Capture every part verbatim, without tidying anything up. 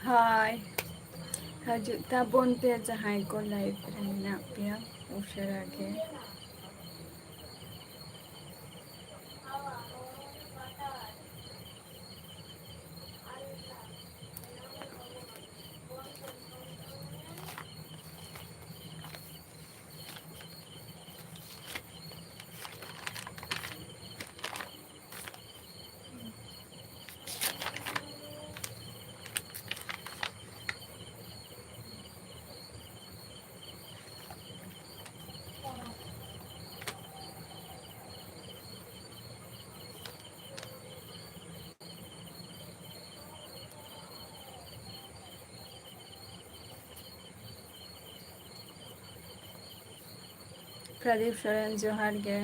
ᱦᱳᱭ, ᱦᱤᱡᱩᱜ ᱛᱟᱵᱚᱱ ᱯᱮ ᱡᱟᱦᱟᱸᱭ ᱠᱚ live ᱨᱮ ᱢᱮᱱᱟᱜ ᱯᱮᱭᱟ ᱩᱥᱟᱹᱨᱟ ᱜᱮ᱾ ᱯᱨᱚᱫᱤᱯ ᱥᱚᱨᱮᱱ, ᱡᱚᱦᱟᱨ ᱜᱮ᱾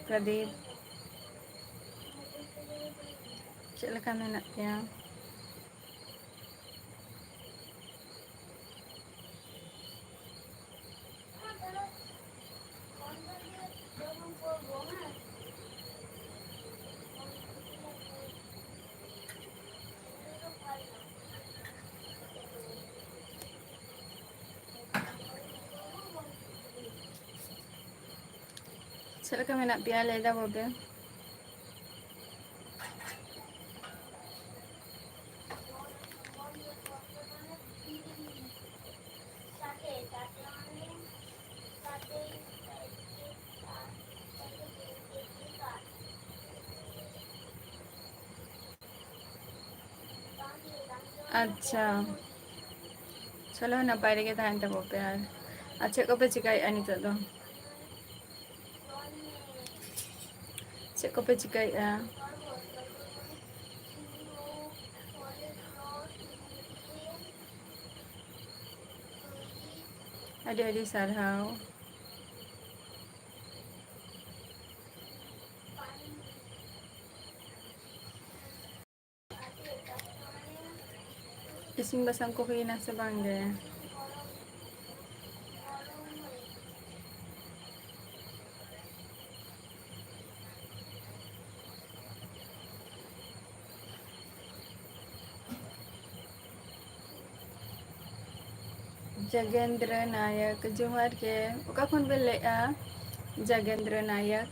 ᱯᱨᱚᱫᱤᱯ, ᱪᱮᱫ ᱞᱮᱠᱟ ᱢᱮᱱᱟᱜ ᱯᱮᱭᱟ? ᱪᱮᱫ ᱞᱮᱠᱟ ᱢᱮᱱᱟᱜ ᱯᱮᱭᱟ ᱞᱟᱹᱭ ᱛᱟᱵᱚ ᱯᱮ? ᱟᱪᱪᱷᱟ, ᱪᱚᱞᱚ, ᱱᱟᱯᱟᱭ ᱨᱮᱜᱮ ᱛᱟᱦᱮᱱ ᱛᱟᱵᱚ ᱯᱮ᱾ ᱟᱨ, ᱟᱨ ᱪᱮᱫ ᱠᱚᱯᱮ ᱪᱤᱠᱟᱹᱭᱮᱫᱼᱟ ᱱᱤᱛᱚᱜ ᱫᱚ? ᱪᱮᱫ ᱠᱚᱯᱮ ᱪᱤᱠᱟᱹᱭᱮᱫᱼᱟ? ᱟᱹᱰᱤ ᱟᱹᱰᱤ ᱥᱟᱨᱦᱟᱣ᱾ ᱤᱥᱤᱱ ᱵᱟᱥᱟᱝ ᱠᱚ ᱦᱩᱭᱱᱟ ᱥᱮ ᱵᱟᱝ ᱜᱮ? ᱡᱟᱜᱮᱱᱫᱨᱚ ᱱᱟᱭᱚᱠ, ᱡᱚᱦᱟᱨ ᱜᱮ᱾ ᱚᱠᱟ ᱠᱷᱚᱱ ᱵᱮᱱ ᱞᱟᱹᱭᱮᱫᱼᱟ? ᱡᱟᱜᱮᱱᱫᱨᱚ ᱱᱟᱭᱚᱠ᱾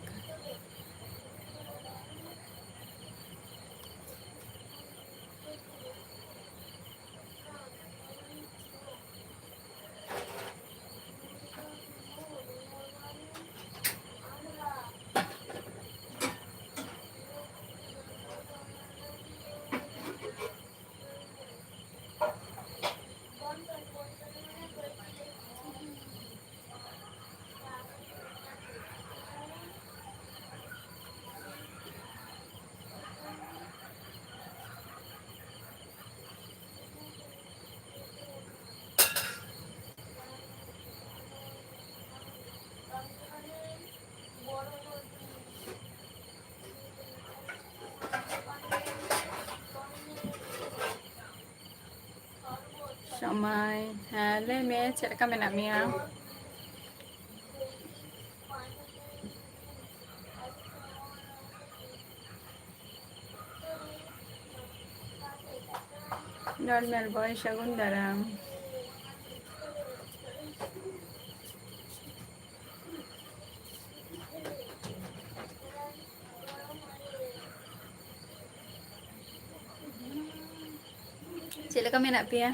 ᱥᱚᱢᱟᱭ, ᱦᱮᱸ, ᱞᱟᱹᱭ ᱢᱮ, ᱪᱮᱫ ᱞᱮᱠᱟ ᱢᱮᱱᱟᱜ ᱢᱮᱭᱟ? ᱱᱚᱨᱢᱟᱞ ᱵᱚᱭ, ᱥᱟᱹᱜᱩᱱ ᱫᱟᱨᱟᱢ᱾ ᱪᱮᱫ ᱞᱮᱠᱟ ᱢᱮᱱᱟᱜ ᱯᱮᱭᱟ?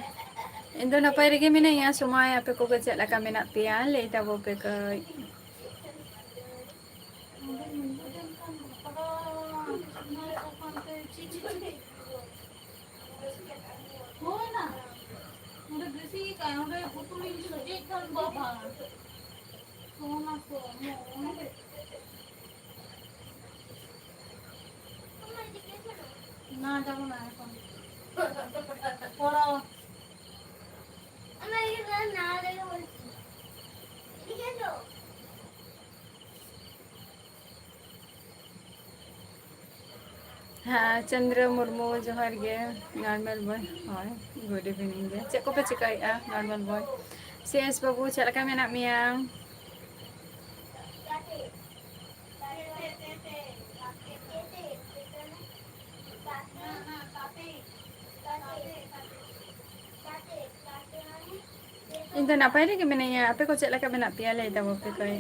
ᱤᱧ ᱫᱚ ᱱᱟᱯᱟᱭ ᱨᱮᱜᱮ ᱢᱤᱱᱟᱹᱧᱟ᱾ ᱥᱚᱢᱟᱭ, ᱟᱯᱮ ᱠᱚᱜᱮ ᱪᱮᱫ ᱞᱮᱠᱟ ᱢᱮᱱᱟᱜ ᱯᱮᱭᱟ? ᱞᱟᱹᱭ ᱛᱟᱵᱚ ᱯᱮ ᱠᱟᱹᱡ᱾ ᱦᱳᱭ ᱱᱟ, ᱚᱸᱰᱮ ᱵᱮᱥᱤ ᱠᱟᱭ, ᱚᱸᱰᱮ ᱯᱩᱛᱩᱞᱤᱧ ᱥᱚᱡᱷᱮᱭᱮᱫ ᱠᱷᱟᱱ ᱵᱟᱵᱟ᱾ ᱥᱚᱱᱟ ᱠᱚ, ᱚᱱᱮ, ᱚᱱᱮ᱾ না, যাবো না এখন। পড়াও। হ্যাঁ, ᱪᱚᱱᱫᱨᱚ ᱢᱩᱨᱢᱩ, ᱡᱚᱦᱟᱨ ᱜᱮ᱾ ᱱᱚᱨᱢᱟᱞ ᱵᱚᱭ, ᱦᱳᱭ, ᱜᱩᱰ ᱤᱵᱷᱤᱱᱤᱝ ᱜᱮ᱾ ᱪᱮᱫ ᱠᱚᱯᱮ ᱪᱤᱠᱟᱹᱭᱮᱫᱼᱟ, ᱱᱚᱨᱢᱟᱞ ᱵᱚᱭ? ᱥᱤ ᱮᱥ ᱵᱟᱹᱵᱩ, ᱪᱮᱫ ᱞᱮᱠᱟ ᱢᱮᱱᱟᱜ ᱢᱮᱭᱟ? ᱤᱧ ᱫᱚ ᱱᱟᱯᱟᱭ ᱨᱮᱜᱮ ᱢᱤᱱᱟᱹᱧᱟ᱾ ᱟᱯᱮ ᱠᱚ ᱪᱮᱫ ᱞᱮᱠᱟ ᱢᱮᱱᱟᱜ ᱯᱮᱭᱟ? ᱞᱟᱹᱭ ᱛᱟᱵᱚ ᱯᱮ ᱠᱟᱹᱡ᱾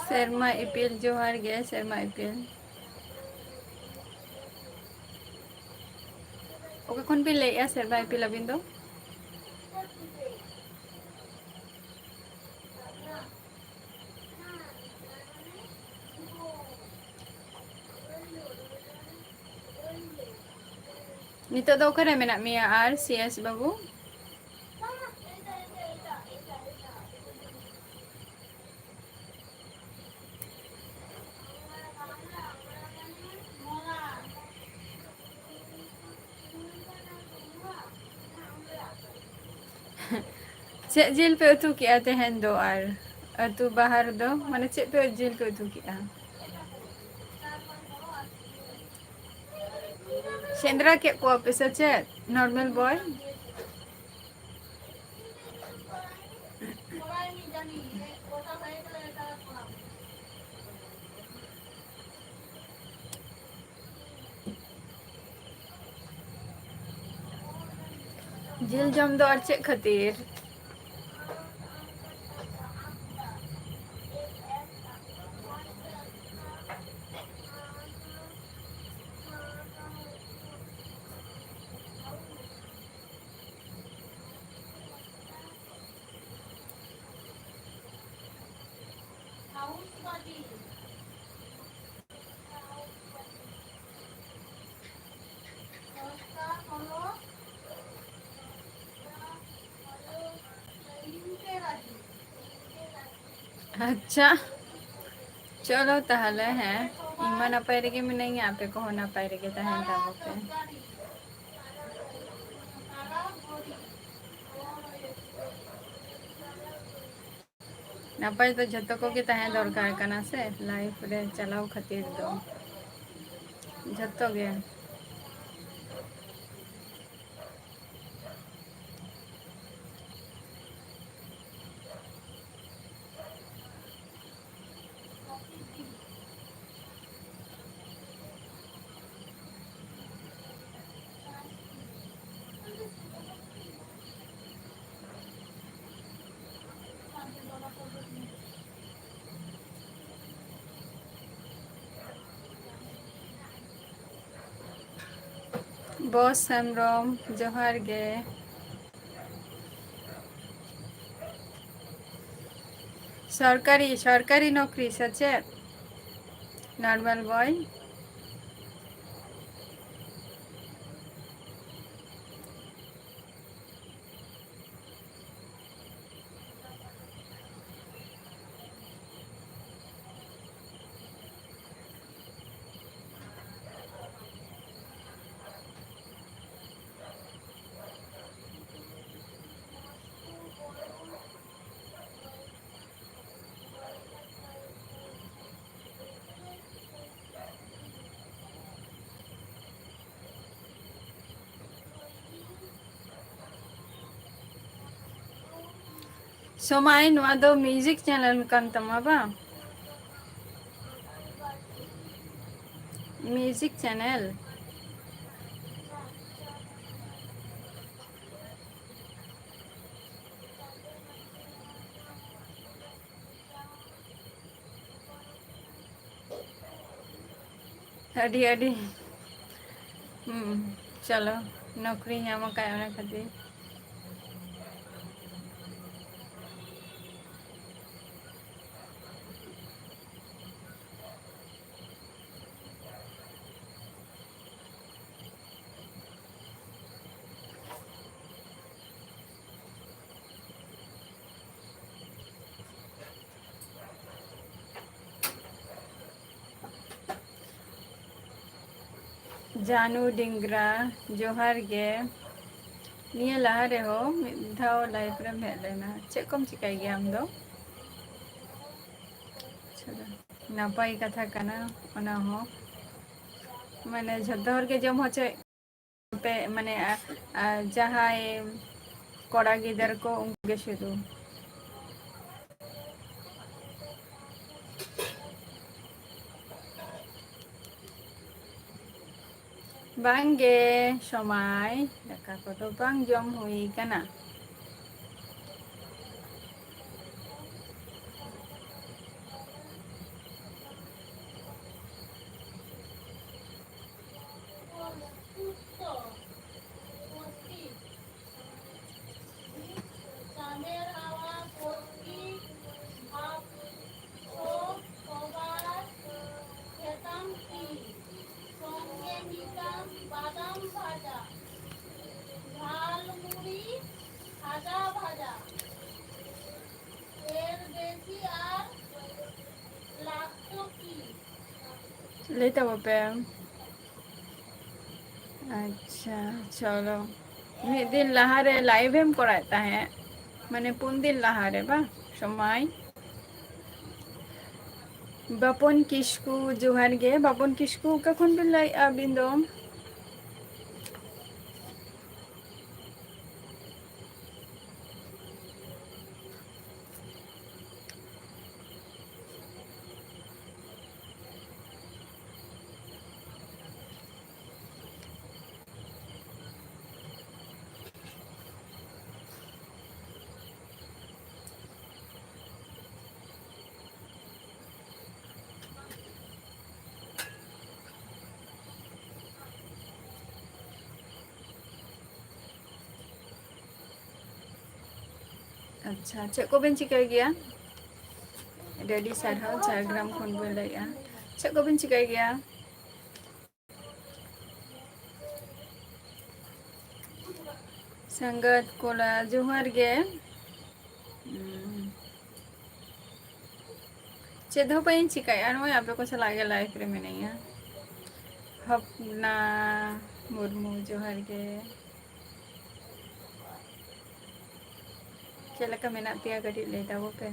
ᱥᱮᱨᱢᱟ ᱤᱯᱤᱞ, ᱡᱚᱦᱟᱨ ᱜᱮ ᱥᱮᱨᱢᱟ ᱤᱯᱤᱞ᱾ ᱚᱠᱟ ᱠᱷᱚᱱ ᱵᱤᱱ ᱞᱟᱹᱭᱮᱜᱼᱟ ᱥᱮᱨᱢᱟ ᱤᱯᱤᱞ ᱟᱹᱵᱤᱱ ᱫᱚ? ᱱᱤᱛᱚᱜ ᱫᱚ ᱚᱠᱟᱨᱮ ᱢᱮᱱᱟᱜ ᱢᱮᱭᱟ ᱟᱨ ᱥᱤ ᱮᱥ ᱵᱟᱹᱵᱩ? ᱪᱮᱫ ᱡᱤᱞ ᱯᱮ ᱩᱛᱩ ᱠᱮᱜᱼᱟ ᱛᱮᱦᱮᱧ ᱫᱚ? ᱟᱨ ᱟᱹᱛᱩ ᱵᱟᱦᱟᱨ ᱫᱚ, ᱢᱟᱱᱮ, ᱪᱮᱫ ᱯᱮ ᱡᱤᱞ ᱯᱮ ᱩᱛᱩ ᱠᱮᱜᱼᱟ? ᱥᱮᱸᱫᱽᱨᱟ ᱠᱮᱫ ᱠᱚᱣᱟ ᱯᱮ ᱥᱮ ᱪᱮᱫ, ᱱᱚᱨᱢᱮᱞ ᱵᱚᱭ? ᱡᱤᱞ ᱡᱚᱢ ᱫᱚ ᱟᱨ ᱪᱮᱫ ᱠᱷᱟᱹᱛᱤᱨ? ᱟᱪᱪᱷᱟ, ᱪᱚᱞᱚ ᱛᱟᱦᱚᱞᱮ, ᱦᱮᱸ᱾ ᱤᱧ ᱢᱟ ᱱᱟᱯᱟᱭ ᱨᱮᱜᱮ ᱢᱤᱱᱟᱹᱧᱟ, ᱟᱯᱮ ᱠᱚᱦᱚᱸ ᱱᱟᱯᱟᱭ ᱨᱮᱜᱮ ᱛᱟᱦᱮᱱ ᱛᱟᱵᱚ ᱯᱮ᱾ ᱱᱟᱯᱟᱭ ᱫᱚ ᱡᱷᱚᱛᱚ ᱠᱚᱜᱮ ᱛᱟᱦᱮᱸ ᱫᱚᱨᱠᱟᱨ ᱠᱟᱱᱟ ᱥᱮ, life ᱨᱮ ᱪᱟᱞᱟᱣ ᱠᱷᱟᱹᱛᱤᱨ ᱫᱚ ᱡᱷᱚᱛᱚ ᱜᱮ᱾ ᱵᱚᱥ ᱦᱮᱢᱵᱨᱚᱢ, ᱡᱚᱦᱟᱨ ᱜᱮ᱾ ᱥᱚᱨᱠᱟᱨᱤ, ᱥᱚᱨᱠᱟᱨᱤ ᱱᱚᱠᱨᱤ ᱥᱮ ᱪᱮᱫ? Normal boy᱾ ᱥᱚᱢᱟᱭ, ᱱᱚᱣᱟ ᱫᱚ music channel ᱠᱟᱱ ᱛᱟᱢᱟ ᱵᱟᱝ? Music channel᱾ ᱟᱹᱰᱤ, ᱟᱹᱰᱤ, ᱦᱩᱸ, ᱪᱚᱞᱚ, ᱱᱚᱠᱨᱤ ᱧᱟᱢ ᱟᱠᱟᱫ ᱚᱱᱟ ᱠᱷᱟᱹᱛᱤᱨ᱾ ᱡᱟᱱᱩ ᱰᱤᱝᱜᱽᱨᱟ, ᱡᱚᱦᱟᱨ ᱜᱮ᱾ ᱱᱤᱭᱟᱹ ᱞᱟᱦᱟ ᱨᱮᱦᱚᱸ ᱢᱤᱫ ᱫᱷᱟᱣ live ᱨᱮᱢ ᱦᱮᱡ ᱞᱮᱱᱟ᱾ ᱪᱮᱫ ᱠᱚᱢ ᱪᱤᱠᱟᱹᱭ ᱜᱮᱭᱟ ᱟᱢ ᱫᱚ? ᱟᱪᱪᱷᱟ, ᱱᱟᱯᱟᱭ ᱠᱟᱛᱷᱟ ᱠᱟᱱᱟ ᱚᱱᱟ ᱦᱚᱸ᱾ ᱢᱟᱱᱮ ᱡᱷᱚᱛᱚ ᱦᱚᱲ ᱜᱮ ᱡᱚᱢ ᱦᱚᱪᱚᱭᱮᱫ ᱯᱮ, ᱢᱟᱱᱮ, ᱟ-, ᱟ-, ᱡᱟᱦᱟᱸᱭ ᱠᱚᱲᱟ ᱜᱤᱫᱟᱹᱨ ᱠᱚ, ᱩᱱᱠᱩ ᱜᱮ ᱥᱩᱫᱷᱩ᱾ ᱵᱟᱝ ᱜᱮ ᱥᱚᱢᱟᱭ, ᱫᱟᱠᱟ ᱠᱚᱫᱚ ᱵᱟᱝ ᱡᱚᱢ ᱦᱩᱭ ᱠᱟᱱᱟ᱾ ᱪᱟᱸᱫᱮᱨ ᱦᱟᱣᱟ ᱯᱚᱨᱠᱤ ᱵᱷᱟᱵᱽ ᱠᱚ ᱠᱚᱵᱟᱨ ᱠᱷᱮᱛᱟᱢ ᱠᱤ ᱥᱚᱝᱜᱮ ᱢᱤᱫᱴᱟᱝ ᱵᱟᱫᱟᱢ ᱵᱷᱟᱡᱟ, ᱡᱷᱟᱞ ᱢᱩᱲᱤ, ᱠᱷᱟᱡᱟ ᱵᱷᱟᱡᱟ, ᱮᱨ ᱵᱮᱥᱤ ᱟᱨ ᱞᱟᱠᱛᱚ ᱠᱤ᱾ ᱞᱟᱹᱭ ᱛᱟᱵᱚ ᱯᱮ᱾ ᱟᱪᱪᱷᱟ, ᱪᱚᱞᱚ᱾ ᱢᱤᱫ ᱫᱤᱱ ᱞᱟᱦᱟᱨᱮ live ᱮᱢ ᱠᱚᱨᱟᱣᱮᱫ ᱛᱟᱦᱮᱸᱫ, ᱢᱟᱱᱮ ᱯᱩᱱ ᱫᱤᱱ ᱞᱟᱦᱟᱨᱮ ᱵᱟᱝ, ᱥᱚᱢᱟᱭ? ᱵᱟᱯᱚᱱ ᱠᱤᱥᱠᱩ, ᱡᱚᱦᱟᱨ ᱜᱮ᱾ ᱵᱟᱯᱚᱱ ᱠᱤᱥᱠᱩ, ᱚᱠᱟ ᱠᱷᱚᱱ ᱵᱤᱱ ᱞᱟᱹᱭᱮᱫᱼᱟ ᱟᱹᱵᱤᱱ ᱫᱚ? ᱟᱪᱪᱷᱟ, ᱪᱮᱫ ᱠᱚᱵᱮᱱ ᱪᱤᱠᱟᱹᱭ ᱜᱮᱭᱟ? ᱟᱹᱰᱤ ᱟᱹᱰᱤ ᱥᱟᱨᱦᱟᱣ, ᱡᱷᱟᱲᱜᱨᱟᱢ ᱠᱷᱚᱱ ᱵᱚᱱ ᱞᱟᱹᱭᱮᱫᱼᱟ᱾ ᱪᱮᱫ ᱠᱚᱵᱮᱱ ᱪᱤᱠᱟᱹᱭ ᱜᱮᱭᱟ? ᱥᱟᱸᱜᱟᱛ ᱠᱚᱲᱟ, ᱡᱚᱦᱟᱨ ᱜᱮ᱾ ᱦᱩᱸ᱾ ᱪᱮᱫ ᱦᱚᱸ ᱵᱟᱹᱧ ᱪᱤᱠᱟᱹᱭᱮᱫᱼᱟ, ᱱᱚᱜᱼᱚᱭ ᱟᱯᱮ ᱠᱚ ᱥᱟᱞᱟᱜ ᱜᱮ live ᱨᱮ ᱢᱤᱱᱟᱹᱧᱟ᱾ ᱵᱷᱟᱵᱽᱱᱟ ᱢᱩᱨᱢᱩ, ᱡᱚᱦᱟᱨ ᱜᱮ᱾ ᱪᱮᱫ ᱞᱮᱠᱟ ᱢᱮᱱᱟᱜ ᱯᱮᱭᱟ? ᱠᱟᱹᱴᱤᱡ ᱞᱟᱹᱭ ᱛᱟᱵᱚ ᱯᱮ᱾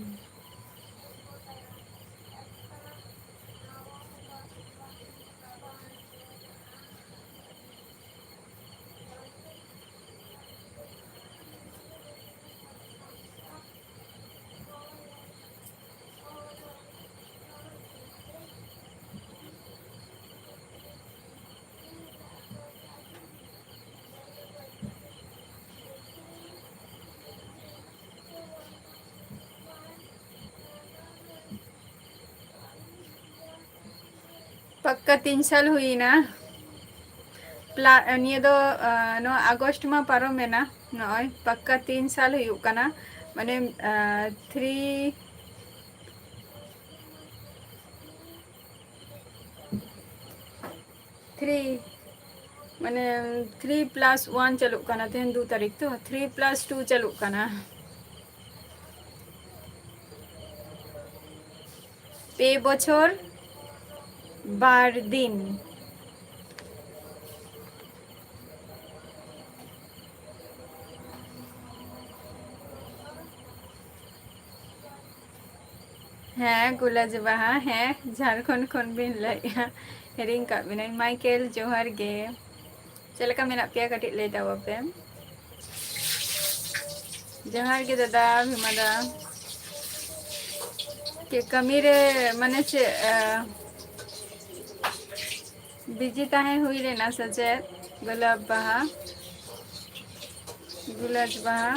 ᱯᱟᱠᱠᱟ ᱛᱤᱱ ᱥᱟᱞ ᱦᱩᱭᱱᱟ᱾ ᱯᱞᱟ-, ᱱᱤᱭᱟᱹ ᱫᱚ, ᱟ, ᱱᱚᱣᱟ ᱟᱜᱚᱥᱴ ᱢᱟ ᱯᱟᱨᱚᱢᱮᱱᱟ, ᱱᱚᱜᱼᱚᱭ ᱯᱟᱠᱠᱟ ᱛᱤᱱ ᱥᱟᱞ ᱦᱩᱭᱩᱜ ᱠᱟᱱᱟ᱾ ᱢᱟᱱᱮ, ᱟ, ᱛᱷᱨᱤ, ᱛᱷᱨᱤ, ᱢᱟᱱᱮ, ᱛᱷᱨᱤ ᱯᱞᱟᱥ ᱳᱣᱟᱱ ᱪᱟᱹᱞᱩᱜ ᱠᱟᱱᱟ᱾ ᱛᱮᱦᱮᱧ ᱫᱩ ᱛᱟᱹᱨᱤᱠᱷ ᱛᱚ, ᱛᱷᱨᱤ ᱯᱞᱟᱥ ᱴᱩ ᱪᱟᱹᱞᱩᱜ ᱠᱟᱱᱟ᱾ ᱯᱮ ᱵᱚᱪᱷᱚᱨ ᱵᱟᱨ ᱫᱤᱱ᱾ ᱦᱮᱸ, ᱜᱩᱞᱟᱹᱡ ᱵᱟᱦᱟ, ᱦᱮᱸ, ᱡᱷᱟᱲᱠᱷᱚᱸᱰ ᱠᱷᱚᱱ ᱵᱤᱱ ᱞᱟᱹᱭᱮᱜᱼᱟ᱾ ᱦᱤᱲᱤᱧ ᱠᱟᱜ ᱵᱤᱱᱟᱹᱧ᱾ ᱢᱟᱭᱠᱮᱞ, ᱡᱚᱦᱟᱨ ᱜᱮ᱾ ᱪᱮᱫ ᱞᱮᱠᱟ ᱢᱮᱱᱟᱜ ᱯᱮᱭᱟ? ᱠᱟᱹᱴᱤᱡ ᱞᱟᱹᱭ ᱛᱟᱵᱚ ᱯᱮ᱾ ᱡᱚᱦᱟᱨ ᱜᱮ ᱫᱟᱫᱟ, ᱵᱷᱤᱢᱟ ᱫᱟ᱾ ᱪᱮᱫ ᱠᱟᱹᱢᱤ ᱨᱮ, ᱢᱟᱱᱮ ᱪᱮᱫ, ᱟ, ᱵᱤᱡᱤ ᱛᱟᱦᱮᱸ ᱦᱩᱭ ᱞᱮᱱᱟ ᱥᱮ ᱪᱮᱫ? ᱜᱩᱞᱟᱵ ᱵᱟᱦᱟ, ᱜᱩᱞᱟᱵ ᱵᱟᱦᱟ᱾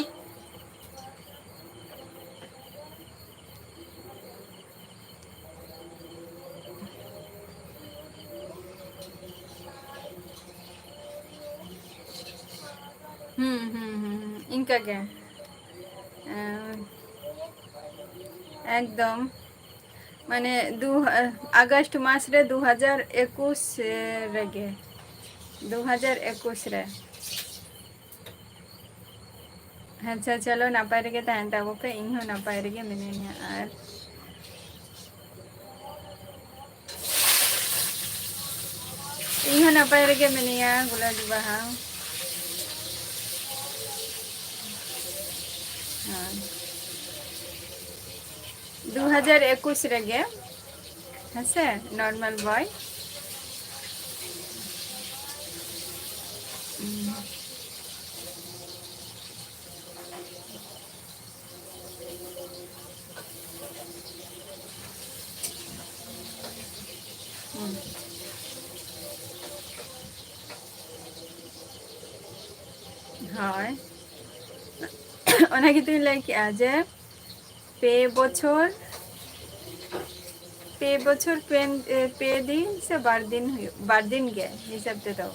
ᱦᱩᱸ, ᱦᱩᱸ, ᱦᱩᱸ, ᱦᱩᱸ, ᱤᱱᱠᱟᱹ ᱜᱮ᱾ ᱮᱸ, ᱮᱠᱫᱚᱢ᱾ ᱢᱟᱱᱮ, ᱫᱩ, ᱟᱜᱚᱥᱴ ᱢᱟᱥ ᱨᱮ ᱫᱩ ᱦᱟᱡᱟᱨ ᱮᱠᱩᱥ ᱨᱮᱜᱮ, ᱫᱩ ᱦᱟᱡᱟᱨ ᱮᱠᱩᱥ ᱨᱮ᱾ ᱟᱪᱪᱷᱟ, ᱪᱚᱞᱚ, ᱱᱟᱯᱟᱭ ᱨᱮᱜᱮ ᱛᱟᱦᱮᱱ ᱛᱟᱵᱚ ᱯᱮ, ᱤᱧ ᱦᱚᱸ ᱱᱟᱯᱟᱭ ᱨᱮᱜᱮ ᱢᱤᱱᱟᱹᱧᱟ᱾ ᱟᱨ ᱤᱧ ᱦᱚᱸ ᱱᱟᱯᱟᱭ ᱨᱮᱜᱮ ᱢᱤᱱᱟᱹᱧᱟ, ᱜᱩᱞᱟᱹᱰᱤ ᱵᱟᱦᱟ᱾ ᱦᱮᱸ᱾ ᱫᱩ ᱦᱟᱡᱟᱨ ᱮᱠᱩᱥ ᱨᱮᱜᱮ, ᱦᱮᱸᱥᱮ, ᱱᱚᱨᱢᱟᱞ ᱵᱚᱭ᱾ ᱦᱩᱸ᱾ ᱦᱳᱭ᱾ ᱚᱱᱟ ᱜᱮᱛᱚᱧ ᱞᱟᱹᱭ ᱠᱮᱜᱼᱟ ᱡᱮ ᱯᱮ ᱵᱚᱪᱷᱚᱨ, ᱯᱮ ᱵᱚᱪᱷᱚᱨ ᱯᱮ, ᱮ, ᱯᱮ ᱫᱤᱱ ᱥᱮ ᱵᱟᱨ ᱫᱤᱱ ᱦᱩᱭᱩᱜ, ᱵᱟᱨ ᱫᱤᱱ ᱜᱮ ᱦᱤᱥᱟᱹᱵ ᱛᱮᱫᱚ᱾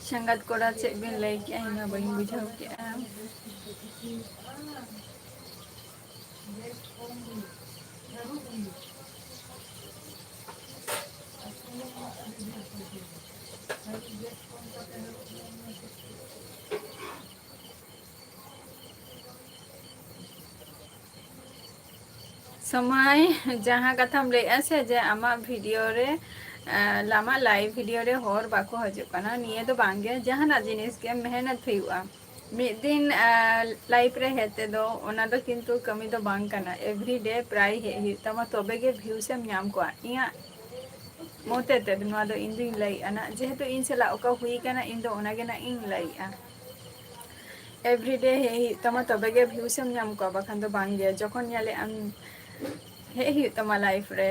ᱥᱟᱸᱜᱟᱛ ᱠᱚᱲᱟ ᱪᱮᱫ ᱵᱤᱱ ᱞᱟᱹᱭ ᱠᱮᱜᱼᱟ? ᱤᱧ ᱢᱟ ᱵᱟᱹᱧ ᱵᱩᱡᱷᱟᱹᱣ ᱠᱮᱜᱼᱟ᱾ ᱥᱚᱢᱚᱭ, ᱡᱟᱦᱟᱸ ᱠᱟᱛᱷᱟᱢ ᱞᱟᱹᱭᱮᱜᱼᱟ ᱥᱮ, ᱡᱮ ᱟᱢᱟᱜ ᱵᱷᱤᱰᱤᱭᱳ ᱨᱮ, ᱟᱢᱟᱜ ᱞᱟᱭᱤᱵᱷ ᱵᱷᱤᱰᱤᱭᱳ ᱨᱮ ᱦᱚᱲ ᱵᱟᱠᱚ ᱦᱤᱡᱩᱜ ᱠᱟᱱᱟ, ᱱᱤᱭᱟᱹ ᱫᱚ ᱵᱟᱝ ᱜᱮ, ᱡᱟᱦᱟᱱᱟᱜ ᱡᱤᱱᱤᱥ ᱜᱮ ᱢᱮᱦᱱᱚᱛ ᱦᱩᱭᱩᱜᱼᱟ᱾ ᱢᱤᱫ ᱫᱤᱱ, ᱟᱸ, ᱞᱟᱭᱤᱵᱷ ᱨᱮ ᱦᱮᱡ ᱛᱮᱫᱚ ᱚᱱᱟ ᱫᱚ ᱠᱤᱱᱛᱩ ᱠᱟᱹᱢᱤ ᱫᱚ ᱵᱟᱝ ᱠᱟᱱᱟ᱾ Every day ᱯᱨᱟᱭ ᱦᱮᱡ ᱦᱩᱭᱩᱜ ᱛᱟᱢᱟ, ᱛᱚᱵᱮ ᱜᱮ views ᱮᱢ ᱧᱟᱢ ᱠᱚᱣᱟ᱾ ᱤᱧᱟᱹᱜ ᱢᱚᱛᱮ ᱛᱮᱫ ᱱᱚᱣᱟ ᱫᱚ ᱤᱧ ᱫᱩᱧ ᱞᱟᱹᱭᱮᱜᱼᱟ ᱱᱟᱜ, ᱡᱮᱦᱮᱛᱩ ᱤᱧ ᱥᱟᱞᱟᱜ ᱚᱠᱟ ᱦᱩᱭ ᱠᱟᱱᱟ, ᱤᱧ ᱫᱚ ᱚᱱᱟ ᱜᱮ ᱱᱟᱜ ᱤᱧ ᱞᱟᱹᱭᱮᱜᱼᱟ᱾ Every day ᱦᱮᱡ ᱦᱩᱭᱩᱜ ᱛᱟᱢᱟ, ᱛᱚᱵᱮ ᱜᱮ views ᱮᱢ ᱧᱟᱢ ᱠᱚᱣᱟ, ᱵᱟᱠᱷᱟᱱ ᱫᱚ ᱵᱟᱝ ᱜᱮ᱾ ᱡᱚᱠᱷᱚᱱ ᱧᱮᱞᱮᱜ ᱟᱢ ᱦᱮᱡ ᱦᱩᱭᱩᱜ ᱛᱟᱢᱟ ᱞᱟᱭᱤᱵᱷ ᱨᱮ,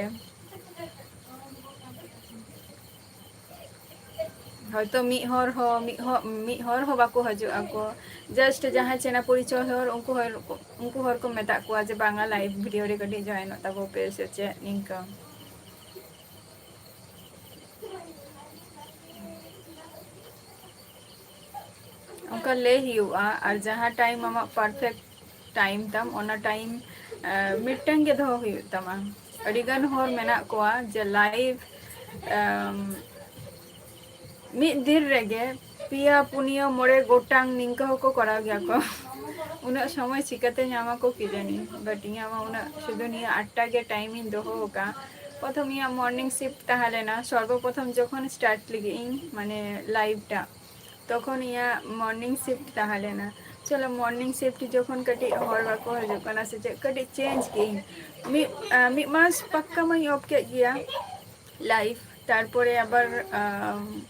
ᱦᱚᱭᱛᱚ ᱢᱤᱫ ᱦᱚᱲ ᱦᱚᱸ, ᱢᱤᱫ ᱦᱚᱲ, ᱢᱤᱫ ᱦᱚᱲ ᱦᱚᱸ ᱵᱟᱠᱚ ᱦᱤᱡᱩᱜ ᱟᱠᱚ, just ᱡᱟᱦᱟᱸᱭ ᱪᱮᱱᱟ ᱯᱚᱨᱤᱪᱚᱭ ᱦᱚᱲ, ᱩᱱᱠᱩ ᱦᱚᱲ, ᱩᱱᱠᱩ ᱦᱚᱲ ᱠᱚ ᱢᱮᱛᱟᱜ ᱠᱚᱣᱟ ᱡᱮ ᱵᱟᱝᱟ, ᱞᱟᱭᱤᱵᱷ ᱵᱷᱤᱰᱤᱭᱳ ᱨᱮ ᱠᱟᱹᱴᱤᱡ ᱡᱚᱭᱮᱱᱚᱜ ᱛᱟᱵᱚ ᱯᱮ ᱥᱮ ᱪᱮᱫ ᱱᱤᱝᱠᱟᱹ᱾ ᱚᱱᱠᱟ ᱞᱟᱹᱭ ᱦᱩᱭᱩᱜᱼᱟ᱾ ᱟᱨ ᱡᱟᱦᱟᱸ time ᱟᱢᱟᱜ perfect time ᱛᱟᱢ, ᱚᱱᱟ time, ᱟᱸ, ᱢᱤᱫᱴᱟᱝ ᱜᱮ ᱫᱚᱦᱚ ᱦᱩᱭᱩᱜ ᱛᱟᱢᱟ᱾ ᱟᱹᱰᱤᱜᱟᱱ ᱦᱚᱲ ᱢᱮᱱᱟᱜ ᱠᱚᱣᱟ ᱡᱮ live, ᱟᱢ, ᱢᱤᱫ ᱫᱤᱱ ᱨᱮᱜᱮ ᱯᱮᱭᱟ, ᱯᱩᱱᱭᱟᱹ, ᱢᱚᱬᱮ ᱜᱚᱴᱟᱝ ᱱᱤᱝᱠᱟᱹ ᱦᱚᱸᱠᱚ ᱠᱚᱨᱟᱣ ᱜᱮᱭᱟ ᱠᱚ᱾ ᱩᱱᱟᱹᱜ ᱥᱚᱢᱚᱭ ᱪᱤᱠᱟᱹᱛᱮ ᱧᱟᱢᱟᱠᱚ ᱠᱤ ᱡᱟᱹᱱᱤ? But ᱤᱧᱟᱹᱜ ᱢᱟ ᱩᱱᱟᱹᱜ, ᱥᱩᱫᱷᱩ ᱱᱤᱭᱟᱹ ᱟᱴᱴᱟ ᱜᱮ time ᱤᱧ ᱫᱚᱦᱚ ᱟᱠᱟᱫᱼᱟ᱾ ᱯᱨᱚᱛᱷᱚᱢ ᱤᱧᱟᱹᱜ morning shift ᱛᱟᱦᱮᱸ ᱞᱮᱱᱟ, ᱥᱚᱨᱵᱚᱯᱨᱚᱛᱷᱚᱢ ᱡᱚᱠᱷᱚᱱ start ᱞᱟᱹᱜᱤᱫ ᱤᱧ, ᱢᱟᱱᱮ, live ᱴᱟᱜ, ᱛᱚᱠᱷᱚᱱ ᱤᱧᱟᱹᱜ morning shift ᱛᱟᱦᱮᱸ ᱞᱮᱱᱟ᱾ ᱪᱚᱞᱚ, morning shift ᱡᱚᱠᱷᱚᱱ ᱠᱟᱹᱴᱤᱡ ᱦᱚᱲ ᱵᱟᱠᱚ ᱦᱤᱡᱩᱜ ᱠᱟᱱᱟ ᱥᱮ ᱪᱮᱫ, ᱠᱟᱹᱴᱤᱡ change ᱠᱮᱫ ᱤᱧ᱾ ᱢᱤᱫ, ᱟᱸ, ᱢᱤᱫ ᱢᱟᱥ ᱯᱟᱠᱠᱟ ᱢᱟᱧ off ᱠᱮᱫ ᱜᱮᱭᱟ live, ᱛᱟᱨᱯᱚᱨᱮ ᱟᱵᱟᱨ, ᱟᱸ,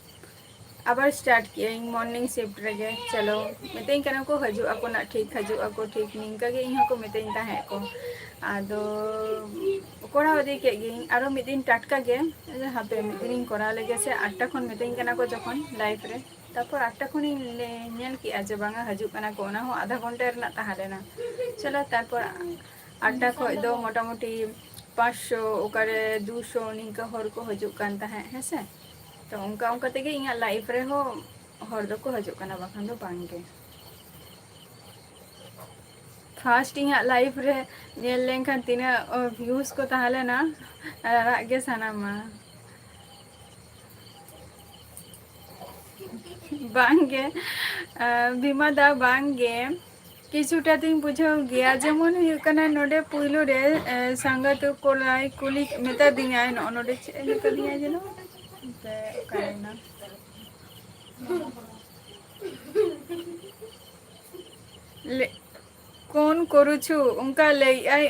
ᱟᱵᱟᱨ start ᱠᱮᱫ ᱟᱹᱧ morning shift ᱨᱮᱜᱮ᱾ ᱪᱚᱞᱚ, ᱢᱤᱛᱟᱹᱧ ᱠᱟᱱᱟ ᱠᱚ, "ᱦᱤᱡᱩᱜ ᱟᱠᱚ ᱱᱟᱜ, ᱴᱷᱤᱠ ᱦᱤᱡᱩᱜ ᱟᱠᱚ, ᱴᱷᱤᱠ", ᱱᱤᱝᱠᱟᱹ ᱜᱮ ᱤᱧ ᱦᱚᱸᱠᱚ ᱢᱤᱛᱟᱹᱧ ᱛᱟᱦᱮᱸᱫ ᱠᱚ᱾ ᱟᱫᱚ ᱠᱚᱨᱟᱣ ᱤᱫᱤ ᱠᱮᱫ ᱜᱤᱭᱟᱹᱧ ᱟᱨᱚ ᱢᱤᱫ ᱫᱤᱱ ᱴᱟᱴᱠᱟ ᱜᱮ, ᱦᱟᱯᱮ ᱢᱤᱫ ᱫᱤᱱᱤᱧ ᱠᱚᱨᱟᱣ ᱞᱮᱜᱮ ᱥᱮ, ᱟᱴᱴᱟ ᱠᱷᱚᱱ ᱢᱤᱛᱟᱹᱧ ᱠᱟᱱᱟ ᱠᱚ ᱡᱚᱠᱷᱚᱱ live ᱨᱮ, ᱛᱟᱨᱯᱚᱨ ᱟᱴᱴᱟ ᱠᱷᱚᱱᱤᱧ ᱞᱮ-, ᱧᱮᱞ ᱠᱮᱜᱼᱟ ᱡᱮ ᱵᱟᱝᱟ ᱦᱤᱡᱩᱜ ᱠᱟᱱᱟ ᱠᱚ, ᱚᱱᱟ ᱦᱚᱸ ᱟᱫᱷᱟ ᱜᱷᱚᱱᱴᱟ ᱨᱮᱱᱟᱜ ᱛᱟᱦᱮᱸ ᱞᱮᱱᱟ᱾ ᱪᱚᱞᱚ, ᱛᱟᱨᱯᱚᱨ ᱟᱴᱴᱟ ᱠᱷᱚᱡ ᱫᱚ ᱢᱚᱴᱟᱢᱩᱴᱤ ᱯᱟᱸᱪᱥᱚ, ᱚᱠᱟᱨᱮ ᱫᱩᱥᱚ ᱱᱤᱝᱠᱟᱹ ᱦᱚᱲ ᱠᱚ ᱦᱤᱡᱩᱜ ᱠᱟᱱ ᱛᱟᱦᱮᱸᱫ, ᱦᱮᱸ ᱥᱮ᱾ ᱛᱚ ᱚᱱᱠᱟ ᱚᱱᱠᱟ ᱛᱮᱜᱮ ᱤᱧᱟᱹᱜ live ᱨᱮᱦᱚᱸ ᱦᱚᱲ ᱫᱚᱠᱚ ᱦᱤᱡᱩᱜ ᱠᱟᱱᱟ, ᱵᱟᱠᱷᱟᱱ ᱫᱚ ᱵᱟᱝ ᱜᱮ᱾ First ᱤᱧᱟᱹᱜ live ᱨᱮ ᱧᱮᱞ ᱞᱮᱱᱠᱷᱟᱱ ᱛᱤᱱᱟᱹᱜ, ᱚ, views ᱠᱚ ᱛᱟᱦᱮᱸ ᱞᱮᱱᱟ, ᱨᱟᱨᱟᱜ ᱜᱮ ᱥᱟᱱᱟᱢᱟ᱾ ᱵᱟᱝ ᱜᱮ, ᱟᱸ, ᱵᱷᱤᱢᱟ ᱫᱟ, ᱵᱟᱝ ᱜᱮ᱾ ᱠᱤᱪᱷᱩᱴᱟ ᱫᱚᱧ ᱵᱩᱡᱷᱟᱹᱣ ᱜᱮᱭᱟ, ᱡᱮᱢᱚᱱ ᱦᱩᱭᱩᱜ ᱠᱟᱱᱟ ᱱᱚᱰᱮ ᱯᱩᱭᱞᱩ ᱨᱮ, ᱮ, ᱥᱟᱸᱜᱟᱛ ᱠᱚᱲᱟᱭ ᱠᱩᱞᱤ ᱢᱮᱛᱟ ᱫᱤᱧᱟᱭ, ᱱᱚᱜᱼᱚ ᱱᱚᱰᱮ ᱪᱮᱫ ᱮ ᱢᱮᱛᱟ ᱫᱤᱧᱟᱭ ᱡᱮᱱᱚ? ᱦᱟᱯᱮ, ᱚᱠᱟᱭᱮᱱᱟ? ᱞᱮ-, "ᱠᱳᱱ ᱠᱚᱨᱩᱪᱷᱩ?" ᱚᱱᱠᱟ ᱞᱟᱹᱭᱮᱜᱼᱟᱭ᱾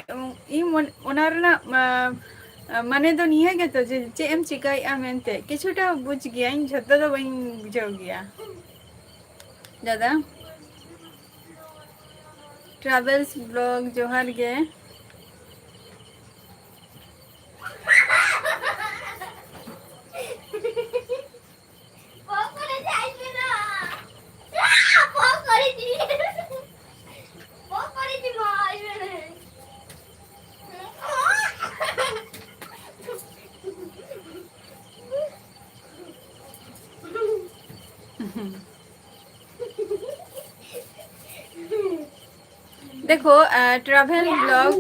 ᱤᱧ ᱢᱚᱱ-, ᱚᱱᱟ ᱨᱮᱱᱟᱜ, ᱟ, ᱢᱟᱱᱮ ᱫᱚ ᱱᱤᱭᱟᱹ ᱜᱮᱛᱚ ᱡᱮ ᱪᱮᱫ ᱮᱢ ᱪᱤᱠᱟᱹᱭᱮᱜᱼᱟ ᱢᱮᱱᱛᱮ᱾ ᱠᱤᱪᱷᱩᱴᱟ ᱵᱩᱡᱽ ᱜᱮᱭᱟᱧ, ᱡᱷᱚᱛᱚ ᱫᱚ ᱵᱟᱹᱧ ᱵᱩᱡᱷᱟᱹᱣ ᱜᱮᱭᱟ᱾ ᱫᱟᱫᱟ, Travels Vlog, ᱡᱚᱦᱟᱨ ᱜᱮ᱾ ᱫᱮᱠᱷᱳ, ᱴᱨᱟᱵᱷᱮᱞ ᱵᱞᱚᱜ,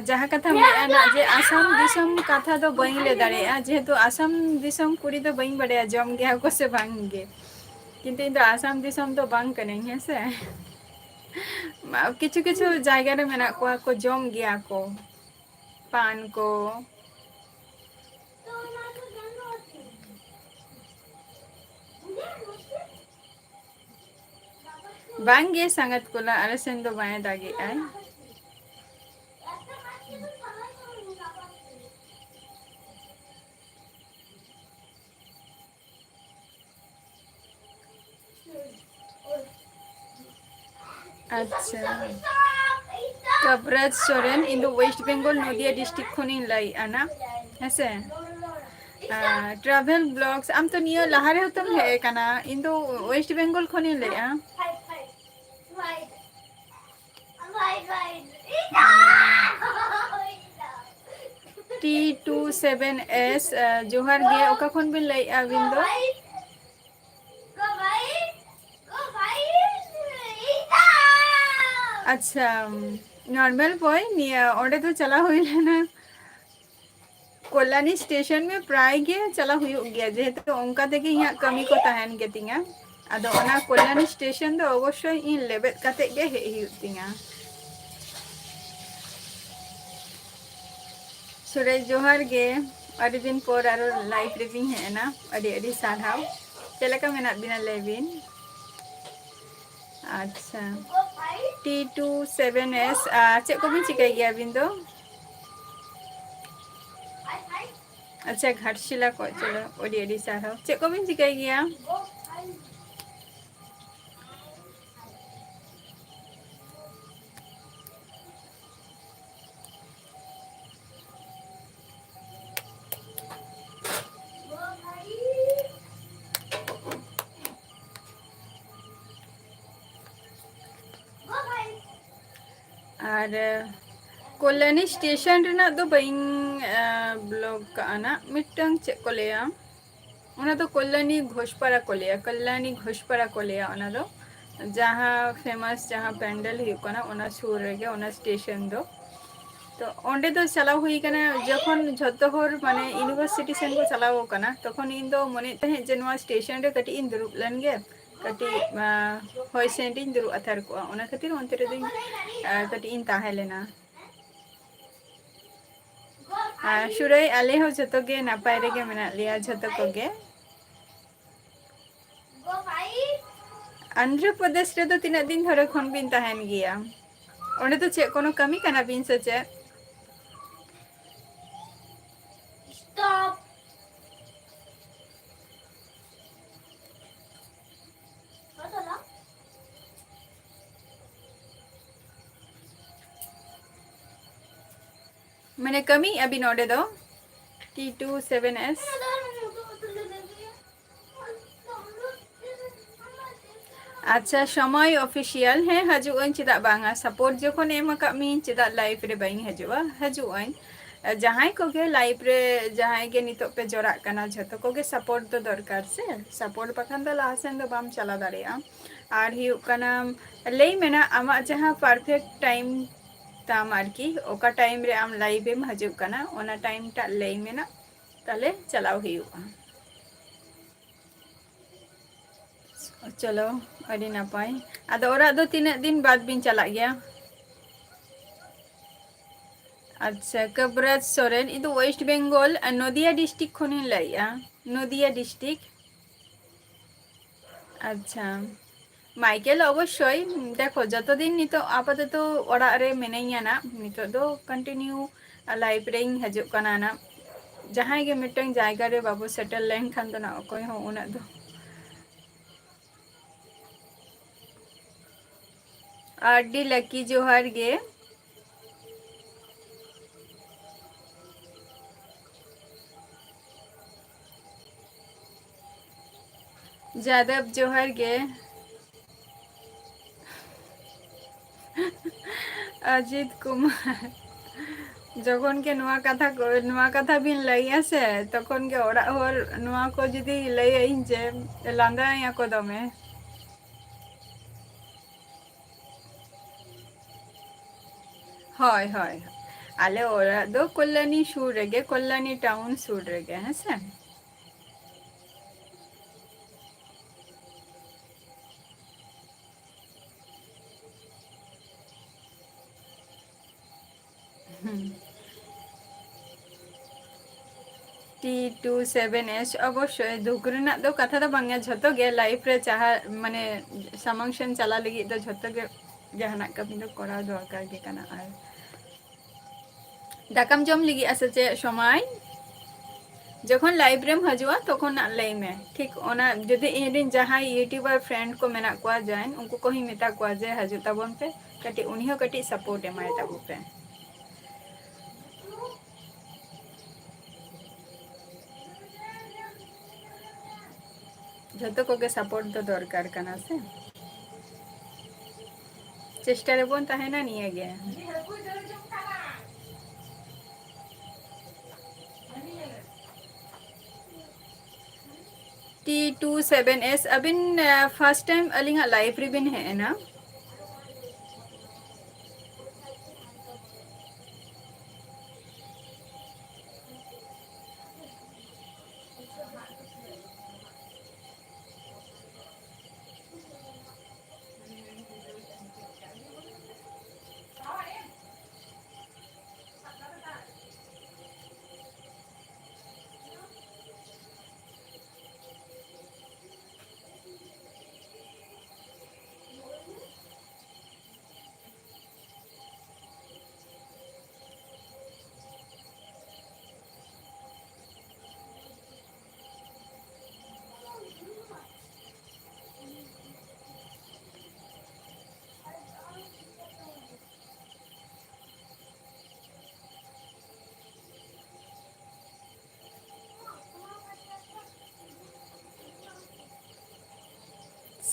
ᱡᱟᱦᱟᱸ ᱠᱟᱛᱷᱟᱢ ᱞᱟᱹᱭᱮᱜᱼᱟ ᱱᱟᱜ, ᱡᱮ ᱟᱥᱟᱢ ᱫᱤᱥᱚᱢ ᱠᱟᱛᱷᱟ ᱫᱚ ᱵᱟᱹᱧ ᱞᱟᱹᱭ ᱫᱟᱲᱮᱭᱟᱜᱼᱟ, ᱡᱮᱦᱮᱛᱩ ᱟᱥᱟᱢ ᱫᱤᱥᱚᱢ ᱠᱩᱲᱤ ᱫᱚ ᱵᱟᱹᱧ ᱵᱟᱲᱟᱭᱟ ᱡᱚᱢ ᱜᱮᱭᱟ ᱠᱚ ᱥᱮ ᱵᱟᱝ ᱜᱮ᱾ ᱠᱤᱱᱛᱩ ᱤᱧ ᱫᱚ ᱟᱥᱟᱢ ᱫᱤᱥᱚᱢ ᱫᱚ ᱵᱟᱝ ᱠᱟᱹᱱᱟᱹᱧ, ᱦᱮᱸ ᱥᱮ᱾ ᱠᱤᱪᱷᱩ ᱠᱤᱪᱷᱩ ᱡᱟᱭᱜᱟ ᱨᱮ ᱢᱮᱱᱟᱜ ᱠᱚᱣᱟ ᱠᱚ, ᱡᱚᱢ ᱜᱮᱭᱟ ᱠᱚ ᱯᱟᱱ ᱠᱚ᱾ ᱵᱟᱝ ᱜᱮ ᱥᱟᱸᱜᱟᱛ ᱠᱚᱞᱟ, ᱟᱞᱮ ᱥᱮᱱ ᱫᱚ ᱵᱟᱭ ᱫᱟᱜᱮᱜᱼᱟᱭ᱾ ᱟᱪᱪᱷᱟ, ᱠᱟᱵᱨᱟᱡᱽ ᱥᱚᱨᱮᱱ, ᱤᱧ ᱫᱚ ᱳᱭᱮᱥᱴ ᱵᱮᱝᱜᱚᱞ ᱱᱚᱫᱤᱭᱟ ᱰᱤᱥᱴᱨᱤᱠᱴ ᱠᱷᱚᱱᱤᱧ ᱞᱟᱹᱭᱮᱫᱼᱟ ᱱᱟ, ᱦᱮᱸᱥᱮ᱾ ᱴᱨᱟᱵᱷᱮᱞ ᱵᱞᱚᱜᱥ, ᱟᱢ ᱛᱚ ᱱᱤᱭᱟᱹ ᱞᱟᱦᱟ ᱨᱮᱦᱚᱸ ᱛᱚᱢ ᱦᱮᱡ ᱟᱠᱟᱱᱟ᱾ ᱤᱧ ᱫᱚ ᱳᱭᱮᱥᱴ ᱵᱮᱝᱜᱚᱞ ᱠᱷᱚᱱᱤᱧ ᱞᱟᱹᱭᱮᱫᱼᱟ᱾ ᱴᱤ ᱴᱩ ᱥᱮᱵᱷᱮᱱ ᱮᱥ, ᱡᱚᱦᱟᱨ ᱜᱮ, ᱚᱠᱟ ᱠᱷᱚᱱ ᱵᱤᱱ ᱞᱟᱹᱭᱮᱫᱼᱟ ᱟᱹᱵᱤᱱ ᱫᱚ? ᱟᱪᱪᱷᱟ, ᱱᱚᱨᱢᱟᱞ ᱵᱚᱭ, ᱱᱤᱭᱟᱹ ᱚᱸᱰᱮ ᱫᱚ ᱪᱟᱞᱟᱣ ᱦᱩᱭ ᱞᱮᱱᱟ᱾ ᱠᱚᱞᱞᱟᱱᱤ ᱥᱴᱮᱥᱚᱱ ᱢᱮ ᱯᱨᱟᱭ ᱜᱮ ᱪᱟᱞᱟᱣ ᱦᱩᱭᱩᱜ ᱜᱮᱭᱟ, ᱡᱮᱦᱮᱛᱩ ᱚᱱᱠᱟ ᱛᱮᱜᱮ ᱤᱧᱟᱹᱜ ᱠᱟᱹᱢᱤ ᱠᱚ ᱛᱟᱦᱮᱱ ᱜᱮᱛᱤᱧᱟ᱾ ᱟᱫᱚ ᱚᱱᱟ ᱠᱚᱞᱞᱟᱱᱤ ᱥᱴᱮᱥᱚᱱ ᱫᱚ ᱚᱵᱚᱥᱥᱳᱭ ᱤᱧ ᱞᱮᱵᱮᱫ ᱠᱟᱛᱮ ᱜᱮ ᱦᱮᱡ ᱦᱩᱭᱩᱜ ᱛᱤᱧᱟ᱾ ᱥᱩᱨᱮᱥ, ᱡᱚᱦᱟᱨ ᱜᱮ, ᱟᱹᱰᱤ ᱫᱤᱱ ᱯᱚᱨ ᱟᱨᱚ ᱞᱟᱭᱤᱵᱷ ᱨᱮᱵᱤᱱ ᱦᱮᱡ ᱮᱱᱟ, ᱟᱹᱰᱤ ᱟᱹᱰᱤ ᱥᱟᱨᱦᱟᱣ᱾ ᱪᱮᱫ ᱞᱮᱠᱟ ᱢᱮᱱᱟᱜ ᱵᱤᱱᱟ ᱞᱟᱹᱭ ᱵᱤᱱ? ᱟᱪᱪᱷᱟ, ᱴᱤ ᱴᱩ ᱥᱮᱵᱷᱮᱱ ᱮᱥ, ᱟᱨ ᱪᱮᱫ ᱠᱚᱵᱤᱱ ᱪᱤᱠᱟᱹᱭ ᱜᱮᱭᱟ ᱟᱹᱵᱤᱱ ᱫᱚ? ᱟᱪᱪᱷᱟ, ᱜᱷᱟᱴᱥᱤᱞᱟ ᱠᱷᱚᱡ, ᱪᱚᱞᱚ, ᱟᱹᱰᱤ ᱟᱹᱰᱤ ᱥᱟᱨᱦᱟᱣ᱾ ᱪᱮᱫ ᱠᱚᱵᱤᱱ ᱪᱤᱠᱟᱹᱭ ᱜᱮᱭᱟ? ᱟᱨ ᱠᱚᱞᱞᱟᱱᱤ ᱥᱴᱮᱥᱚᱱ ᱨᱮᱱᱟᱜ ᱫᱚ ᱵᱟᱹᱧ ᱵᱞᱚᱜ ᱠᱟᱜᱼᱟ ᱱᱟᱜ, ᱢᱤᱫᱴᱟᱝ ᱪᱮᱫ ᱠᱚ ᱞᱟᱹᱭᱟ, ᱚᱱᱟ ᱫᱚ ᱠᱚᱞᱞᱟᱱᱤ ᱜᱷᱳᱥᱯᱟᱲᱟ ᱠᱚ ᱞᱟᱹᱭᱟ, ᱠᱚᱞᱞᱟᱱᱤ ᱜᱷᱳᱥᱯᱟᱲᱟ ᱠᱚ ᱞᱟᱹᱭᱟ ᱚᱱᱟ ᱫᱚ᱾ ᱡᱟᱦᱟᱸ famous ᱡᱟᱦᱟᱸ ᱯᱮᱱᱰᱮᱞ ᱦᱩᱭᱩᱜ ᱠᱟᱱᱟ, ᱚᱱᱟ ᱥᱩᱨ ᱨᱮᱜᱮ ᱚᱱᱟ ᱥᱴᱮᱥᱚᱱ ᱫᱚ᱾ ᱛᱚ ᱚᱸᱰᱮ ᱫᱚ ᱪᱟᱞᱟᱣ ᱦᱩᱭ ᱠᱟᱱᱟ ᱡᱚᱠᱷᱚᱱ ᱡᱷᱚᱛᱚ ᱦᱚᱲ ᱢᱟᱱᱮ university ᱥᱮᱱ ᱠᱚ ᱪᱟᱞᱟᱣ ᱠᱟᱱᱟ, ᱛᱚᱠᱷᱚᱱ ᱤᱧ ᱫᱚ ᱢᱚᱱᱮᱭᱮᱫ ᱛᱟᱦᱮᱸᱫ ᱡᱮ ᱱᱚᱣᱟ ᱥᱴᱮᱥᱚᱱ ᱨᱮ ᱠᱟᱹᱴᱤᱡ ᱤᱧ ᱫᱩᱲᱩᱵ ᱞᱮᱱ ᱜᱮ, ᱠᱟᱹᱴᱤᱡ, ᱟᱸ, ᱦᱚᱭ ᱥᱮᱱ ᱨᱤᱧ ᱫᱩᱲᱩᱵ ᱟᱛᱟᱨ ᱠᱚᱜᱼᱟ, ᱚᱱᱟ ᱠᱷᱟᱹᱛᱤᱨ ᱚᱱᱛᱮ ᱨᱮᱫᱚᱧ, ᱟᱸ, ᱠᱟᱹᱴᱤᱡ ᱤᱧ ᱛᱟᱦᱮᱸ ᱞᱮᱱᱟ᱾ ᱟᱨ ᱥᱩᱨᱟᱹᱭ, ᱟᱞᱮ ᱦᱚᱸ ᱡᱷᱚᱛᱚ ᱜᱮ ᱱᱟᱯᱟᱭ ᱨᱮᱜᱮ ᱢᱮᱱᱟᱜ ᱞᱮᱭᱟ, ᱡᱷᱚᱛᱚ ᱠᱚᱜᱮ᱾ ᱟᱱᱫᱷᱨᱚ ᱯᱨᱚᱫᱮᱥ ᱨᱮᱫᱚ ᱛᱤᱱᱟᱹᱜ ᱫᱤᱱ ᱫᱷᱚᱨᱮ ᱠᱷᱚᱱ ᱵᱤᱱ ᱛᱟᱦᱮᱱ ᱜᱮᱭᱟ? ᱚᱸᱰᱮ ᱫᱚ ᱪᱮᱫ ᱠᱳᱱᱳ ᱠᱟᱹᱢᱤ ᱠᱟᱱᱟ ᱵᱤᱱ ᱥᱮ ᱪᱮᱫ? Stop. ᱢᱟᱱᱮ ᱠᱟᱹᱢᱤᱭᱮᱫᱼᱟ ᱵᱤᱱ ᱚᱸᱰᱮ ᱫᱚ? T two seven S. ᱟᱪᱪᱷᱟ, ᱥᱚᱢᱚᱭ ᱚᱯᱷᱤᱥᱤᱭᱟᱞ, ᱦᱮᱸ, ᱦᱤᱡᱩᱜ ᱟᱹᱧ, ᱪᱮᱫᱟᱜ ᱵᱟᱝᱟ? ᱥᱟᱯᱳᱨᱴ ᱡᱚᱠᱷᱚᱱ ᱮᱢ ᱟᱠᱟᱫ ᱢᱤᱭᱟᱹᱧ, ᱪᱮᱫᱟᱜ ᱞᱟᱭᱤᱵᱷ ᱨᱮ ᱵᱟᱹᱧ ᱦᱤᱡᱩᱜᱼᱟ? ᱦᱤᱡᱩᱜ ᱟᱹᱧ᱾ ᱡᱟᱦᱟᱸᱭ ᱠᱚᱜᱮ ᱞᱟᱭᱤᱵᱷ ᱨᱮ, ᱡᱟᱦᱟᱸᱭ ᱜᱮ ᱱᱤᱛᱚᱜ ᱯᱮ ᱡᱚᱲᱟᱜ ᱠᱟᱱᱟ, ᱡᱷᱚᱛᱚ ᱠᱚᱜᱮ ᱥᱟᱯᱳᱨᱴ ᱫᱚ ᱫᱚᱨᱠᱟᱨ ᱥᱮ, ᱥᱟᱯᱳᱨᱴ ᱵᱟᱠᱷᱟᱱ ᱫᱚ ᱞᱟᱦᱟ ᱥᱮᱱ ᱫᱚ ᱵᱟᱢ ᱪᱟᱞᱟᱣ ᱫᱟᱲᱮᱭᱟᱜᱼᱟ᱾ ᱟᱨ ᱦᱩᱭᱩᱜ ᱠᱟᱱᱟ, ᱞᱟᱹᱭ ᱢᱮ ᱱᱟ, ᱟᱢᱟᱜ ᱡᱟᱦᱟᱸ ᱯᱟᱨᱯᱷᱮᱠᱴ ᱴᱟᱭᱤᱢ ᱛᱟᱢ ᱟᱨᱠᱤ, ᱚᱠᱟ ᱴᱟᱭᱤᱢ ᱨᱮ ᱟᱢ ᱞᱟᱭᱤᱵᱷ ᱮᱢ ᱦᱤᱡᱩᱜ ᱠᱟᱱᱟ, ᱚᱱᱟ ᱴᱟᱭᱤᱢ ᱴᱟᱜ ᱞᱟᱹᱭ ᱢᱮ ᱱᱟ, ᱛᱟᱦᱞᱮ ᱪᱟᱞᱟᱣ ᱦᱩᱭᱩᱜᱼᱟ᱾ ᱪᱚᱞᱚ, ᱟᱹᱰᱤ ᱱᱟᱯᱟᱭ᱾ ᱟᱫᱚ ᱚᱲᱟᱜ ᱫᱚ ᱛᱤᱱᱟᱹᱜ ᱫᱤᱱ ᱵᱟᱫᱽ ᱵᱤᱱ ᱪᱟᱞᱟᱜ ᱜᱮᱭᱟ? ᱟᱪᱪᱷᱟ, ᱠᱟᱵᱽᱨᱟᱡᱽ ᱥᱚᱨᱮᱱ, ᱤᱧ ᱫᱚ ᱳᱭᱮᱥᱴ ᱵᱮᱝᱜᱚᱞ, ᱱᱚᱫᱤᱭᱟ ᱰᱤᱥᱴᱨᱤᱠᱴ ᱠᱷᱚᱱᱤᱧ ᱞᱟᱹᱭᱮᱜᱼᱟ᱾ ᱱᱚᱫᱤᱭᱟ ᱰᱤᱥᱴᱨᱤᱠᱴ᱾ ᱟᱪᱪᱷᱟ, ᱢᱟᱭᱠᱮᱞ, ᱚᱵᱚᱥᱥᱳᱭ, ᱫᱮᱠᱷᱚ, ᱡᱚᱛᱚ ᱫᱤᱱ ᱱᱤᱛᱚᱜ ᱟᱯᱟᱛᱚᱛᱚ ᱚᱲᱟᱜ ᱨᱮ ᱢᱤᱱᱟᱹᱧᱟ ᱱᱟᱜ, ᱱᱤᱛᱚᱜ ᱫᱚ ᱠᱚᱱᱴᱤᱱᱤᱭᱩ ᱞᱟᱭᱤᱯᱷ ᱨᱮᱧ ᱦᱤᱡᱩᱜ ᱠᱟᱱᱟ ᱱᱟᱜ᱾ ᱡᱟᱦᱟᱸᱭ ᱜᱮ ᱢᱤᱫᱴᱟᱝ ᱡᱟᱭᱜᱟ ᱨᱮ ᱵᱟᱵᱚ ᱥᱮᱴᱮᱞ ᱞᱮᱱᱠᱷᱟᱱ ᱫᱚ ᱱᱟᱜ ᱚᱠᱚᱭ ᱦᱚᱸ ᱩᱱᱟᱹᱜ ᱫᱚ᱾ ᱟᱹᱰᱤ ᱞᱟᱹᱠᱤ ᱡᱚᱦᱟᱨ ᱜᱮ᱾ ᱡᱟᱫᱚᱵ ᱡᱚᱦᱟᱨ ᱜᱮ᱾ ᱚᱡᱤᱛ ᱠᱩᱢᱟᱨ, ᱡᱚᱠᱷᱚᱱ ᱜᱮ ᱱᱚᱣᱟ ᱠᱟᱛᱷᱟ ᱠᱚ, ᱱᱚᱣᱟ ᱠᱟᱛᱷᱟ ᱵᱤᱱ ᱞᱟᱹᱭᱟ ᱥᱮ, ᱛᱚᱠᱷᱚᱱ ᱜᱮ ᱚᱲᱟᱜ ᱦᱚᱲ ᱱᱚᱣᱟ ᱠᱚ ᱡᱩᱫᱤ ᱞᱟᱹᱭᱟᱹᱧ ᱡᱮ ᱞᱟᱸᱫᱟᱭᱟᱠᱚ ᱫᱚᱢᱮ᱾ ᱦᱳᱭ, ᱦᱳᱭ᱾ ᱟᱞᱮ ᱚᱲᱟᱜ ᱫᱚ ᱠᱚᱞᱞᱟᱱᱤ ᱥᱩᱨ ᱨᱮᱜᱮ, ᱠᱚᱞᱞᱟᱱᱤ ᱴᱟᱣᱩᱱ ᱥᱩᱨ ᱨᱮᱜᱮ, ᱦᱮᱸ ᱥᱮ? ᱦᱩᱸ᱾ ᱴᱤ ᱴᱩ ᱥᱮᱵᱷᱮᱱ ᱮᱥ, ᱚᱵᱚᱥᱥᱳᱭ ᱫᱩᱠ ᱨᱮᱱᱟᱜ ᱫᱚ ᱠᱟᱛᱷᱟ ᱫᱚ ᱵᱟᱝ ᱜᱮ, ᱡᱷᱚᱛᱚ ᱜᱮ life ᱨᱮ ᱡᱟᱦᱟᱸ, ᱢᱟᱱᱮ, ᱥᱟᱢᱟᱝ ᱥᱮᱱ ᱪᱟᱞᱟᱣ ᱞᱟᱹᱜᱤᱫ ᱫᱚ ᱡᱷᱚᱛᱚ ᱜᱮ ᱡᱟᱦᱟᱱᱟᱜ ᱠᱟᱹᱢᱤ ᱫᱚ ᱠᱚᱨᱟᱣ ᱫᱚᱨᱠᱟᱨ ᱜᱮ ᱠᱟᱱᱟ᱾ ᱟᱨ ᱫᱟᱠᱟᱢ ᱡᱚᱢ ᱞᱟᱹᱜᱤᱫ ᱟ ᱥᱮ ᱪᱮᱫ ᱥᱚᱢᱟᱭ? ᱡᱚᱠᱷᱚᱱ live ᱨᱮᱢ ᱦᱤᱡᱩᱜᱼᱟ, ᱛᱚᱠᱷᱚᱱ ᱱᱟᱜ ᱞᱟᱹᱭ ᱢᱮ᱾ ᱴᱷᱤᱠ ᱚᱱᱟ, ᱡᱩᱫᱤ ᱤᱧ ᱨᱮᱱ ᱡᱟᱦᱟᱸᱭ YouTuber friend ᱠᱚ ᱢᱮᱱᱟᱜ ᱠᱚᱣᱟ, join, ᱩᱱᱠᱩ ᱠᱚᱦᱚᱸᱧ ᱢᱮᱛᱟ ᱠᱚᱣᱟ ᱡᱮ ᱦᱤᱡᱩᱜ ᱛᱟᱵᱚᱱ ᱯᱮ, ᱠᱟᱹᱴᱤᱡ ᱩᱱᱤ ᱦᱚᱸ ᱠᱟᱹᱴᱤᱡ support ᱮᱢᱟᱭ ᱛᱟᱵᱚ ᱯᱮ᱾ ᱡᱷᱚᱛᱚ ᱠᱚᱜᱮ support ᱫᱚ ᱫᱚᱨᱠᱟᱨ ᱠᱟᱱᱟ ᱥᱮ᱾ ᱪᱮᱥᱴᱟ ᱨᱮᱵᱚᱱ ᱛᱟᱦᱮᱱᱟ ᱱᱤᱭᱟᱹ ᱜᱮ᱾ ᱴᱤ ᱴᱩ ᱥᱮᱵᱷᱮᱱ ᱮᱥ, ᱟᱹᱵᱤᱱ, ᱟ, first time ᱟᱹᱞᱤᱧᱟᱜ live ᱨᱮᱵᱤᱱ ᱦᱮᱡ ᱮᱱᱟ᱾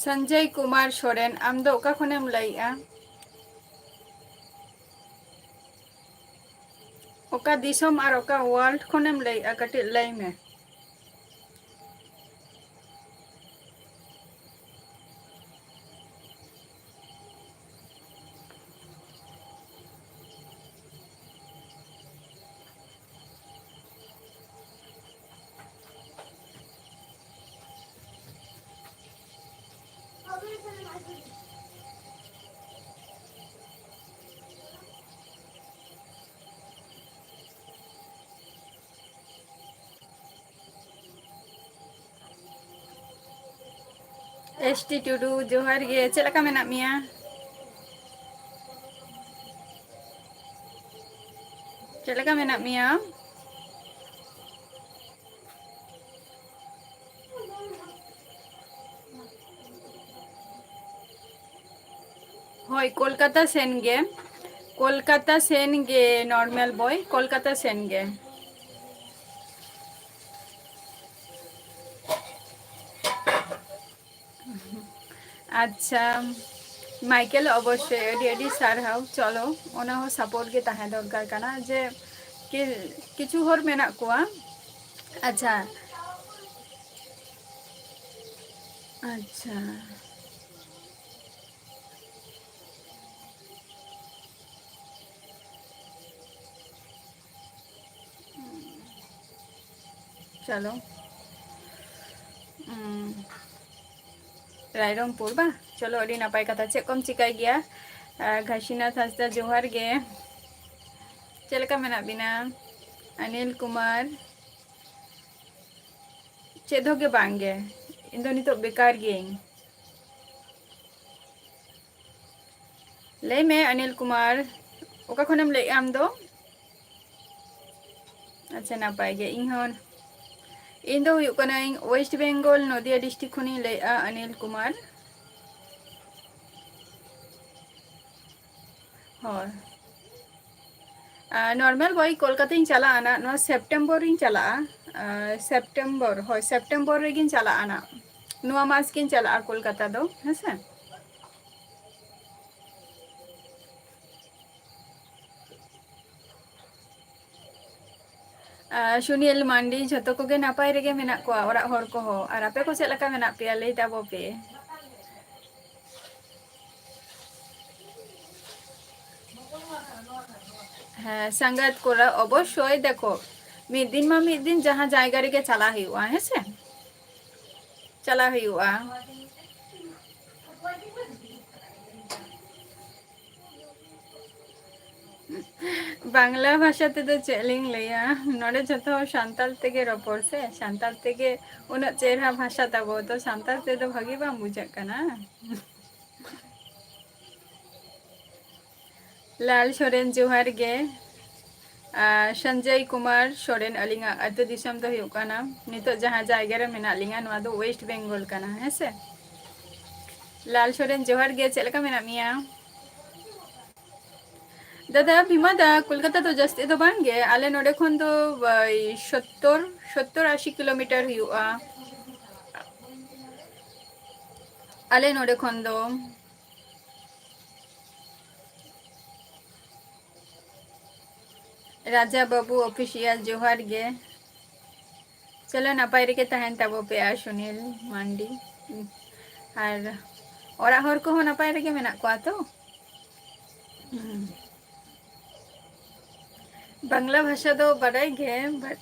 ᱥᱚᱧᱡᱚᱭ ᱠᱩᱢᱟᱨ ᱥᱚᱨᱮᱱ, ᱟᱢ ᱫᱚ ᱚᱠᱟ ᱠᱷᱚᱱᱮᱢ ᱞᱟᱹᱭᱮᱜᱼᱟ? ᱚᱠᱟ ᱫᱤᱥᱚᱢ ᱟᱨ ᱚᱠᱟ world ᱠᱷᱚᱱᱮᱢ ᱞᱟᱹᱭᱮᱜᱼᱟ? ᱠᱟᱹᱴᱤᱡ ᱞᱟᱹᱭ ᱢᱮ᱾ ᱮᱥ ᱴᱤ ᱴᱩᱰᱩ, ᱡᱚᱦᱟᱨ ᱜᱮ᱾ ᱪᱮᱫ ᱞᱮᱠᱟ ᱢᱮᱱᱟᱜ ᱢᱮᱭᱟ? ᱪᱮᱫ ᱞᱮᱠᱟ ᱢᱮᱱᱟᱜ ᱢᱮᱭᱟ? ᱦᱳᱭ, ᱠᱳᱞᱠᱟᱛᱟ ᱥᱮᱱ ᱜᱮ, ᱠᱳᱞᱠᱟᱛᱟ ᱥᱮᱱ ᱜᱮ, ᱱᱚᱨᱢᱟᱞ ᱵᱚᱭ, ᱠᱳᱞᱠᱟᱛᱟ ᱥᱮᱱ ᱜᱮ᱾ ᱟᱪᱪᱷᱟ, ᱢᱟᱭᱠᱮᱞ, ᱚᱵᱚᱥᱥᱳᱭ ᱟᱹᱰᱤ ᱟᱹᱰᱤ ᱥᱟᱨᱦᱟᱣ᱾ ᱪᱚᱞᱚ, ᱚᱱᱟ ᱦᱚᱸ ᱥᱟᱯᱳᱨᱴ ᱜᱮ ᱛᱟᱦᱮᱸ ᱫᱚᱨᱠᱟᱨ ᱠᱟᱱᱟ, ᱡᱮ ᱠᱤ-, ᱠᱤᱪᱷᱩ ᱦᱚᱲ ᱢᱮᱱᱟᱜ ᱠᱚᱣᱟ᱾ ᱟᱪᱪᱷᱟ, ᱟᱪᱪᱷᱟ᱾ ᱪᱚᱞᱚ᱾ ᱩᱸ, ᱨᱟᱭᱨᱚᱝᱯᱩᱨ ᱵᱟ? ᱪᱚᱞᱚ, ᱟᱹᱰᱤ ᱱᱟᱯᱟᱭ ᱠᱟᱛᱷᱟ᱾ ᱪᱮᱫ ᱠᱚᱢ ᱪᱤᱠᱟᱹᱭ ᱜᱮᱭᱟ? ᱟᱨ ᱜᱷᱟᱥᱤᱱᱟᱛᱷ ᱦᱟᱸᱥᱫᱟ, ᱡᱚᱦᱟᱨ ᱜᱮ᱾ ᱪᱮᱫ ᱞᱮᱠᱟ ᱢᱮᱱᱟᱜ ᱵᱤᱱᱟ? ᱚᱱᱤᱞ ᱠᱩᱢᱟᱨ, ᱪᱮᱫ ᱦᱚᱸ ᱜᱮ ᱵᱟᱝ ᱜᱮ᱾ ᱤᱧ ᱫᱚ ᱱᱤᱛᱚᱜ ᱵᱮᱠᱟᱨ ᱜᱤᱭᱟᱹᱧ᱾ ᱞᱟᱹᱭ ᱢᱮ ᱚᱱᱤᱞ ᱠᱩᱢᱟᱨ, ᱚᱠᱟ ᱠᱷᱚᱱᱮᱢ ᱞᱟᱹᱭᱮᱜᱼᱟ ᱟᱢ ᱫᱚ? ᱟᱪᱪᱷᱟ, ᱱᱟᱯᱟᱭ ᱜᱮ᱾ ᱤᱧ ᱦᱚᱸ, ᱤᱧ ᱫᱚ ᱦᱩᱭᱩᱜ ᱠᱟᱹᱱᱟᱹᱧ ᱳᱭᱮᱥᱴ ᱵᱮᱝᱜᱚᱞ, ᱱᱚᱫᱤᱭᱟ ᱰᱤᱥᱴᱨᱤᱠᱴ ᱠᱷᱚᱱᱤᱧ ᱞᱟᱹᱭᱮᱜᱼᱟ, ᱚᱱᱤᱞ ᱠᱩᱢᱟᱨ᱾ ᱦᱳᱭ᱾ ᱟᱨ ᱱᱚᱨᱢᱟᱞ ᱵᱚᱭ, ᱠᱳᱞᱠᱟᱛᱟᱧ ᱪᱟᱞᱟᱜᱼᱟ ᱱᱟᱜ, ᱱᱚᱣᱟ ᱥᱮᱯᱴᱮᱢᱵᱚᱨ ᱨᱤᱧ ᱪᱟᱞᱟᱜᱼᱟ᱾ ᱟᱨ ᱥᱮᱯᱴᱮᱢᱵᱚᱨ, ᱦᱳᱭ, ᱥᱮᱯᱴᱮᱢᱵᱚᱨ ᱨᱮᱜᱤᱧ ᱪᱟᱞᱟᱜᱼᱟ ᱱᱟᱜ᱾ ᱱᱚᱣᱟ ᱢᱟᱥ ᱜᱤᱧ ᱪᱟᱞᱟᱜᱼᱟ ᱠᱳᱞᱠᱟᱛᱟ ᱫᱚ, ᱦᱮᱸᱥᱮ? ᱟᱨ ᱥᱩᱱᱤᱞ ᱢᱟᱱᱰᱤ, ᱡᱷᱚᱛᱚ ᱠᱚᱜᱮ ᱱᱟᱯᱟᱭ ᱨᱮᱜᱮ ᱢᱮᱱᱟᱜ ᱠᱚᱣᱟ ᱚᱲᱟᱜ ᱦᱚᱲ ᱠᱚᱦᱚᱸ᱾ ᱟᱨ ᱟᱯᱮ ᱠᱚ ᱪᱮᱫ ᱞᱮᱠᱟ ᱢᱮᱱᱟᱜ ᱯᱮᱭᱟ? ᱞᱟᱹᱭ ᱛᱟᱵᱚ ᱯᱮ᱾ ᱦᱮᱸ, ᱥᱟᱸᱜᱟᱛ ᱠᱚᱲᱟ, ᱚᱵᱚᱥᱥᱳᱭ ᱫᱮᱠᱷᱚ, ᱢᱤᱫ ᱫᱤᱱ ᱢᱟ ᱢᱤᱫ ᱫᱤᱱ ᱡᱟᱦᱟᱸ ᱡᱟᱭᱜᱟ ᱨᱮᱜᱮ ᱪᱟᱞᱟᱜ ᱦᱩᱭᱩᱜᱼᱟ, ᱦᱮᱸ ᱥᱮ? ᱪᱟᱞᱟᱜ ᱦᱩᱭᱩᱜᱼᱟ᱾ ᱵᱟᱝᱞᱟ ᱵᱷᱟᱥᱟ ᱛᱮᱫᱚ ᱪᱮᱫ ᱞᱤᱧ ᱞᱟᱹᱭᱟ? ᱱᱚᱰᱮ ᱡᱷᱚᱛᱚ ᱦᱚᱲ ᱥᱟᱱᱛᱟᱲ ᱛᱮᱜᱮ ᱨᱚᱯᱚᱲ ᱥᱮ, ᱥᱟᱱᱛᱟᱲ ᱛᱮᱜᱮ ᱩᱱᱟᱹᱜ ᱪᱮᱦᱨᱟ ᱵᱷᱟᱥᱟ ᱛᱟᱵᱚ, ᱛᱚ ᱥᱟᱱᱛᱟᱲ ᱛᱮᱫᱚ ᱵᱷᱟᱹᱜᱤ ᱵᱟᱝ ᱵᱩᱡᱷᱟᱹᱜ ᱠᱟᱱᱟ᱾ ᱞᱟᱞ ᱥᱚᱨᱮᱱ, ᱡᱚᱦᱟᱨ ᱜᱮ᱾ ᱟᱨ ᱥᱚᱧᱡᱚᱭ ᱠᱩᱢᱟᱨ ᱥᱚᱨᱮᱱ, ᱟᱹᱞᱤᱧᱟᱜ ᱟᱹᱛᱩ ᱫᱤᱥᱚᱢ ᱫᱚ ᱦᱩᱭᱩᱜ ᱠᱟᱱᱟ, ᱱᱤᱛᱚᱜ ᱡᱟᱦᱟᱸ ᱡᱟᱭᱜᱟ ᱨᱮ ᱢᱮᱱᱟᱜ ᱞᱤᱧᱟ, ᱱᱚᱣᱟ ᱫᱚ ᱳᱭᱮᱥᱴ ᱵᱮᱝᱜᱚᱞ ᱠᱟᱱᱟ, ᱦᱮᱸ ᱥᱮ᱾ ᱞᱟᱞ ᱥᱚᱨᱮᱱ, ᱡᱚᱦᱟᱨ ᱜᱮ, ᱪᱮᱫ ᱞᱮᱠᱟ ᱢᱮᱱᱟᱜ ᱢᱮᱭᱟ? ᱫᱟᱫᱟ, ᱵᱷᱤᱢᱟ ᱫᱟ, ᱠᱳᱞᱠᱟᱛᱟ ᱫᱚ ᱡᱟᱹᱥᱛᱤ ᱫᱚ ᱵᱟᱝ ᱜᱮ, ᱟᱞᱮ ᱱᱚᱰᱮ ᱠᱷᱚᱱ ᱫᱚ, ᱳᱭ, ᱥᱚᱛᱛᱚᱨ, ᱥᱚᱛᱛᱚᱨ ᱟᱥᱤ ᱠᱤᱞᱳᱢᱤᱴᱟᱨ ᱦᱩᱭᱩᱜᱼᱟ᱾ ᱟᱞᱮ ᱱᱚᱰᱮ ᱠᱷᱚᱱ ᱫᱚ᱾ ᱨᱟᱡᱟ ᱵᱟᱹᱵᱩ ᱚᱯᱷᱤᱥᱤᱭᱟᱞ, ᱡᱚᱦᱟᱨ ᱜᱮ᱾ ᱪᱚᱞᱚ, ᱱᱟᱯᱟᱭ ᱨᱮᱜᱮ ᱛᱟᱦᱮᱱ ᱛᱟᱵᱚ ᱯᱮ, ᱟᱨ ᱥᱩᱱᱤᱞ ᱢᱟᱱᱰᱤ᱾ ᱟᱨ ᱚᱲᱟᱜ ᱦᱚᱲ ᱠᱚᱦᱚᱸ ᱱᱟᱯᱟᱭ ᱨᱮᱜᱮ ᱢᱮᱱᱟᱜ ᱠᱚᱣᱟ ᱛᱚ? ᱦᱩᱸ᱾ ᱵᱟᱝᱞᱟ ᱵᱷᱟᱥᱟ ᱫᱚ ᱵᱟᱰᱟᱭ ᱜᱮ, but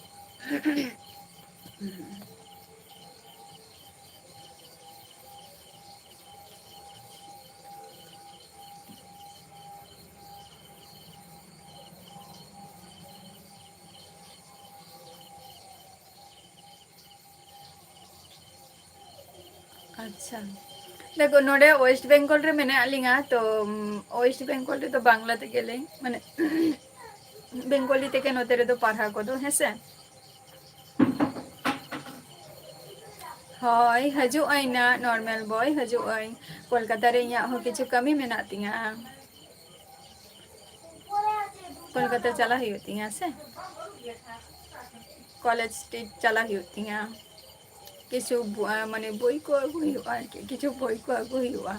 ᱟᱪᱪᱷᱟ, ᱫᱮᱠᱷᱚ, ᱱᱚᱰᱮ ᱳᱭᱮᱥᱴ ᱵᱮᱝᱜᱚᱞ ᱨᱮ ᱢᱮᱱᱟᱜ ᱞᱤᱧᱟ, ᱛᱚ, ᱩᱢ, ᱳᱭᱮᱥᱴ ᱵᱮᱝᱜᱚᱞ ᱨᱮᱫᱚ ᱵᱟᱝᱞᱟ ᱛᱮᱜᱮ ᱞᱤᱧ, ᱢᱟᱱᱮ, ᱵᱮᱝᱜᱚᱞᱤ ᱛᱮᱜᱮ ᱱᱚᱛᱮ ᱨᱮᱫᱚ ᱯᱟᱲᱦᱟᱣ ᱠᱚᱫᱚ, ᱦᱮᱸ ᱥᱮ᱾ ᱦᱳᱭ, ᱦᱤᱡᱩᱜ ᱟᱹᱧ ᱱᱟ, ᱱᱚᱨᱢᱟᱞ ᱵᱚᱭ, ᱦᱤᱡᱩᱜ ᱟᱹᱧ᱾ ᱠᱳᱞᱠᱟᱛᱟ ᱨᱮ ᱤᱧᱟᱹᱜ ᱦᱚᱸ ᱠᱤᱪᱷᱩ ᱠᱟᱹᱢᱤ ᱢᱮᱱᱟᱜ ᱛᱤᱧᱟᱹ᱾ ᱠᱳᱞᱠᱟᱛᱟ ᱪᱟᱞᱟᱜ ᱦᱩᱭᱩᱜ ᱛᱤᱧᱟᱹ ᱥᱮ, ᱠᱚᱞᱮᱡᱽ ᱥᱴᱨᱤᱴ ᱪᱟᱞᱟᱜ ᱦᱩᱭᱩᱜ ᱛᱤᱧᱟᱹ᱾ ᱠᱤᱪᱷᱩ ᱵᱚ-, ᱢᱟᱱᱮ, ᱵᱳᱭ ᱠᱚ ᱟᱹᱜᱩ ᱦᱩᱭᱩᱜᱼᱟ ᱟᱨᱠᱤ, ᱠᱤᱪᱷᱩ ᱵᱳᱭ ᱠᱚ ᱟᱹᱜᱩ ᱦᱩᱭᱩᱜᱼᱟ᱾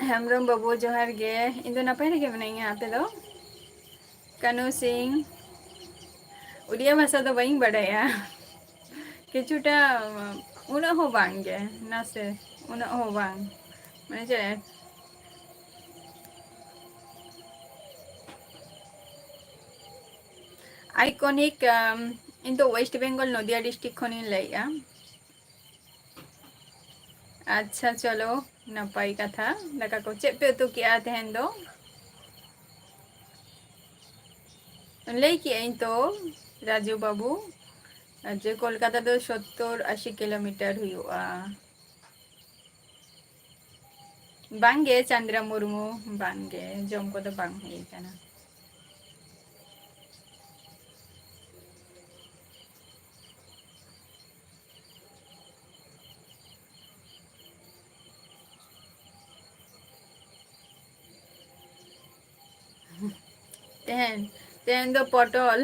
ᱦᱮᱢᱵᱨᱚᱢ ᱵᱟᱹᱵᱩ, ᱡᱚᱦᱟᱨ ᱜᱮ᱾ ᱤᱧ ᱫᱚ ᱱᱟᱯᱟᱭ ᱨᱮᱜᱮ ᱢᱮᱱᱟᱧᱟ, ᱟᱯᱮ ᱫᱚ? ᱠᱟᱹᱱᱩ ᱥᱤᱝ, ᱩᱲᱤᱭᱟ ᱵᱷᱟᱥᱟ ᱫᱚ ᱵᱟᱹᱧ ᱵᱟᱰᱟᱭᱟ, ᱠᱤᱪᱷᱩᱴᱟ, ᱩᱱᱟᱹᱜ ᱦᱚᱸ ᱵᱟᱝ ᱜᱮ, ᱱᱟᱥᱮ, ᱩᱱᱟᱹᱜ ᱦᱚᱸ ᱵᱟᱝ, ᱢᱟᱱᱮ ᱪᱮᱫ, ᱟᱭᱠᱚᱱᱤᱠ, ᱟᱢ, ᱤᱧ ᱫᱚ ᱳᱭᱮᱥᱴ ᱵᱮᱝᱜᱚᱞ, ᱱᱚᱫᱤᱭᱟ ᱰᱤᱥᱴᱨᱤᱠᱴ ᱠᱷᱚᱱᱤᱧ ᱞᱟᱹᱭᱮᱜᱼᱟ᱾ ᱟᱪᱪᱷᱟ, ᱪᱚᱞᱚ, ᱱᱟᱯᱟᱭ ᱠᱟᱛᱷᱟ᱾ ᱫᱟᱠᱟ ᱠᱚ ᱪᱮᱫ ᱯᱮ ᱩᱛᱩ ᱠᱮᱜᱼᱟ ᱛᱮᱦᱮᱧ ᱫᱚ? ᱞᱟᱹᱭ ᱠᱮᱜᱼᱟᱹᱧ ᱛᱚ, ᱨᱟᱡᱩ ᱵᱟᱹᱵᱩ, ᱡᱮ ᱠᱳᱞᱠᱟᱛᱟ ᱫᱚ ᱥᱚᱛᱛᱚᱨ ᱟᱥᱤ ᱠᱤᱞᱳᱢᱤᱴᱟᱨ ᱦᱩᱭᱩᱜᱼᱟ᱾ ᱵᱟᱝᱜᱮ ᱪᱟᱸᱫᱽᱨᱟ ᱢᱩᱨᱢᱩ, ᱵᱟᱝᱜᱮ, ᱡᱚᱢ ᱠᱚᱫᱚ ᱵᱟᱝ ᱦᱩᱭ ᱟᱠᱟᱱᱟ᱾ ᱛᱮᱦᱮᱧ, ᱛᱮᱦᱮᱧ ᱫᱚ ᱯᱚᱴᱚᱞ,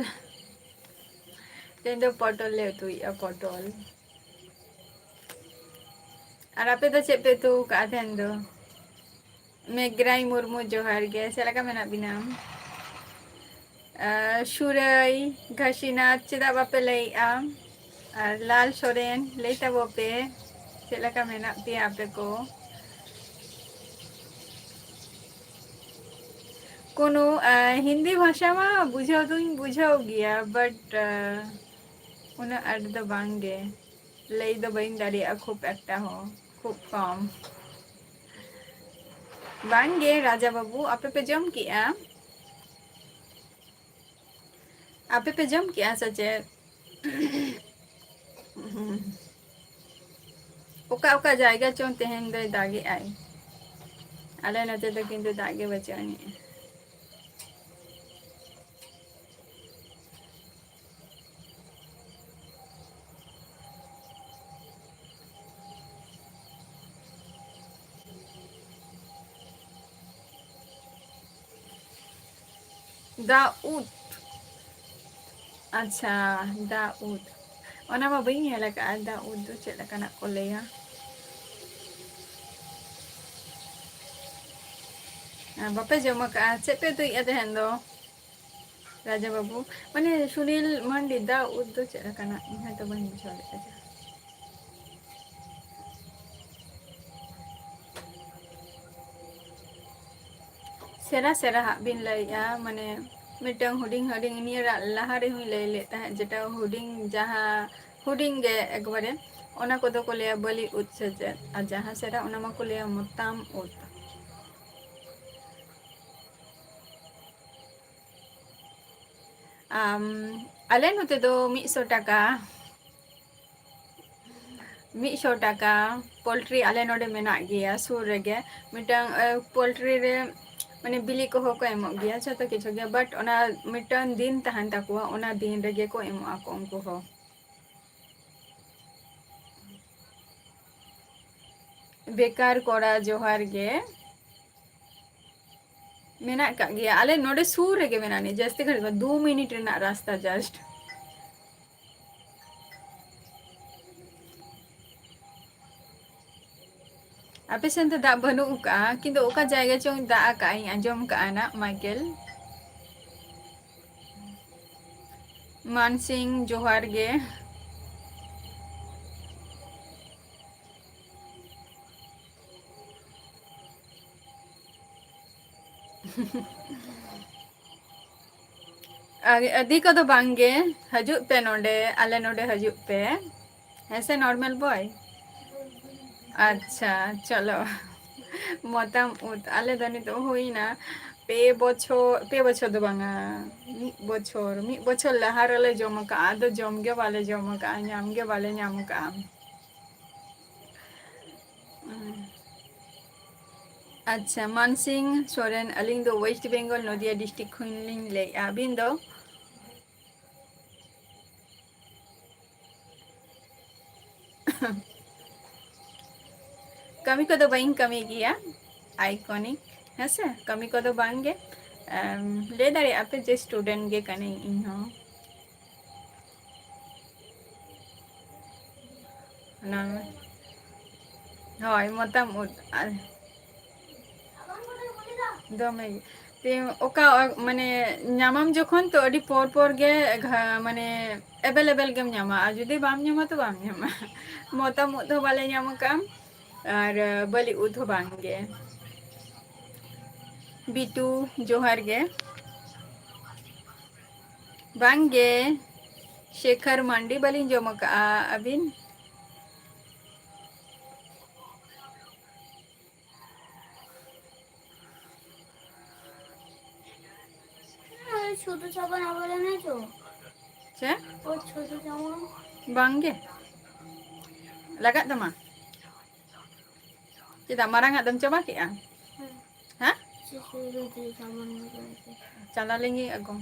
ᱛᱮᱦᱮᱧ ᱫᱚ ᱯᱚᱴᱚᱞ ᱞᱮ ᱩᱛᱩᱭᱮᱫᱼᱟ, ᱯᱚᱴᱚᱞ᱾ ᱟᱨ ᱟᱯᱮ ᱫᱚ ᱪᱮᱫ ᱯᱮ ᱩᱛᱩ ᱠᱟᱜᱼᱟ ᱛᱮᱦᱮᱧ ᱫᱚ? ᱢᱮᱜᱽᱨᱟᱭ ᱢᱩᱨᱢᱩ, ᱡᱚᱦᱟᱨ ᱜᱮ, ᱪᱮᱫ ᱞᱮᱠᱟ ᱢᱮᱱᱟᱜ ᱵᱤᱱᱟ? ᱟᱨ ᱥᱩᱨᱟᱹᱭ, ᱜᱷᱟᱥᱤᱱᱟᱛᱷ, ᱪᱮᱫᱟᱜ ᱵᱟᱯᱮ ᱞᱟᱹᱭᱮᱜᱼᱟ? ᱟᱨ ᱞᱟᱞ ᱥᱚᱨᱮᱱ, ᱞᱟᱹᱭ ᱛᱟᱵᱚ ᱯᱮ, ᱪᱮᱫ ᱞᱮᱠᱟ ᱢᱮᱱᱟᱜ ᱯᱮᱭᱟ ᱟᱯᱮ ᱠᱚ? ᱠᱳᱱᱳ, ᱟᱸ, ᱦᱤᱱᱫᱤ ᱵᱷᱟᱥᱟ ᱢᱟ ᱵᱩᱡᱷᱟᱹᱣ ᱫᱩᱧ ᱵᱩᱡᱷᱟᱹᱣ ᱜᱮᱭᱟ, but, ᱟᱸ, ᱩᱱᱟᱹᱜ ᱟᱸᱴ ᱫᱚ ᱵᱟᱝ ᱜᱮ᱾ ᱞᱟᱹᱭ ᱫᱚ ᱵᱟᱹᱧ ᱫᱟᱲᱮᱭᱟᱜᱼᱟ ᱠᱷᱩᱵ ᱮᱠᱴᱟ ᱦᱚᱸ, ᱠᱷᱩᱵ ᱠᱚᱢ᱾ ᱵᱟᱝ ᱜᱮ ᱨᱟᱡᱟ ᱵᱟᱹᱵᱩ, ᱟᱯᱮ ᱯᱮ ᱡᱚᱢ ᱠᱮᱜᱼᱟ? ᱟᱯᱮ ᱯᱮ ᱡᱚᱢ ᱠᱮᱜᱼᱟ ᱥᱮ ᱪᱮᱫ? ᱚᱠᱟ ᱚᱠᱟ ᱡᱟᱭᱜᱟ ᱪᱚᱝ ᱛᱮᱦᱮᱧ ᱫᱚᱭ ᱫᱟᱜᱮᱜᱼᱟᱭ, ᱟᱞᱮ ᱱᱚᱛᱮ ᱫᱚ ᱠᱤᱱᱛᱩ ᱫᱟᱜ ᱜᱮ ᱵᱟᱹᱪᱩᱜ ᱟᱹᱱᱤᱡ᱾ ᱫᱟᱜ ᱩᱫ᱾ ᱟᱪᱪᱷᱟ, ᱫᱟᱜ ᱩᱫ, ᱚᱱᱟ ᱢᱟ ᱵᱟᱹᱧ ᱧᱮᱞ ᱟᱠᱟᱫᱼᱟ᱾ ᱫᱟᱜ ᱩᱫ ᱫᱚ ᱪᱮᱫ ᱞᱮᱠᱟᱱᱟᱜ ᱠᱚ ᱞᱟᱹᱭᱟ? ᱟᱨ ᱵᱟᱯᱮ ᱡᱚᱢ ᱟᱠᱟᱫᱼᱟ? ᱪᱮᱫ ᱯᱮ ᱩᱛᱩᱭᱮᱫᱼᱟ ᱛᱮᱦᱮᱧ ᱫᱚ, ᱨᱟᱡᱟ ᱵᱟᱹᱵᱩ? ᱢᱟᱱᱮ, ᱥᱩᱱᱤᱞ ᱢᱟᱱᱰᱤ, ᱫᱟᱜ ᱩᱫ ᱫᱚ ᱪᱮᱫ ᱞᱮᱠᱟᱱᱟᱜ? ᱤᱧ ᱦᱚᱭᱛᱳ ᱵᱟᱹᱧ ᱵᱩᱡᱷᱟᱹᱣ ᱞᱮᱫᱼᱟ᱾ ᱥᱮᱬᱟ ᱥᱮᱬᱟ ᱦᱟᱸᱜ ᱵᱤᱱ ᱞᱟᱹᱭᱮᱜᱼᱟ, ᱢᱟᱱᱮ, ᱢᱤᱫᱴᱟᱝ ᱦᱩᱰᱤᱧ ᱦᱩᱰᱤᱧ, ᱱᱤᱭᱟᱹ ᱨᱟ-, ᱞᱟᱦᱟ ᱨᱮᱦᱚᱸᱧ ᱞᱟᱹᱭ ᱞᱮᱫ ᱛᱟᱦᱮᱸᱫ, ᱡᱮᱴᱟ ᱦᱩᱰᱤᱧ, ᱡᱟᱦᱟᱸ ᱦᱩᱰᱤᱧ ᱜᱮ ᱮᱠᱵᱟᱨᱮ, ᱚᱱᱟ ᱠᱚᱫᱚ ᱠᱚ ᱞᱟᱹᱭᱟ ᱵᱟᱹᱞᱤ ᱩᱫ ᱥᱮ ᱪᱮᱫ, ᱟᱨ ᱡᱟᱦᱟᱸ ᱥᱮᱫᱟᱜ ᱚᱱᱟ ᱢᱟᱠᱚ ᱞᱟᱹᱭᱟ ᱢᱚᱛᱟᱢ ᱩᱫ᱾ ᱟᱢ, ᱟᱞᱮ ᱱᱚᱛᱮ ᱫᱚ ᱢᱤᱫ ᱥᱚ ᱴᱟᱠᱟ᱾ ᱢᱤᱫ ᱥᱚ ᱴᱟᱠᱟ᱾ ᱯᱳᱞᱴᱨᱤ ᱟᱞᱮ ᱱᱚᱰᱮ ᱢᱮᱱᱟᱜ ᱜᱮᱭᱟ ᱥᱩᱨ ᱨᱮᱜᱮ᱾ ᱢᱤᱫᱴᱟᱝ, ᱮ, ᱯᱳᱞᱴᱨᱤ ᱨᱮ ᱢᱟᱱᱮ ᱵᱤᱞᱤ ᱠᱚᱦᱚᱸ ᱠᱚ ᱮᱢᱚᱜ ᱜᱮᱭᱟ, ᱡᱷᱚᱛᱚ ᱠᱤᱪᱷᱩ ᱜᱮ, but ᱚᱱᱟ ᱢᱤᱫᱴᱟᱝ ᱫᱤᱱ ᱛᱟᱦᱮᱱ ᱛᱟᱠᱚᱣᱟ, ᱚᱱᱟ ᱫᱤᱱ ᱨᱮᱜᱮ ᱠᱚ ᱮᱢᱚᱜ ᱟᱠᱚ ᱩᱱᱠᱩ ᱦᱚᱸ᱾ ᱵᱮᱠᱟᱨ ᱠᱚᱲᱟ ᱡᱚᱦᱟᱨ ᱜᱮ᱾ ᱢᱮᱱᱟᱜ ᱠᱟᱜ ᱜᱮᱭᱟ, ᱟᱞᱮ ᱱᱚᱰᱮ ᱥᱩᱨ ᱨᱮᱜᱮ ᱢᱮᱱᱟᱜ ᱟᱹᱱᱤᱡ, ᱡᱟᱹᱥᱛᱤ ᱜᱷᱟᱹᱲᱤᱡ ᱫᱚ ᱵᱟᱝ, ᱫᱩ ᱢᱤᱱᱤᱴ ᱨᱮᱱᱟᱜ ᱨᱟᱥᱛᱟ just᱾ ᱟᱯᱮ ᱥᱮᱱ ᱫᱚ ᱫᱟᱜ ᱵᱟᱹᱱᱩᱜ ᱠᱟᱜᱼᱟ, ᱠᱤᱱᱛᱩ ᱚᱠᱟ ᱡᱟᱭᱜᱟ ᱪᱚᱝ ᱫᱟᱜ ᱟᱠᱟᱜ ᱤᱧ ᱟᱸᱡᱚᱢ ᱠᱟᱜᱼᱟ ᱱᱟᱜ, ᱢᱟᱭᱠᱮᱞ᱾ ᱢᱟᱱᱥᱤᱝ, ᱡᱚᱦᱟᱨ ᱜᱮ᱾ ᱟᱨ ᱟᱹᱫᱤ ᱠᱚᱫᱚ ᱵᱟᱝᱜᱮ, ᱦᱤᱡᱩᱜ ᱯᱮ ᱱᱚᱰᱮ, ᱟᱞᱮ ᱱᱚᱰᱮ ᱦᱤᱡᱩᱜ ᱯᱮ᱾ ᱦᱮᱸ ᱥᱮ, ᱱᱚᱨᱢᱟᱞ ᱵᱚᱭ? ᱟᱪᱪᱷᱟ, ᱪᱚᱞᱚ᱾ ᱢᱚᱛᱟᱢ ᱩᱫ, ᱟᱞᱮ ᱫᱚ ᱱᱤᱛᱚᱜ ᱦᱩᱭᱱᱟ ᱯᱮ ᱵᱚᱪᱷᱚᱨ, ᱯᱮ ᱵᱚᱪᱷᱚᱨ ᱫᱚ ᱵᱟᱝᱟ, ᱢᱤᱫ ᱵᱚᱪᱷᱚᱨ, ᱢᱤᱫ ᱵᱚᱪᱷᱚᱨ ᱞᱟᱦᱟ ᱨᱮᱞᱮ ᱡᱚᱢ ᱟᱠᱟᱜᱼᱟ, ᱟᱫᱚ ᱡᱚᱢ ᱜᱮ ᱵᱟᱞᱮ ᱡᱚᱢ ᱟᱠᱟᱜᱼᱟ, ᱧᱟᱢ ᱜᱮ ᱵᱟᱞᱮ ᱧᱟᱢ ᱟᱠᱟᱜᱼᱟ᱾ ᱟᱪᱪᱷᱟ, ᱢᱟᱱᱥᱤᱝ ᱥᱚᱨᱮᱱ, ᱟᱹᱞᱤᱧ ᱫᱚ ᱳᱭᱮᱥᱴ ᱵᱮᱝᱜᱚᱞ, ᱱᱚᱫᱤᱭᱟ ᱰᱤᱥᱴᱨᱤᱠᱴ ᱠᱷᱚᱱ ᱞᱤᱧ ᱞᱟᱹᱭᱮᱫᱼᱟ᱾ ᱟᱹᱵᱤᱱ ᱫᱚ? ᱠᱟᱹᱢᱤ ᱠᱚᱫᱚ ᱵᱟᱹᱧ ᱠᱟᱹᱢᱤ ᱜᱮᱭᱟ, ᱟᱭᱠᱚᱱᱤᱠ, ᱦᱮᱸ ᱥᱮ, ᱠᱟᱹᱢᱤ ᱠᱚᱫᱚ ᱵᱟᱝ ᱜᱮ᱾ ᱮᱢ, ᱞᱟᱹᱭ ᱫᱟᱲᱮᱭᱟᱜᱼᱟ ᱯᱮ ᱡᱮ ᱥᱴᱩᱰᱮᱱᱴ ᱜᱮ ᱠᱟᱹᱱᱟᱹᱧ ᱤᱧ ᱦᱚᱸ᱾ ᱚᱱᱟ, ᱦᱳᱭ, ᱢᱚᱛᱟᱢ ᱩᱫ᱾ ᱟᱨ ᱫᱚᱢᱮ ᱜᱮ᱾ ᱛᱮ ᱚᱠᱟ, ᱢᱟᱱᱮ, ᱧᱟᱢᱟᱢ ᱡᱚᱠᱷᱚᱱ ᱛᱚ ᱟᱹᱰᱤ ᱯᱚᱨ ᱯᱚᱨ ᱜᱮ ᱜᱷᱟ-, ᱢᱟᱱᱮ, ᱮᱵᱮᱞᱮᱵᱮᱞ ᱜᱮᱢ ᱧᱟᱢᱟ, ᱟᱨ ᱡᱩᱫᱤ ᱵᱟᱢ ᱧᱟᱢᱟ ᱛᱚ ᱵᱟᱢ ᱧᱟᱢᱟ᱾ ᱢᱚᱛᱟᱢ ᱩᱫ ᱦᱚᱸ ᱵᱟᱞᱮ ᱧᱟᱢ ᱟᱠᱟᱫᱼᱟ, ᱟᱨ ᱵᱟᱹᱞᱤ ᱩᱫ ᱦᱚᱸ ᱵᱟᱝ ᱜᱮ᱾ ᱵᱤᱴᱩ, ᱡᱚᱦᱟᱨ ᱜᱮ᱾ ᱵᱟᱝ ᱜᱮ, ᱥᱮᱠᱷᱟᱨ ᱢᱟᱱᱰᱤ ᱵᱟᱹᱞᱤᱧ ᱡᱚᱢ ᱟᱠᱟᱫᱼᱟ᱾ ᱟᱹᱵᱤᱱ? ᱪᱷᱳᱴᱳ ᱥᱟᱵᱚᱱ ᱟᱵᱟᱨ ᱮᱢ ᱦᱤᱡᱩᱜᱼᱟ? ᱪᱮᱫ? ᱳ ᱪᱷᱳᱴᱳ ᱥᱟᱵᱚᱱ᱾ ᱵᱟᱝᱜᱮ᱾ ᱞᱟᱜᱟᱜ ᱛᱟᱢᱟ? ᱪᱮᱫᱟᱜ, ᱢᱟᱨᱟᱝ ᱟᱜ ᱫᱚᱢ ᱪᱟᱵᱟ ᱠᱮᱜᱼᱟ? ᱦᱮᱸ᱾ ᱦᱮᱸ? ᱪᱷᱳᱴᱳ ᱥᱟᱵᱚᱱ ᱟᱵᱟᱨ ᱮᱢ ᱦᱤᱡᱩᱜᱼᱟ᱾ ᱪᱟᱞᱟᱣ ᱞᱮᱱ ᱜᱤᱧ ᱟᱹᱜᱩ᱾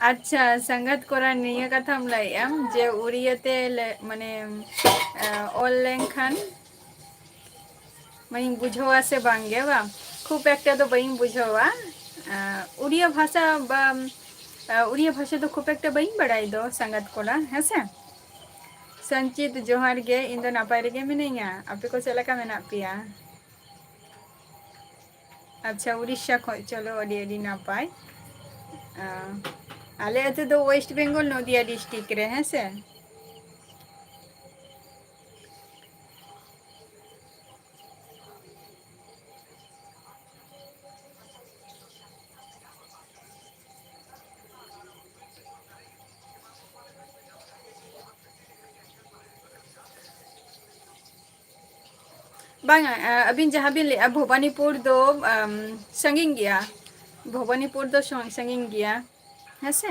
ᱟᱪᱪᱷᱟ, ᱥᱟᱸᱜᱟᱛ ᱠᱚᱲᱟ, ᱱᱤᱭᱟᱹ ᱠᱟᱛᱷᱟᱢ ᱞᱟᱹᱭᱮᱜᱼᱟ ᱡᱮ ᱩᱲᱤᱭᱟᱹ ᱛᱮ ᱞᱮ-, ᱢᱟᱱᱮ, ᱮ, ᱚᱞ ᱞᱮᱱᱠᱷᱟᱱ ᱢᱟᱱᱮᱧ ᱵᱩᱡᱷᱟᱹᱣᱟ ᱥᱮ ᱵᱟᱝ ᱜᱮ, ᱵᱟᱝ? ᱠᱷᱩᱵ ᱮᱠᱴᱟ ᱫᱚ ᱵᱟᱹᱧ ᱵᱩᱡᱷᱟᱹᱣᱟ᱾ ᱮ, ᱩᱲᱤᱭᱟᱹ ᱵᱷᱟᱥᱟ ᱵᱟ, ᱮ, ᱩᱲᱤᱭᱟᱹ ᱵᱷᱟᱥᱟ ᱫᱚ ᱠᱷᱩᱵ ᱮᱠᱴᱟ ᱵᱟᱹᱧ ᱵᱟᱲᱟᱭ ᱫᱚ, ᱥᱟᱸᱜᱟᱛ ᱠᱚᱲᱟ, ᱦᱮᱸ ᱥᱮ? ᱥᱚᱧᱪᱤᱛ, ᱡᱚᱦᱟᱨ ᱜᱮ᱾ ᱤᱧ ᱫᱚ ᱱᱟᱯᱟᱭ ᱨᱮᱜᱮ ᱢᱤᱱᱟᱹᱧᱟ᱾ ᱟᱯᱮ ᱠᱚ ᱪᱮᱫ ᱞᱮᱠᱟ ᱢᱮᱱᱟᱜ ᱯᱮᱭᱟ? ᱟᱪᱪᱷᱟ, ᱩᱲᱤᱥᱥᱟ ᱠᱷᱚᱡ, ᱪᱚᱞᱚ, ᱟᱹᱰᱤ, ᱟᱹᱰᱤ ᱱᱟᱯᱟᱭ᱾ ᱟᱸ, ᱟᱞᱮ ᱟᱹᱛᱩ ᱫᱚ West Bengal, ᱱᱚᱫᱤᱭᱟ district ᱨᱮ, ᱦᱮᱸ ᱥᱮ? ᱵᱟᱝᱟ, ᱟ, ᱟᱹᱵᱤᱱ ᱡᱟᱦᱟᱸ ᱵᱤᱱ ᱞᱟᱹᱭᱮᱜᱼᱟ, ᱵᱷᱚᱵᱟᱱᱤᱯᱩᱨ ᱫᱚ, ᱟᱢ, ᱥᱟᱺᱜᱤᱧ ᱜᱮᱭᱟ᱾ ᱵᱷᱚᱵᱟᱱᱤᱯᱩᱨ ᱫᱚ ᱥᱚᱝ-, ᱥᱟᱺᱜᱤᱧ ᱜᱮᱭᱟ, ᱦᱮᱸ ᱥᱮ?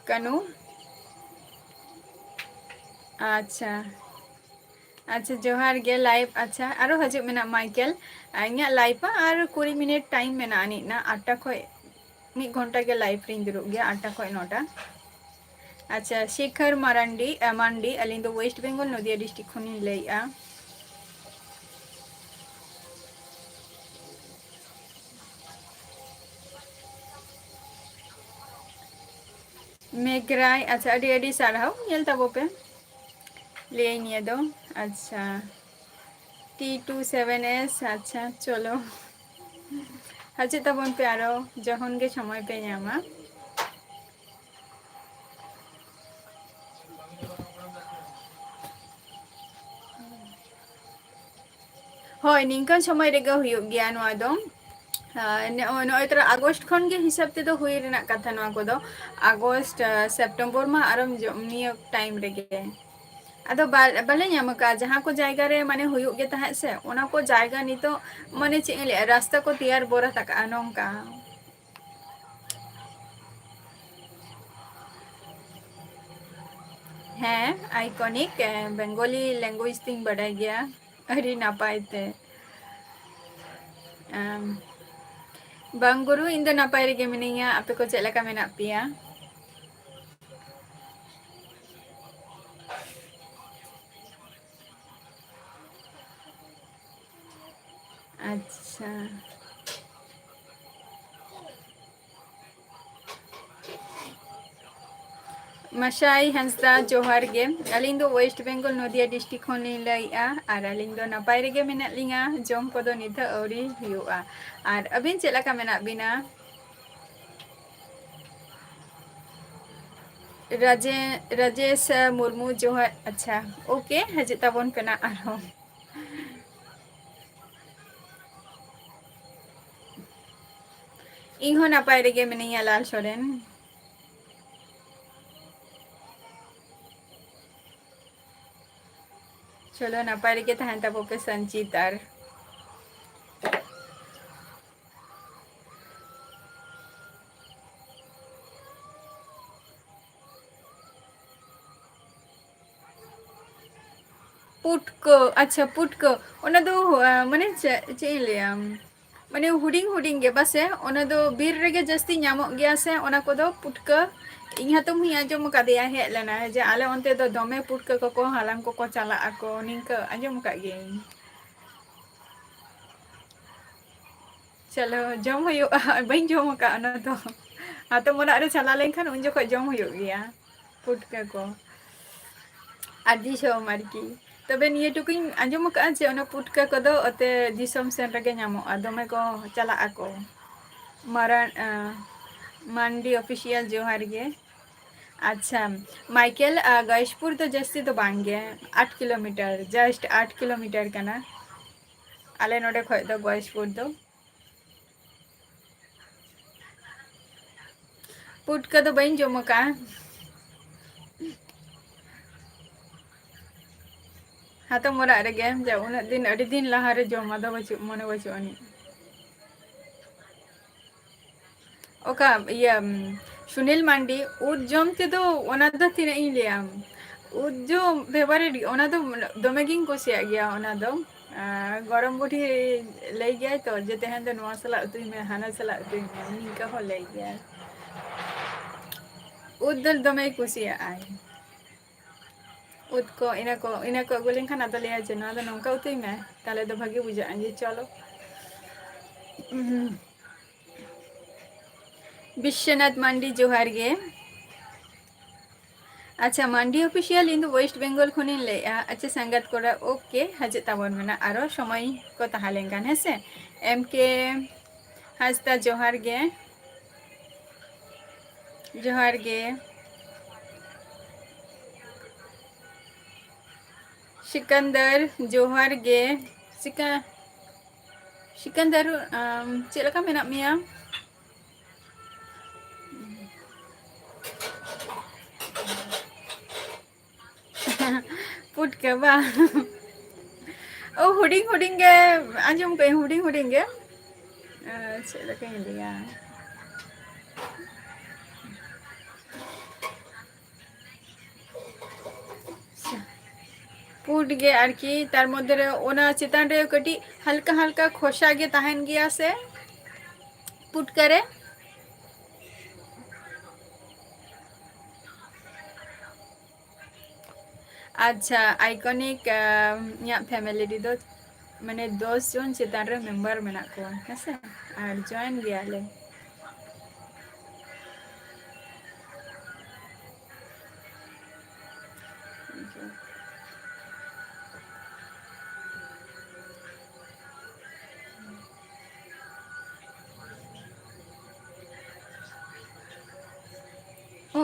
ᱠᱟᱹᱱᱩ᱾ ᱟᱪᱪᱷᱟ, ᱟᱪᱪᱷᱟ, ᱡᱚᱦᱟᱨ ᱜᱮ᱾ Live, ᱟᱪᱪᱷᱟ, ᱟᱨᱚ ᱦᱤᱡᱩᱜ ᱢᱮᱱᱟᱜ ᱢᱟᱭᱠᱮᱞ᱾ ᱤᱧᱟᱹᱜ live ᱢᱟ ᱟᱨ ᱠᱩᱲᱤ ᱢᱤᱱᱤᱴ time ᱢᱮᱱᱟᱜᱼᱟ ᱟᱹᱱᱤᱡ ᱱᱟ, ᱟᱴᱴᱟ ᱠᱷᱚᱡ ᱢᱤᱫ ᱜᱷᱚᱱᱴᱟ ᱜᱮ live ᱨᱤᱧ ᱫᱩᱲᱩᱵ ᱜᱮᱭᱟ, ᱟᱴᱴᱟ ᱠᱷᱚᱡ ᱱᱚᱴᱟ᱾ ᱟᱪᱪᱷᱟ, ᱥᱮᱠᱷᱚᱨ ᱢᱟᱨᱟᱱᱰᱤ, ᱟ, ᱢᱟᱱᱰᱤ, ᱟᱹᱞᱤᱧ ᱫᱚ West Bengal, ᱱᱚᱫᱤᱭᱟ district ᱠᱷᱚᱱᱤᱧ ᱞᱟᱹᱭᱮᱜᱼᱟ᱾ ᱢᱮᱜᱽᱨᱟᱭ, ᱟᱪᱪᱷᱟ, ᱟᱹᱰᱤ ᱟᱹᱰᱤ ᱥᱟᱨᱦᱟᱣ, ᱧᱮᱞ ᱛᱟᱵᱚ ᱯᱮ᱾ ᱞᱟᱹᱭᱟᱹᱧ ᱱᱤᱭᱟᱹ ᱫᱚ, ᱟᱪᱪᱷᱟ, ᱴᱤ ᱴᱩ ᱥᱮᱵᱷᱮᱱ ᱮᱥ, ᱟᱪᱪᱷᱟ, ᱪᱚᱞᱚ᱾ ᱦᱤᱡᱩᱜ ᱛᱟᱵᱚᱱ ᱯᱮ ᱟᱨᱚ, ᱡᱚᱠᱷᱚᱱ ᱜᱮ ᱥᱚᱢᱚᱭ ᱯᱮ ᱧᱟᱢᱟ᱾ ᱦᱳᱭ, ᱱᱤᱝᱠᱟᱹᱱ ᱥᱚᱢᱚᱭ ᱨᱮᱜᱮ ᱦᱩᱭᱩᱜ ᱜᱮᱭᱟ ᱱᱚᱣᱟ ᱫᱚ᱾ ᱦᱳᱭ, ᱱᱚᱜᱼᱚᱭ, ᱱᱚᱜᱼᱚᱭ ᱛᱚᱨᱟ ᱟᱜᱚᱥᱴ ᱠᱷᱚᱱ ᱜᱮ ᱦᱤᱥᱟᱹᱵ ᱛᱮᱫᱚ ᱦᱩᱭ ᱨᱮᱱᱟᱜ ᱠᱟᱛᱷᱟ ᱱᱚᱣᱟ ᱠᱚᱫᱚ᱾ ᱟᱜᱚᱥᱴ, ᱟᱨ, ᱥᱮᱯᱴᱮᱢᱵᱚᱨ ᱢᱟ ᱟᱨᱚᱢ ᱡᱚᱢ ᱱᱤᱭᱟᱹ ᱴᱟᱭᱤᱢ ᱨᱮᱜᱮ᱾ ᱟᱫᱚ ᱵᱟ-, ᱵᱟᱞᱮ ᱧᱟᱢ ᱟᱠᱟᱫᱼᱟ᱾ ᱡᱟᱦᱟᱸ ᱠᱚ ᱡᱟᱭᱜᱟ ᱨᱮ ᱢᱟᱱᱮ ᱦᱩᱭᱩᱜ ᱜᱮ ᱛᱟᱦᱮᱸᱫ ᱥᱮ, ᱚᱱᱟ ᱠᱚ ᱡᱟᱭᱜᱟ ᱱᱤᱛᱚᱜ ᱢᱟᱱᱮ ᱪᱮᱫ ᱤᱧ ᱞᱟᱹᱭᱟ, ᱨᱟᱥᱛᱟ ᱠᱚ ᱛᱮᱭᱟᱨ ᱵᱚᱨᱟᱛ ᱟᱠᱟᱫᱼᱟ ᱱᱚᱝᱠᱟ᱾ ᱦᱮᱸ, iconic, ᱮ, Bengali language ᱛᱤᱧ ᱵᱟᱰᱟᱭ ᱜᱮᱭᱟ ᱟᱹᱰᱤ ᱱᱟᱯᱟᱭ ᱛᱮ᱾ ᱟᱢ, ᱵᱟᱝ ᱜᱩᱨᱩ, ᱤᱧ ᱫᱚ ᱱᱟᱯᱟᱭ ᱨᱮᱜᱮ ᱢᱤᱱᱟᱹᱧᱟ᱾ ᱟᱯᱮ ᱠᱚ ᱪᱮᱫ ᱞᱮᱠᱟ ᱢᱮᱱᱟᱜ ᱯᱮᱭᱟ? ᱟᱪᱪᱷᱟ᱾ ᱢᱟᱥᱟᱭ ᱦᱟᱸᱥᱫᱟ, ᱡᱚᱦᱟᱨ ᱜᱮ᱾ ᱟᱹᱞᱤᱧ ᱫᱚ West Bengal, ᱱᱚᱫᱤᱭᱟ district ᱠᱷᱚᱱ ᱞᱤᱧ ᱞᱟᱹᱭᱮᱫᱼᱟ᱾ ᱟᱨ ᱟᱹᱞᱤᱧ ᱫᱚ ᱱᱟᱯᱟᱭ ᱨᱮᱜᱮ ᱢᱮᱱᱟᱜ ᱞᱤᱧᱟ, ᱡᱚᱢ ᱠᱚᱫᱚ ᱱᱤᱛ ᱦᱚᱸ ᱟᱹᱣᱨᱤ ᱦᱩᱭᱩᱜᱼᱟ᱾ ᱟᱨ ᱟᱹᱵᱤᱱ ᱪᱮᱫ ᱞᱮᱠᱟ ᱢᱮᱱᱟᱜ ᱵᱤᱱᱟ? ᱨᱟᱡᱮ-, ᱨᱟᱡᱮᱥ ᱢᱩᱨᱢᱩ, ᱡᱚᱦᱟᱨ᱾ ᱟᱪᱪᱷᱟ, OK, ᱦᱤᱡᱩᱜ ᱛᱟᱵᱚᱱ ᱯᱮ ᱱᱟᱜ ᱟᱨᱦᱚᱸ᱾ ᱤᱧ ᱦᱚᱸ ᱱᱟᱯᱟᱭ ᱨᱮᱜᱮ ᱢᱤᱱᱟᱹᱧᱟ, ᱞᱟᱞ ᱥᱚᱨᱮᱱ᱾ ᱪᱚᱞᱚ, ᱱᱟᱯᱟᱭ ᱨᱮᱜᱮ ᱛᱟᱦᱮᱱ ᱛᱟᱵᱚ ᱯᱮ, ᱥᱚᱧᱡᱤᱛ ᱟᱨ ᱯᱩᱴᱠᱟᱹ, ᱟᱪᱪᱷᱟ, ᱯᱩᱴᱠᱟᱹ, ᱚᱱᱟ ᱫᱚ, ᱟ, ᱢᱟᱱᱮ ᱪᱮᱫ, ᱪᱮᱫ ᱤᱧ ᱞᱟᱹᱭᱟ, ᱢᱟᱱᱮ ᱦᱩᱰᱤᱧ ᱦᱩᱰᱤᱧ ᱜᱮ ᱵᱟᱥᱮ, ᱚᱱᱟ ᱫᱚ ᱵᱤᱨ ᱨᱮᱜᱮ ᱡᱟᱹᱥᱛᱤ ᱧᱟᱢᱚᱜ ᱜᱮᱭᱟ ᱥᱮ, ᱚᱱᱟ ᱠᱚᱫᱚ ᱯᱩᱴᱠᱟᱹ᱾ ᱤᱧ ᱦᱟᱛᱚᱢ ᱦᱚᱸᱧ ᱟᱸᱡᱚᱢ ᱟᱠᱟᱫᱮᱭᱟ, ᱦᱮᱡ ᱞᱮᱱᱟᱭ, ᱡᱮ ᱟᱞᱮ ᱚᱱᱛᱮ ᱫᱚ ᱫᱚᱢᱮ ᱯᱩᱴᱠᱟᱹ ᱠᱚᱠᱚ ᱦᱟᱞᱟᱝ ᱠᱚᱠᱚ ᱪᱟᱞᱟᱜ ᱟᱠᱚ, ᱱᱤᱝᱠᱟᱹ ᱟᱸᱡᱚᱢ ᱟᱠᱟᱫ ᱜᱤᱭᱟᱹᱧ᱾ ᱪᱚᱞᱚ, ᱡᱚᱢ ᱦᱩᱭᱩᱜᱼᱟ᱾ ᱵᱟᱹᱧ ᱡᱚᱢ ᱟᱠᱟᱫ ᱚᱱᱟ ᱫᱚ᱾ ᱦᱟᱛᱚᱢ ᱚᱲᱟᱜ ᱨᱮ ᱪᱟᱞᱟᱣ ᱞᱮᱱᱠᱷᱟᱱ ᱩᱱ ᱡᱚᱠᱷᱚᱱ ᱡᱚᱢ ᱦᱩᱭᱩᱜ ᱜᱮᱭᱟ ᱯᱩᱴᱠᱟᱹ ᱠᱚ᱾ ᱟᱹᱰᱤ ᱡᱚᱢ ᱟᱨᱠᱤ᱾ ᱛᱚᱵᱮ ᱱᱤᱭᱟᱹ ᱴᱩᱠᱩᱧ ᱟᱸᱡᱚᱢ ᱟᱠᱟᱫᱼᱟ ᱡᱮ ᱚᱱᱟ ᱯᱩᱴᱠᱟᱹ ᱠᱚᱫᱚ ᱚᱛᱮ ᱫᱤᱥᱚᱢ ᱥᱮᱱ ᱨᱮᱜᱮ ᱧᱟᱢᱚᱜᱼᱟ, ᱫᱚᱢᱮ ᱠᱚ ᱪᱟᱞᱟᱜ ᱟᱠᱚ᱾ ᱢᱟᱨᱟᱝ, ᱟᱸ, ᱢᱟᱱᱰᱤ Official, ᱡᱚᱦᱟᱨ ᱜᱮ᱾ ᱟᱪᱪᱷᱟ, ᱢᱟᱭᱠᱮᱞ, ᱟᱸ, ᱜᱚᱭᱮᱥᱯᱩᱨ ᱫᱚ ᱡᱟᱹᱥᱛᱤ ᱫᱚ ᱵᱟᱝ ᱜᱮ, ᱟᱴ kilometre, just ᱟᱴ kilometre ᱠᱟᱱᱟ ᱟᱞᱮ ᱱᱚᱰᱮ ᱠᱷᱚᱡ ᱫᱚ ᱜᱚᱭᱮᱥᱯᱩᱨ ᱫᱚ᱾ ᱯᱩᱴᱠᱟᱹ ᱫᱚ ᱵᱟᱹᱧ ᱡᱚᱢ ᱟᱠᱟᱫᱼᱟ᱾ ᱦᱟᱛᱚᱢ ᱚᱲᱟᱜ ᱨᱮᱜᱮ, ᱡᱟ ᱩᱱᱟᱹᱜ ᱫᱤᱱ, ᱟᱹᱰᱤ ᱫᱤᱱ ᱞᱟᱦᱟᱨᱮ ᱡᱚᱢ, ᱟᱫᱚ ᱵᱟᱹᱪᱩᱜ, ᱢᱚᱱᱮ ᱵᱟᱹᱪᱩᱜ ᱟᱹᱱᱤᱡ᱾ ᱚᱠᱟ ᱤᱭᱟᱹ, ᱥᱩᱱᱤᱞ ᱢᱟᱱᱰᱤ, ᱩᱫ ᱡᱚᱢ ᱛᱮᱫᱚ ᱚᱱᱟ ᱫᱚ ᱛᱤᱱᱟᱹᱜ ᱤᱧ ᱞᱟᱹᱭᱟ, ᱩᱫ ᱡᱚᱢ favourite, ᱚᱱᱟ ᱫᱚ ᱫᱚᱢᱮ ᱜᱤᱧ ᱠᱩᱥᱤᱭᱟᱜ ᱜᱮᱭᱟ ᱚᱱᱟ ᱫᱚ᱾ ᱟᱨ ᱜᱚᱲᱚᱢ ᱵᱩᱰᱷᱤ ᱞᱟᱹᱭ ᱜᱮᱭᱟᱭ ᱛᱚ, ᱡᱮ ᱛᱮᱦᱮᱧ ᱫᱚ ᱱᱚᱣᱟ ᱥᱟᱞᱟᱜ ᱩᱛᱩᱭ ᱢᱮ, ᱦᱟᱱᱟ ᱥᱟᱞᱟᱜ ᱩᱛᱩᱭ ᱢᱮ, ᱱᱤᱝᱠᱟᱹ ᱦᱚᱸ ᱞᱟᱹᱭ ᱜᱮᱭᱟᱭ᱾ ᱩᱫ ᱫᱚ ᱫᱚᱢᱮᱭ ᱠᱩᱥᱤᱭᱟᱜᱼᱟᱭ᱾ ᱩᱫ ᱠᱚ, ᱤᱱᱟᱹ ᱠᱚ, ᱤᱱᱟᱹ ᱠᱚ ᱟᱹᱜᱩ ᱞᱮᱱᱠᱷᱟᱱ ᱟᱫᱚ ᱞᱟᱹᱭᱟ ᱡᱮ, "ᱱᱚᱣᱟ ᱫᱚ ᱱᱚᱝᱠᱟ ᱩᱛᱩᱭ ᱢᱮ, ᱛᱟᱦᱞᱮ ᱫᱚ ᱵᱷᱟᱜᱮ ᱵᱩᱡᱷᱟᱹᱜᱼᱟ", ᱡᱮ ᱪᱚᱞᱚ᱾ ᱵᱤᱥᱥᱚᱱᱟᱛᱷ ᱢᱟᱱᱰᱤ, ᱡᱚᱦᱟᱨ ᱜᱮ᱾ ᱟᱪᱪᱷᱟ, ᱢᱟᱱᱰᱤ Official, ᱤᱧ ᱫᱚ West Bengal ᱠᱷᱚᱱᱤᱧ ᱞᱟᱹᱭᱮᱜᱼᱟ᱾ ᱟᱪᱪᱷᱟ, ᱥᱟᱸᱜᱟᱛ ᱠᱚᱲᱟ, OK, ᱦᱤᱡᱩᱜ ᱛᱟᱵᱚᱱ ᱢᱮ ᱱᱟᱜ, ᱟᱨᱚ ᱥᱚᱢᱚᱭ ᱠᱚ ᱛᱟᱦᱮᱸ ᱞᱮᱱᱠᱷᱟᱱ, ᱦᱮᱸ ᱥᱮ᱾ M K ᱦᱟᱸᱥᱫᱟ, ᱡᱚᱦᱟᱨ ᱜᱮ᱾ ᱡᱚᱦᱟᱨ ᱜᱮ᱾ ᱥᱤᱠᱟᱱᱫᱟᱨ, ᱡᱚᱦᱟᱨ ᱜᱮ᱾ ᱥᱤᱠᱟ-, ᱥᱤᱠᱟᱱᱫᱟᱨ, ᱟᱢ ᱪᱮᱫ ᱞᱮᱠᱟ ᱢᱮᱱᱟᱜ ᱢᱮᱭᱟ? ᱯᱩᱴᱠᱟᱹ ᱵᱟᱝ? ᱳ, ᱦᱩᱰᱤᱧ ᱦᱩᱰᱤᱧ ᱜᱮ ᱟᱸᱡᱚᱢ ᱠᱟᱜ ᱟᱹᱧ, ᱦᱩᱰᱤᱧ ᱦᱩᱰᱤᱧ ᱜᱮ᱾ ᱟᱨ ᱪᱮᱫ ᱞᱮᱠᱟᱧ ᱞᱟᱹᱭᱟ? ᱯᱩᱸᱰ ᱜᱮ ᱟᱨᱠᱤ, ᱛᱟᱨ ᱢᱚᱫᱽᱫᱷᱮ ᱨᱮ ᱚᱱᱟ ᱪᱮᱛᱟᱱ ᱨᱮ ᱠᱟᱹᱴᱤᱡ ᱦᱟᱞᱠᱟ ᱦᱟᱞᱠᱟ ᱠᱷᱚᱥᱟ ᱜᱮ ᱛᱟᱦᱮᱱ ᱜᱮᱭᱟ ᱥᱮ ᱯᱩᱴᱠᱟᱹ ᱨᱮ? ᱟᱪᱪᱷᱟ, Iconic, ᱟᱢ, ᱤᱧᱟᱹᱜ family ᱨᱮᱫᱚ ᱢᱟᱱᱮ ᱫᱚᱥ ᱡᱚᱱ ᱪᱮᱛᱟᱱ ᱨᱮ member ᱢᱮᱱᱟᱜ ᱠᱚᱣᱟ, ᱦᱮᱸᱥᱮ? ᱟᱨ join ᱜᱮᱭᱟᱞᱮ᱾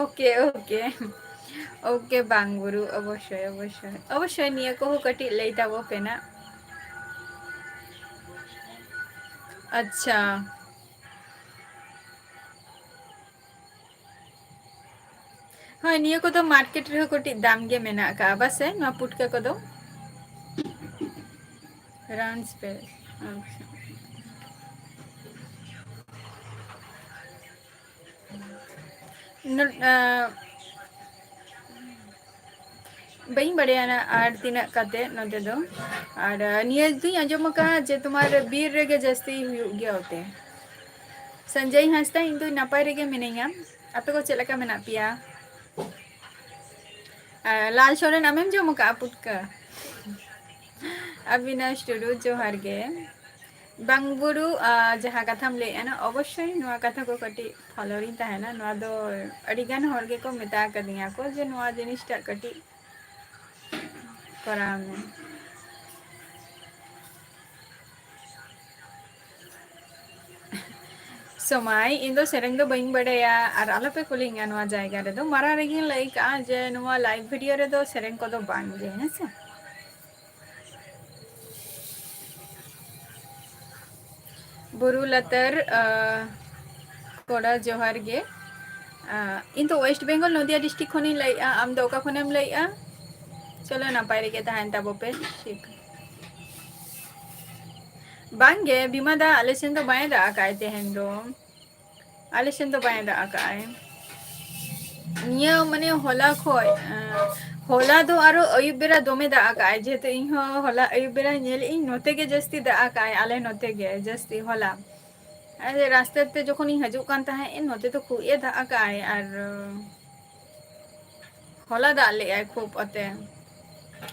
OK, OK, OK, ᱵᱟᱝ ᱵᱩᱨᱩ, ᱚᱵᱚᱥᱥᱳᱭ, ᱚᱵᱚᱥᱥᱳᱭ, ᱚᱵᱚᱥᱥᱳᱭ, ᱱᱤᱭᱟᱹ ᱠᱚᱦᱚᱸ ᱠᱟᱹᱴᱤᱡ ᱞᱟᱹᱭ ᱛᱟᱵᱚ ᱯᱮ ᱱᱟᱜ᱾ ᱟᱪᱪᱷᱟ᱾ ᱦᱳᱭ, ᱱᱤᱭᱟᱹ ᱠᱚᱫᱚ ᱢᱟᱨᱠᱮᱴ ᱨᱮᱦᱚᱸ ᱠᱟᱹᱴᱤᱡ ᱫᱟᱢ ᱜᱮ ᱢᱮᱱᱟᱜ ᱟᱠᱟᱜᱼᱟ ᱵᱟᱥᱮ, ᱱᱚᱣᱟ ᱯᱩᱴᱠᱟᱹ ᱠᱚᱫᱚ᱾ ᱨᱟᱱᱥ ᱯᱮ, ᱟᱪᱪᱷᱟ᱾ ᱱᱚ-, ᱟ, ᱵᱟᱹᱧ ᱵᱟᱲᱟᱭᱟ ᱱᱟ ᱟᱨ ᱛᱤᱱᱟᱹᱜ ᱠᱟᱛᱮ ᱱᱚᱛᱮ ᱫᱚ᱾ ᱟᱨ, ᱟ, ᱱᱤᱭᱟᱹ ᱫᱩᱧ ᱟᱸᱡᱚᱢ ᱟᱠᱟᱫᱼᱟ ᱡᱮ ᱛᱳᱢᱟᱨ ᱵᱤᱨ ᱨᱮᱜᱮ ᱡᱟᱹᱥᱛᱤ ᱦᱩᱭᱩᱜ ᱜᱮᱭᱟ ᱚᱛᱮ᱾ ᱥᱚᱧᱡᱚᱭ ᱦᱟᱸᱥᱫᱟ, ᱤᱧ ᱫᱚ ᱱᱟᱯᱟᱭ ᱨᱮᱜᱮ ᱢᱤᱱᱟᱹᱧᱟ᱾ ᱟᱯᱮ ᱠᱚ ᱪᱮᱫ ᱞᱮᱠᱟ ᱢᱮᱱᱟᱜ ᱯᱮᱭᱟ? ᱟ, ᱞᱟᱞ ᱥᱚᱨᱮᱱ, ᱟᱢᱮᱢ ᱡᱚᱢ ᱟᱠᱟᱫᱼᱟ ᱯᱩᱴᱠᱟᱹ? ᱟᱵᱤᱱᱟᱥ ᱴᱩᱰᱩ, ᱡᱚᱦᱟᱨ ᱜᱮ᱾ ᱵᱟᱝ ᱵᱩᱨᱩ, ᱟ, ᱡᱟᱦᱟᱸ ᱠᱟᱛᱷᱟᱢ ᱞᱟᱹᱭᱮᱫᱼᱟ ᱱᱟ, ᱚᱵᱚᱥᱥᱳᱭ ᱱᱚᱣᱟ ᱠᱟᱛᱷᱟ ᱠᱚ ᱠᱟᱹᱴᱤᱡ follow ᱨᱤᱧ ᱛᱟᱦᱮᱱᱟ᱾ ᱱᱚᱣᱟ ᱫᱚ ᱟᱹᱰᱤᱜᱟᱱ ᱦᱚᱲ ᱜᱮᱠᱚ ᱢᱮᱛᱟ ᱟᱠᱟᱫᱤᱧᱟ ᱠᱚ ᱡᱮ ᱱᱚᱣᱟ ᱡᱤᱱᱤᱥᱴᱟᱜ ᱠᱟᱹᱴᱤᱡ ᱠᱚᱨᱟᱣ ᱢᱮ᱾ ᱥᱚᱢᱟᱭ, ᱤᱧ ᱫᱚ ᱥᱮᱨᱮᱧ ᱫᱚ ᱵᱟᱹᱧ ᱵᱟᱲᱟᱭᱟ, ᱟᱨ ᱟᱞᱚᱯᱮ ᱠᱩᱞᱤᱧᱟ ᱱᱚᱣᱟ ᱡᱟᱭᱜᱟ ᱨᱮᱫᱚ᱾ ᱢᱟᱨᱟᱝ ᱨᱮᱜᱮᱧ ᱞᱟᱹᱭ ᱠᱟᱜᱼᱟ ᱡᱮ ᱱᱚᱣᱟ live video ᱨᱮᱫᱚ ᱥᱮᱨᱮᱧ ᱠᱚᱫᱚ ᱵᱟᱝ ᱜᱮ, ᱦᱮᱸ ᱥᱮ? ᱵᱩᱨᱩ ᱞᱟᱛᱟᱨ, ᱟ, ᱠᱚᱲᱟ, ᱡᱚᱦᱟᱨ ᱜᱮ᱾ ᱟ, ᱤᱧ ᱫᱚ West Bengal, ᱱᱚᱫᱤᱭᱟ district ᱠᱷᱚᱱᱤᱧ ᱞᱟᱹᱭᱮᱜᱼᱟ᱾ ᱟᱢ ᱫᱚ ᱚᱠᱟ ᱠᱷᱚᱱᱮᱢ ᱞᱟᱹᱭᱮᱜᱼᱟ? ᱪᱚᱞᱚ, ᱱᱟᱯᱟᱭ ᱨᱮᱜᱮ ᱛᱟᱦᱮᱱ ᱛᱟᱵᱚ ᱯᱮ᱾ ᱴᱷᱤᱠ᱾ ᱵᱟᱝ ᱜᱮ, ᱵᱤᱢᱟ ᱫᱟ, ᱟᱞᱮ ᱥᱮᱱ ᱫᱚ ᱵᱟᱭ ᱫᱟᱜ ᱟᱠᱟᱫᱼᱟᱭ ᱛᱮᱦᱮᱧ ᱫᱚ᱾ ᱟᱞᱮ ᱥᱮᱱ ᱫᱚ ᱵᱟᱭ ᱫᱟᱜ ᱟᱠᱟᱫᱼᱟᱭ᱾ ᱱᱤᱭᱟᱹ ᱢᱟᱱᱮ ᱦᱚᱞᱟ ᱠᱷᱚᱡ, ᱟᱸ, ᱦᱚᱞᱟ ᱫᱚ ᱟᱨᱚ ᱟᱹᱭᱩᱵ ᱵᱮᱲᱟ ᱫᱚᱢᱮ ᱫᱟᱜ ᱟᱠᱟᱫᱼᱟᱭ, ᱡᱮᱦᱮᱛᱩ ᱤᱧ ᱦᱚᱸ ᱦᱚᱞᱟ ᱟᱹᱭᱩᱵ ᱵᱮᱲᱟ ᱧᱮᱞᱮᱫ ᱟᱹᱧ ᱱᱚᱛᱮ ᱜᱮ ᱡᱟᱹᱥᱛᱤ ᱫᱟᱜ ᱟᱠᱟᱫᱼᱟᱭ, ᱟᱞᱮ ᱱᱚᱛᱮ ᱜᱮ ᱡᱟᱹᱥᱛᱤ ᱦᱚᱞᱟ᱾ ᱟᱨ ᱨᱟᱥᱛᱟ ᱛᱮ ᱡᱚᱠᱷᱚᱱᱤᱧ ᱦᱤᱡᱩᱜ ᱠᱟᱱ ᱛᱟᱦᱮᱸᱫ, ᱱᱚᱛᱮ ᱫᱚ ᱠᱷᱩᱵ ᱮ ᱫᱟᱜ ᱟᱠᱟᱫᱼᱟᱭ᱾ ᱟᱨ ᱦᱚᱞᱟ ᱫᱟᱜ ᱞᱮᱜᱼᱟᱭ ᱠᱷᱩᱵ ᱚᱛᱮ᱾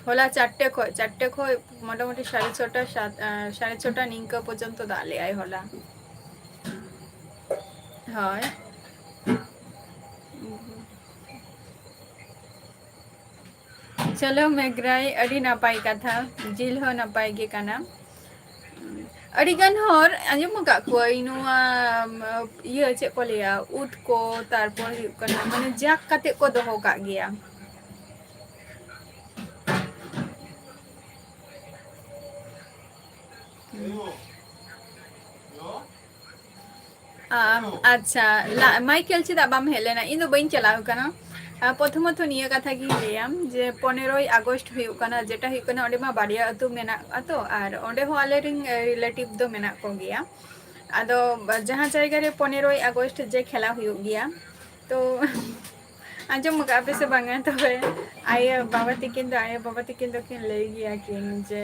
ᱦᱚᱞᱟ ᱪᱟᱨᱴᱮ ᱠᱷᱚᱡ, ᱪᱟᱨᱴᱮ ᱠᱷᱚᱡ ᱢᱚᱴᱟᱢᱩᱴᱤ ᱥᱟᱲᱮ ᱪᱷᱚᱴᱟ, ᱥᱟᱛ, ᱟᱸ, ᱥᱟᱲᱮ ᱪᱷᱚᱴᱟ ᱱᱤᱝᱠᱟᱹ ᱯᱚᱨᱡᱚᱱᱛᱚ ᱫᱟᱜ ᱞᱮᱜᱼᱟᱭ ᱦᱚᱞᱟ᱾ ᱦᱳᱭ᱾ ᱪᱚᱞᱚ ᱢᱮᱜᱽᱨᱟᱭ, ᱟᱹᱰᱤ ᱱᱟᱯᱟᱭ ᱠᱟᱛᱷᱟ, ᱡᱤᱞ ᱦᱚᱸ ᱱᱟᱯᱟᱭ ᱜᱮ ᱠᱟᱱᱟ᱾ ᱟᱹᱰᱤ ᱜᱟᱱ ᱦᱚᱲ ᱟᱸᱡᱚᱢ ᱟᱠᱟᱫ ᱠᱚᱣᱟᱧ ᱱᱚᱣᱟ, ᱤᱭᱟᱹ, ᱪᱮᱫ ᱠᱚ ᱞᱟᱹᱭᱟ, ᱩᱫ ᱠᱚ, ᱛᱟᱨᱯᱚᱨ ᱦᱩᱭᱩᱜ ᱠᱟᱱᱟ, ᱢᱟᱱᱮ, ᱡᱟᱠ ᱠᱟᱛᱮ ᱠᱚ ᱫᱚᱦᱚ ᱠᱟᱜ ᱜᱮᱭᱟ᱾ ᱟᱢ, ᱟᱪᱪᱷᱟ, ᱞᱟ-, ᱢᱟᱭᱠᱮᱞ ᱪᱮᱫᱟᱜ ᱵᱟᱢ ᱦᱮᱡ ᱞᱮᱱᱟ? ᱤᱧ ᱫᱚ ᱵᱟᱹᱧ ᱪᱟᱞᱟᱣ ᱠᱟᱱᱟ᱾ ᱟᱨ ᱯᱨᱚᱛᱷᱚᱢᱚᱛᱚ ᱱᱤᱭᱟᱹ ᱠᱟᱛᱷᱟ ᱜᱤᱧ ᱞᱟᱹᱭᱟ ᱡᱮ ᱯᱚᱱᱮᱨᱚᱭ ᱟᱜᱚᱥᱴ ᱦᱩᱭᱩᱜ ᱠᱟᱱᱟ, ᱡᱮᱴᱟ ᱦᱩᱭᱩᱜ ᱠᱟᱱᱟ, ᱚᱸᱰᱮ ᱢᱟ ᱵᱟᱨᱭᱟ ᱟᱹᱛᱩ ᱢᱮᱱᱟᱜᱼᱟ ᱛᱚ, ᱟᱨ ᱚᱸᱰᱮ ᱦᱚᱸ ᱟᱞᱮᱨᱮᱱ, ᱮ, ᱨᱤᱞᱮᱴᱤᱵᱷ ᱫᱚ ᱢᱮᱱᱟᱜ ᱠᱚᱜᱮᱭᱟ᱾ ᱟᱫᱚ ᱡᱟᱦᱟᱸ ᱡᱟᱭᱜᱟ ᱨᱮ ᱯᱚᱱᱮᱨᱚᱭ ᱟᱜᱚᱥᱴ ᱡᱮ ᱠᱷᱮᱞᱟ ᱦᱩᱭᱩᱜ ᱜᱮᱭᱟ, ᱛᱚ ᱟᱸᱡᱚᱢ ᱟᱠᱟᱫ ᱯᱮ ᱥᱮ ᱵᱟᱝᱟ? ᱛᱚᱵᱮ ᱟᱭᱳ ᱵᱟᱵᱟ ᱛᱟᱹᱠᱤᱱ ᱫᱚ, ᱟᱭᱳ ᱵᱟᱵᱟ ᱛᱟᱹᱠᱤᱱ ᱫᱚᱠᱤᱱ ᱞᱟᱹᱭ ᱜᱮᱭᱟ ᱠᱤᱱ ᱡᱮ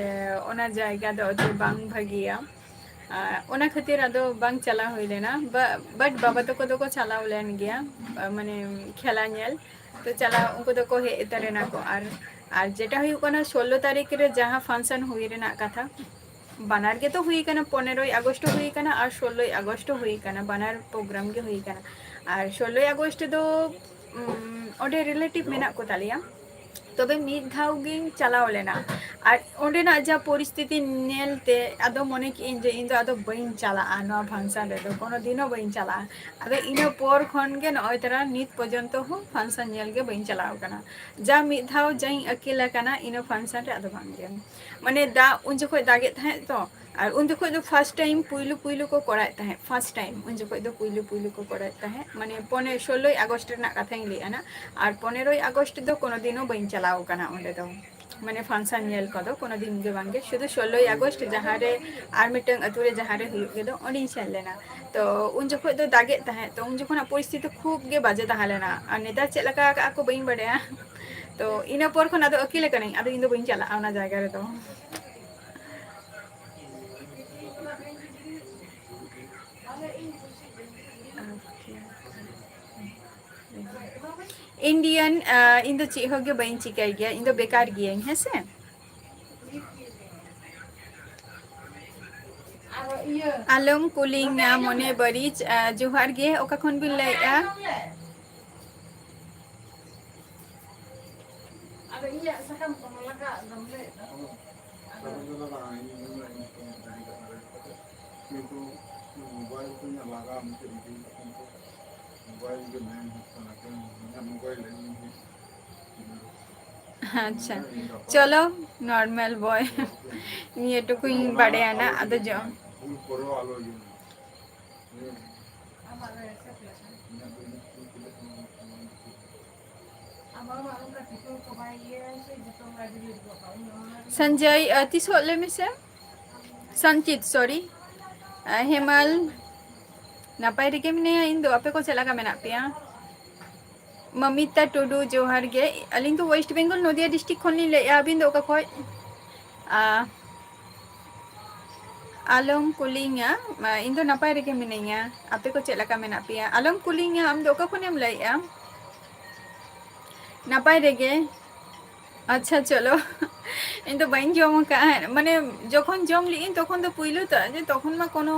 ᱚᱱᱟ ᱡᱟᱭᱜᱟ ᱫᱚ ᱟᱹᱰᱤ ᱵᱟᱝ ᱵᱷᱟᱹᱜᱤᱭᱟ᱾ ᱟᱨ ᱚᱱᱟ ᱠᱷᱟᱹᱛᱤᱨ ᱟᱫᱚ ᱵᱟᱝ ᱪᱟᱞᱟᱣ ᱦᱩᱭ ᱞᱮᱱᱟ᱾ ᱵᱟ-, but ᱵᱟᱵᱟ ᱛᱟᱠᱚ ᱫᱚᱠᱚ ᱪᱟᱞᱟᱣ ᱞᱮᱱ ᱜᱮᱭᱟ, ᱟ, ᱢᱟᱱᱮ ᱠᱷᱮᱞᱟ ᱧᱮᱞ᱾ ᱛᱚ ᱪᱟᱞᱟᱣ, ᱩᱱᱠᱩ ᱫᱚᱠᱚ ᱦᱮᱡ ᱩᱛᱟᱹᱨ ᱮᱱᱟ ᱠᱚ᱾ ᱟᱨ, ᱟᱨ ᱡᱮᱴᱟ ᱦᱩᱭᱩᱜ ᱠᱟᱱᱟ, ᱥᱳᱞᱞᱳ ᱛᱟᱹᱨᱤᱠᱷ ᱨᱮ ᱡᱟᱦᱟᱸ function ᱦᱩᱭ ᱨᱮᱱᱟᱜ ᱠᱟᱛᱷᱟ, ᱵᱟᱱᱟᱨ ᱜᱮᱛᱚ ᱦᱩᱭ ᱠᱟᱱᱟ, ᱯᱚᱱᱮᱨᱚᱭ ᱟᱜᱚᱥᱴ ᱦᱚᱸ ᱦᱩᱭ ᱠᱟᱱᱟ ᱟᱨ ᱥᱳᱞᱞᱳᱭ ᱟᱜᱚᱥᱴ ᱦᱚᱸ ᱦᱩᱭ ᱠᱟᱱᱟ, ᱵᱟᱱᱟᱨ program ᱜᱮ ᱦᱩᱭ ᱠᱟᱱᱟ᱾ ᱟᱨ ᱥᱳᱞᱞᱳᱭ ᱟᱜᱚᱥᱴ ᱫᱚ, ᱩᱢ, ᱚᱸᱰᱮ ᱨᱤᱞᱮᱴᱤᱵᱷ ᱢᱮᱱᱟᱜ ᱠᱚ ᱛᱟᱞᱮᱭᱟ, ᱛᱚᱵᱮ ᱢᱤᱫ ᱫᱷᱟᱣ ᱜᱤᱧ ᱪᱟᱞᱟᱣ ᱞᱮᱱᱟ᱾ ᱟᱨ ᱚᱸᱰᱮᱱᱟᱜ ᱡᱟ ᱯᱚᱨᱤᱥᱛᱷᱤᱛᱤ ᱧᱮᱞ ᱛᱮ ᱟᱫᱚ ᱢᱚᱱᱮ ᱠᱮᱜᱼᱟᱹᱧ ᱡᱮ ᱤᱧ ᱫᱚ ᱟᱫᱚ ᱵᱟᱹᱧ ᱪᱟᱞᱟᱜᱼᱟ ᱱᱚᱣᱟ function ᱨᱮᱫᱚ, ᱠᱳᱱᱳ ᱫᱤᱱ ᱦᱚᱸ ᱵᱟᱹᱧ ᱪᱟᱞᱟᱜᱼᱟ᱾ ᱟᱫᱚ ᱤᱱᱟᱹ ᱯᱚᱨ ᱠᱷᱚᱱ ᱜᱮ ᱱᱚᱜᱼᱚᱭ ᱛᱟᱨᱟ ᱱᱤᱛ ᱯᱚᱨᱡᱚᱱᱛᱚ ᱦᱚᱸ function ᱧᱮᱞ ᱜᱮ ᱵᱟᱹᱧ ᱪᱟᱞᱟᱣ ᱟᱠᱟᱱᱟ᱾ ᱡᱟ ᱢᱤᱫ ᱫᱷᱟᱣ ᱡᱟᱧ ᱟᱹᱠᱤᱞ ᱟᱠᱟᱱᱟ, ᱤᱱᱟᱹ function ᱨᱮ ᱟᱫᱚ ᱵᱟᱝ ᱜᱮ᱾ ᱢᱟᱱᱮ ᱫᱟᱜ ᱩᱱ ᱡᱚᱠᱷᱚᱡ ᱫᱟᱜᱮᱫ ᱛᱟᱦᱮᱸᱫ ᱛᱚ, ᱟᱨ ᱩᱱ ᱡᱚᱠᱷᱚᱡ ᱫᱚ first time ᱯᱩᱭᱞᱩ ᱯᱩᱭᱞᱩ ᱠᱚ ᱠᱚᱨᱟᱣᱮᱫ ᱛᱟᱦᱮᱸᱫ, first time ᱩᱱ ᱡᱚᱠᱷᱚᱡ ᱫᱚ ᱯᱩᱭᱞᱩ ᱯᱩᱭᱞᱩ ᱠᱚ ᱠᱚᱨᱟᱣᱮᱫ ᱛᱟᱦᱮᱸᱫ, ᱢᱟᱱᱮ ᱯᱚᱱᱮ-, ᱥᱳᱞᱞᱳᱭ ᱟᱜᱚᱥᱴ ᱨᱮᱱᱟᱜ ᱠᱟᱛᱷᱟᱧ ᱞᱟᱹᱭᱮᱫᱼᱟ ᱱᱟ᱾ ᱟᱨ ᱯᱚᱱᱮᱨᱚᱭ ᱟᱜᱚᱥᱴ ᱫᱚ ᱠᱳᱱᱳ ᱫᱤᱱ ᱦᱚᱸ ᱵᱟᱹᱧ ᱪᱟᱞᱟᱣ ᱟᱠᱟᱱᱟ ᱚᱸᱰᱮ ᱫᱚ, ᱢᱟᱱᱮ function ᱧᱮᱞ ᱠᱚᱫᱚ ᱠᱳᱱᱳ ᱫᱤᱱ ᱜᱮ ᱵᱟᱝ ᱜᱮ, ᱥᱩᱫᱷᱩ ᱥᱳᱞᱞᱳᱭ ᱟᱜᱚᱥᱴ ᱡᱟᱦᱟᱸ ᱨᱮ ᱟᱨ ᱢᱤᱫᱴᱟᱝ ᱟᱹᱛᱩ ᱨᱮ ᱡᱟᱦᱟᱸ ᱨᱮ ᱦᱩᱭᱩᱜ ᱜᱮᱫᱚ, ᱚᱸᱰᱮᱧ ᱥᱮᱱ ᱞᱮᱱᱟ᱾ ᱛᱚ ᱩᱱ ᱡᱚᱠᱷᱚᱡ ᱫᱚ ᱫᱟᱜᱮᱫ ᱛᱟᱦᱮᱸᱫ, ᱛᱚ ᱩᱱ ᱡᱚᱠᱷᱚᱱᱟᱜ ᱯᱚᱨᱤᱥᱛᱷᱤᱛᱤ ᱠᱷᱩᱵ ᱜᱮ ᱵᱟᱡᱮ ᱛᱟᱦᱮᱸ ᱞᱮᱱᱟ᱾ ᱟᱨ ᱱᱮᱛᱟᱨ ᱪᱮᱫ ᱞᱮᱠᱟ ᱟᱠᱟᱜᱼᱟ ᱠᱚ ᱵᱟᱹᱧ ᱵᱟᱰᱟᱭᱟ, ᱛᱚ ᱤᱱᱟᱹ ᱯᱚᱨ ᱠᱷᱚᱱ ᱟᱫᱚ ᱟᱹᱠᱤᱞ ᱟᱠᱟᱱᱟᱹᱧ, ᱟᱫᱚ ᱤᱧ ᱫᱚ ᱵᱟᱹᱧ ᱪᱟᱞᱟᱜᱼᱟ ᱚᱱᱟ ᱡᱟᱭᱜᱟ ᱨᱮᱫᱚ᱾ ᱤᱱᱰᱤᱭᱟᱱ, ᱟᱸ, ᱤᱧ ᱫᱚ ᱪᱮᱫ ᱦᱚᱸ ᱜᱮ ᱵᱟᱹᱧ ᱪᱤᱠᱟᱹᱭ ᱜᱮᱭᱟ, ᱤᱧ ᱫᱚ ᱵᱮᱠᱟᱨ ᱜᱤᱭᱟᱹᱧ, ᱦᱮᱸ ᱥᱮ᱾ ᱟᱞᱚᱢ ᱠᱩᱞᱤᱧᱟ ᱢᱚᱱᱮ ᱵᱟᱹᱲᱤᱡ, ᱟᱸ, ᱡᱚᱦᱟᱨ ᱜᱮ, ᱚᱠᱟ ᱠᱷᱚᱱ ᱵᱤᱱ ᱞᱟᱹᱭᱮᱫᱼᱟ? ᱟᱫᱚ ᱤᱧᱟᱹᱜ ᱥᱟᱠᱟᱢ ᱠᱚ ᱞᱟᱜᱟᱜ ᱫᱚᱢ ᱞᱟᱹᱭᱮᱫ ᱫᱚ᱾ ᱟᱫᱚ ᱤᱧ ᱫᱚ ᱞᱟᱜᱟᱜᱼᱟ, ᱤᱧ ᱫᱚ ᱤᱧ ᱫᱚ ᱤᱧ ᱫᱚ ᱤᱧ ᱫᱚ ᱤᱧ ᱫᱚ ᱤᱧ ᱫᱚ ᱠᱤᱱᱛᱩ ᱢᱳᱵᱟᱭᱤᱞ ᱠᱚ ᱤᱧᱟᱹᱜ ᱞᱟᱜᱟᱜᱼᱟ, ᱢᱤᱫᱴᱮᱡ ᱤᱫᱤ ᱠᱟᱛᱮ ᱱᱤᱛᱚᱜ ᱢᱳᱵᱟᱭᱤᱞ ᱜᱮ ᱢᱮᱱ ᱦᱩᱭᱩᱜ ᱠᱟᱱᱟ, ᱠᱤ ᱤᱧᱟᱹᱜ ᱢᱳᱵᱟᱭᱤᱞ ᱤᱧ ᱜᱮ᱾ ᱟᱪᱪᱷᱟ, ᱤᱧ ᱫᱚ ᱪᱚᱞᱚ, ᱱᱚᱨᱢᱟᱞ ᱵᱚᱭ᱾ ᱱᱤᱭᱟᱹ ᱴᱩᱠᱩᱧ ᱵᱟᱰᱟᱭᱟ ᱱᱟ, ᱟᱫᱚ ᱡᱚᱢ᱾ ᱵᱷᱩᱞ ᱯᱚᱨᱮ ᱟᱞᱚ ᱦᱩᱭᱩᱜ᱾ ᱦᱮᱸ᱾ ᱤᱧᱟᱹᱜ ᱫᱚ ᱤᱧᱟᱹᱜ ᱪᱮᱫ ᱪᱮᱫ ᱠᱟᱱᱟ? ᱥᱚᱧᱡᱚᱭ, ᱟᱨ ᱛᱤᱥᱚᱜ ᱞᱟᱹᱭ ᱢᱮᱥᱮ? ᱥᱚᱧᱪᱤᱛ, ᱥᱚᱨᱤ᱾ ᱟᱨ ᱦᱮᱢᱟᱞ, ᱱᱟᱯᱟᱭ ᱨᱮᱜᱮ ᱢᱮᱱᱟᱭᱟ ᱤᱧ ᱫᱚ᱾ ᱟᱯᱮ ᱠᱚ ᱪᱮᱫ ᱞᱮᱠᱟ ᱢᱮᱱᱟᱜ ᱯᱮᱭᱟ? ᱢᱟᱢᱤᱛᱟ ᱴᱩᱰᱩ, ᱡᱚᱦᱟᱨ ᱜᱮ᱾ ᱟᱹᱞᱤᱧ ᱫᱚ ᱳᱭᱮᱥᱴ ᱵᱮᱝᱜᱚᱞ, ᱱᱚᱫᱤᱭᱟ ᱰᱤᱥᱴᱨᱤᱠᱴ ᱠᱷᱚᱱ ᱞᱤᱧ ᱞᱟᱹᱭᱮᱫᱼᱟ᱾ ᱟᱹᱵᱤᱱ ᱫᱚ ᱚᱠᱟ ᱠᱷᱚᱡ? ᱟ, ᱟᱞᱚᱢ ᱠᱩᱞᱤᱧᱟ, ᱢᱟ, ᱤᱧ ᱫᱚ ᱱᱟᱯᱟᱭ ᱨᱮᱜᱮ ᱢᱤᱱᱟᱹᱧᱟ᱾ ᱟᱯᱮ ᱠᱚ ᱪᱮᱫ ᱞᱮᱠᱟ ᱢᱮᱱᱟᱜ ᱯᱮᱭᱟ? ᱟᱞᱚᱢ ᱠᱩᱞᱤᱧᱟ, ᱟᱢ ᱫᱚ ᱚᱠᱟ ᱠᱷᱚᱱᱮᱢ ᱞᱟᱹᱭᱮᱫᱼᱟ? ᱱᱟᱯᱟᱭ ᱨᱮᱜᱮ᱾ ᱟᱪᱪᱷᱟ, ᱪᱚᱞᱚ᱾ ᱤᱧ ᱫᱚ ᱵᱟᱹᱧ ᱡᱚᱢ ᱟᱠᱟᱫᱼᱟ, ᱢᱟᱱᱮ, ᱡᱚᱠᱷᱚᱱ ᱡᱚᱢ ᱞᱮᱜ ᱟᱹᱧ, ᱛᱚᱠᱷᱚᱱ ᱫᱚ ᱯᱩᱭᱞᱩ ᱛᱚ, ᱡᱮ ᱛᱚᱠᱷᱚᱱ ᱢᱟ ᱠᱳᱱᱳ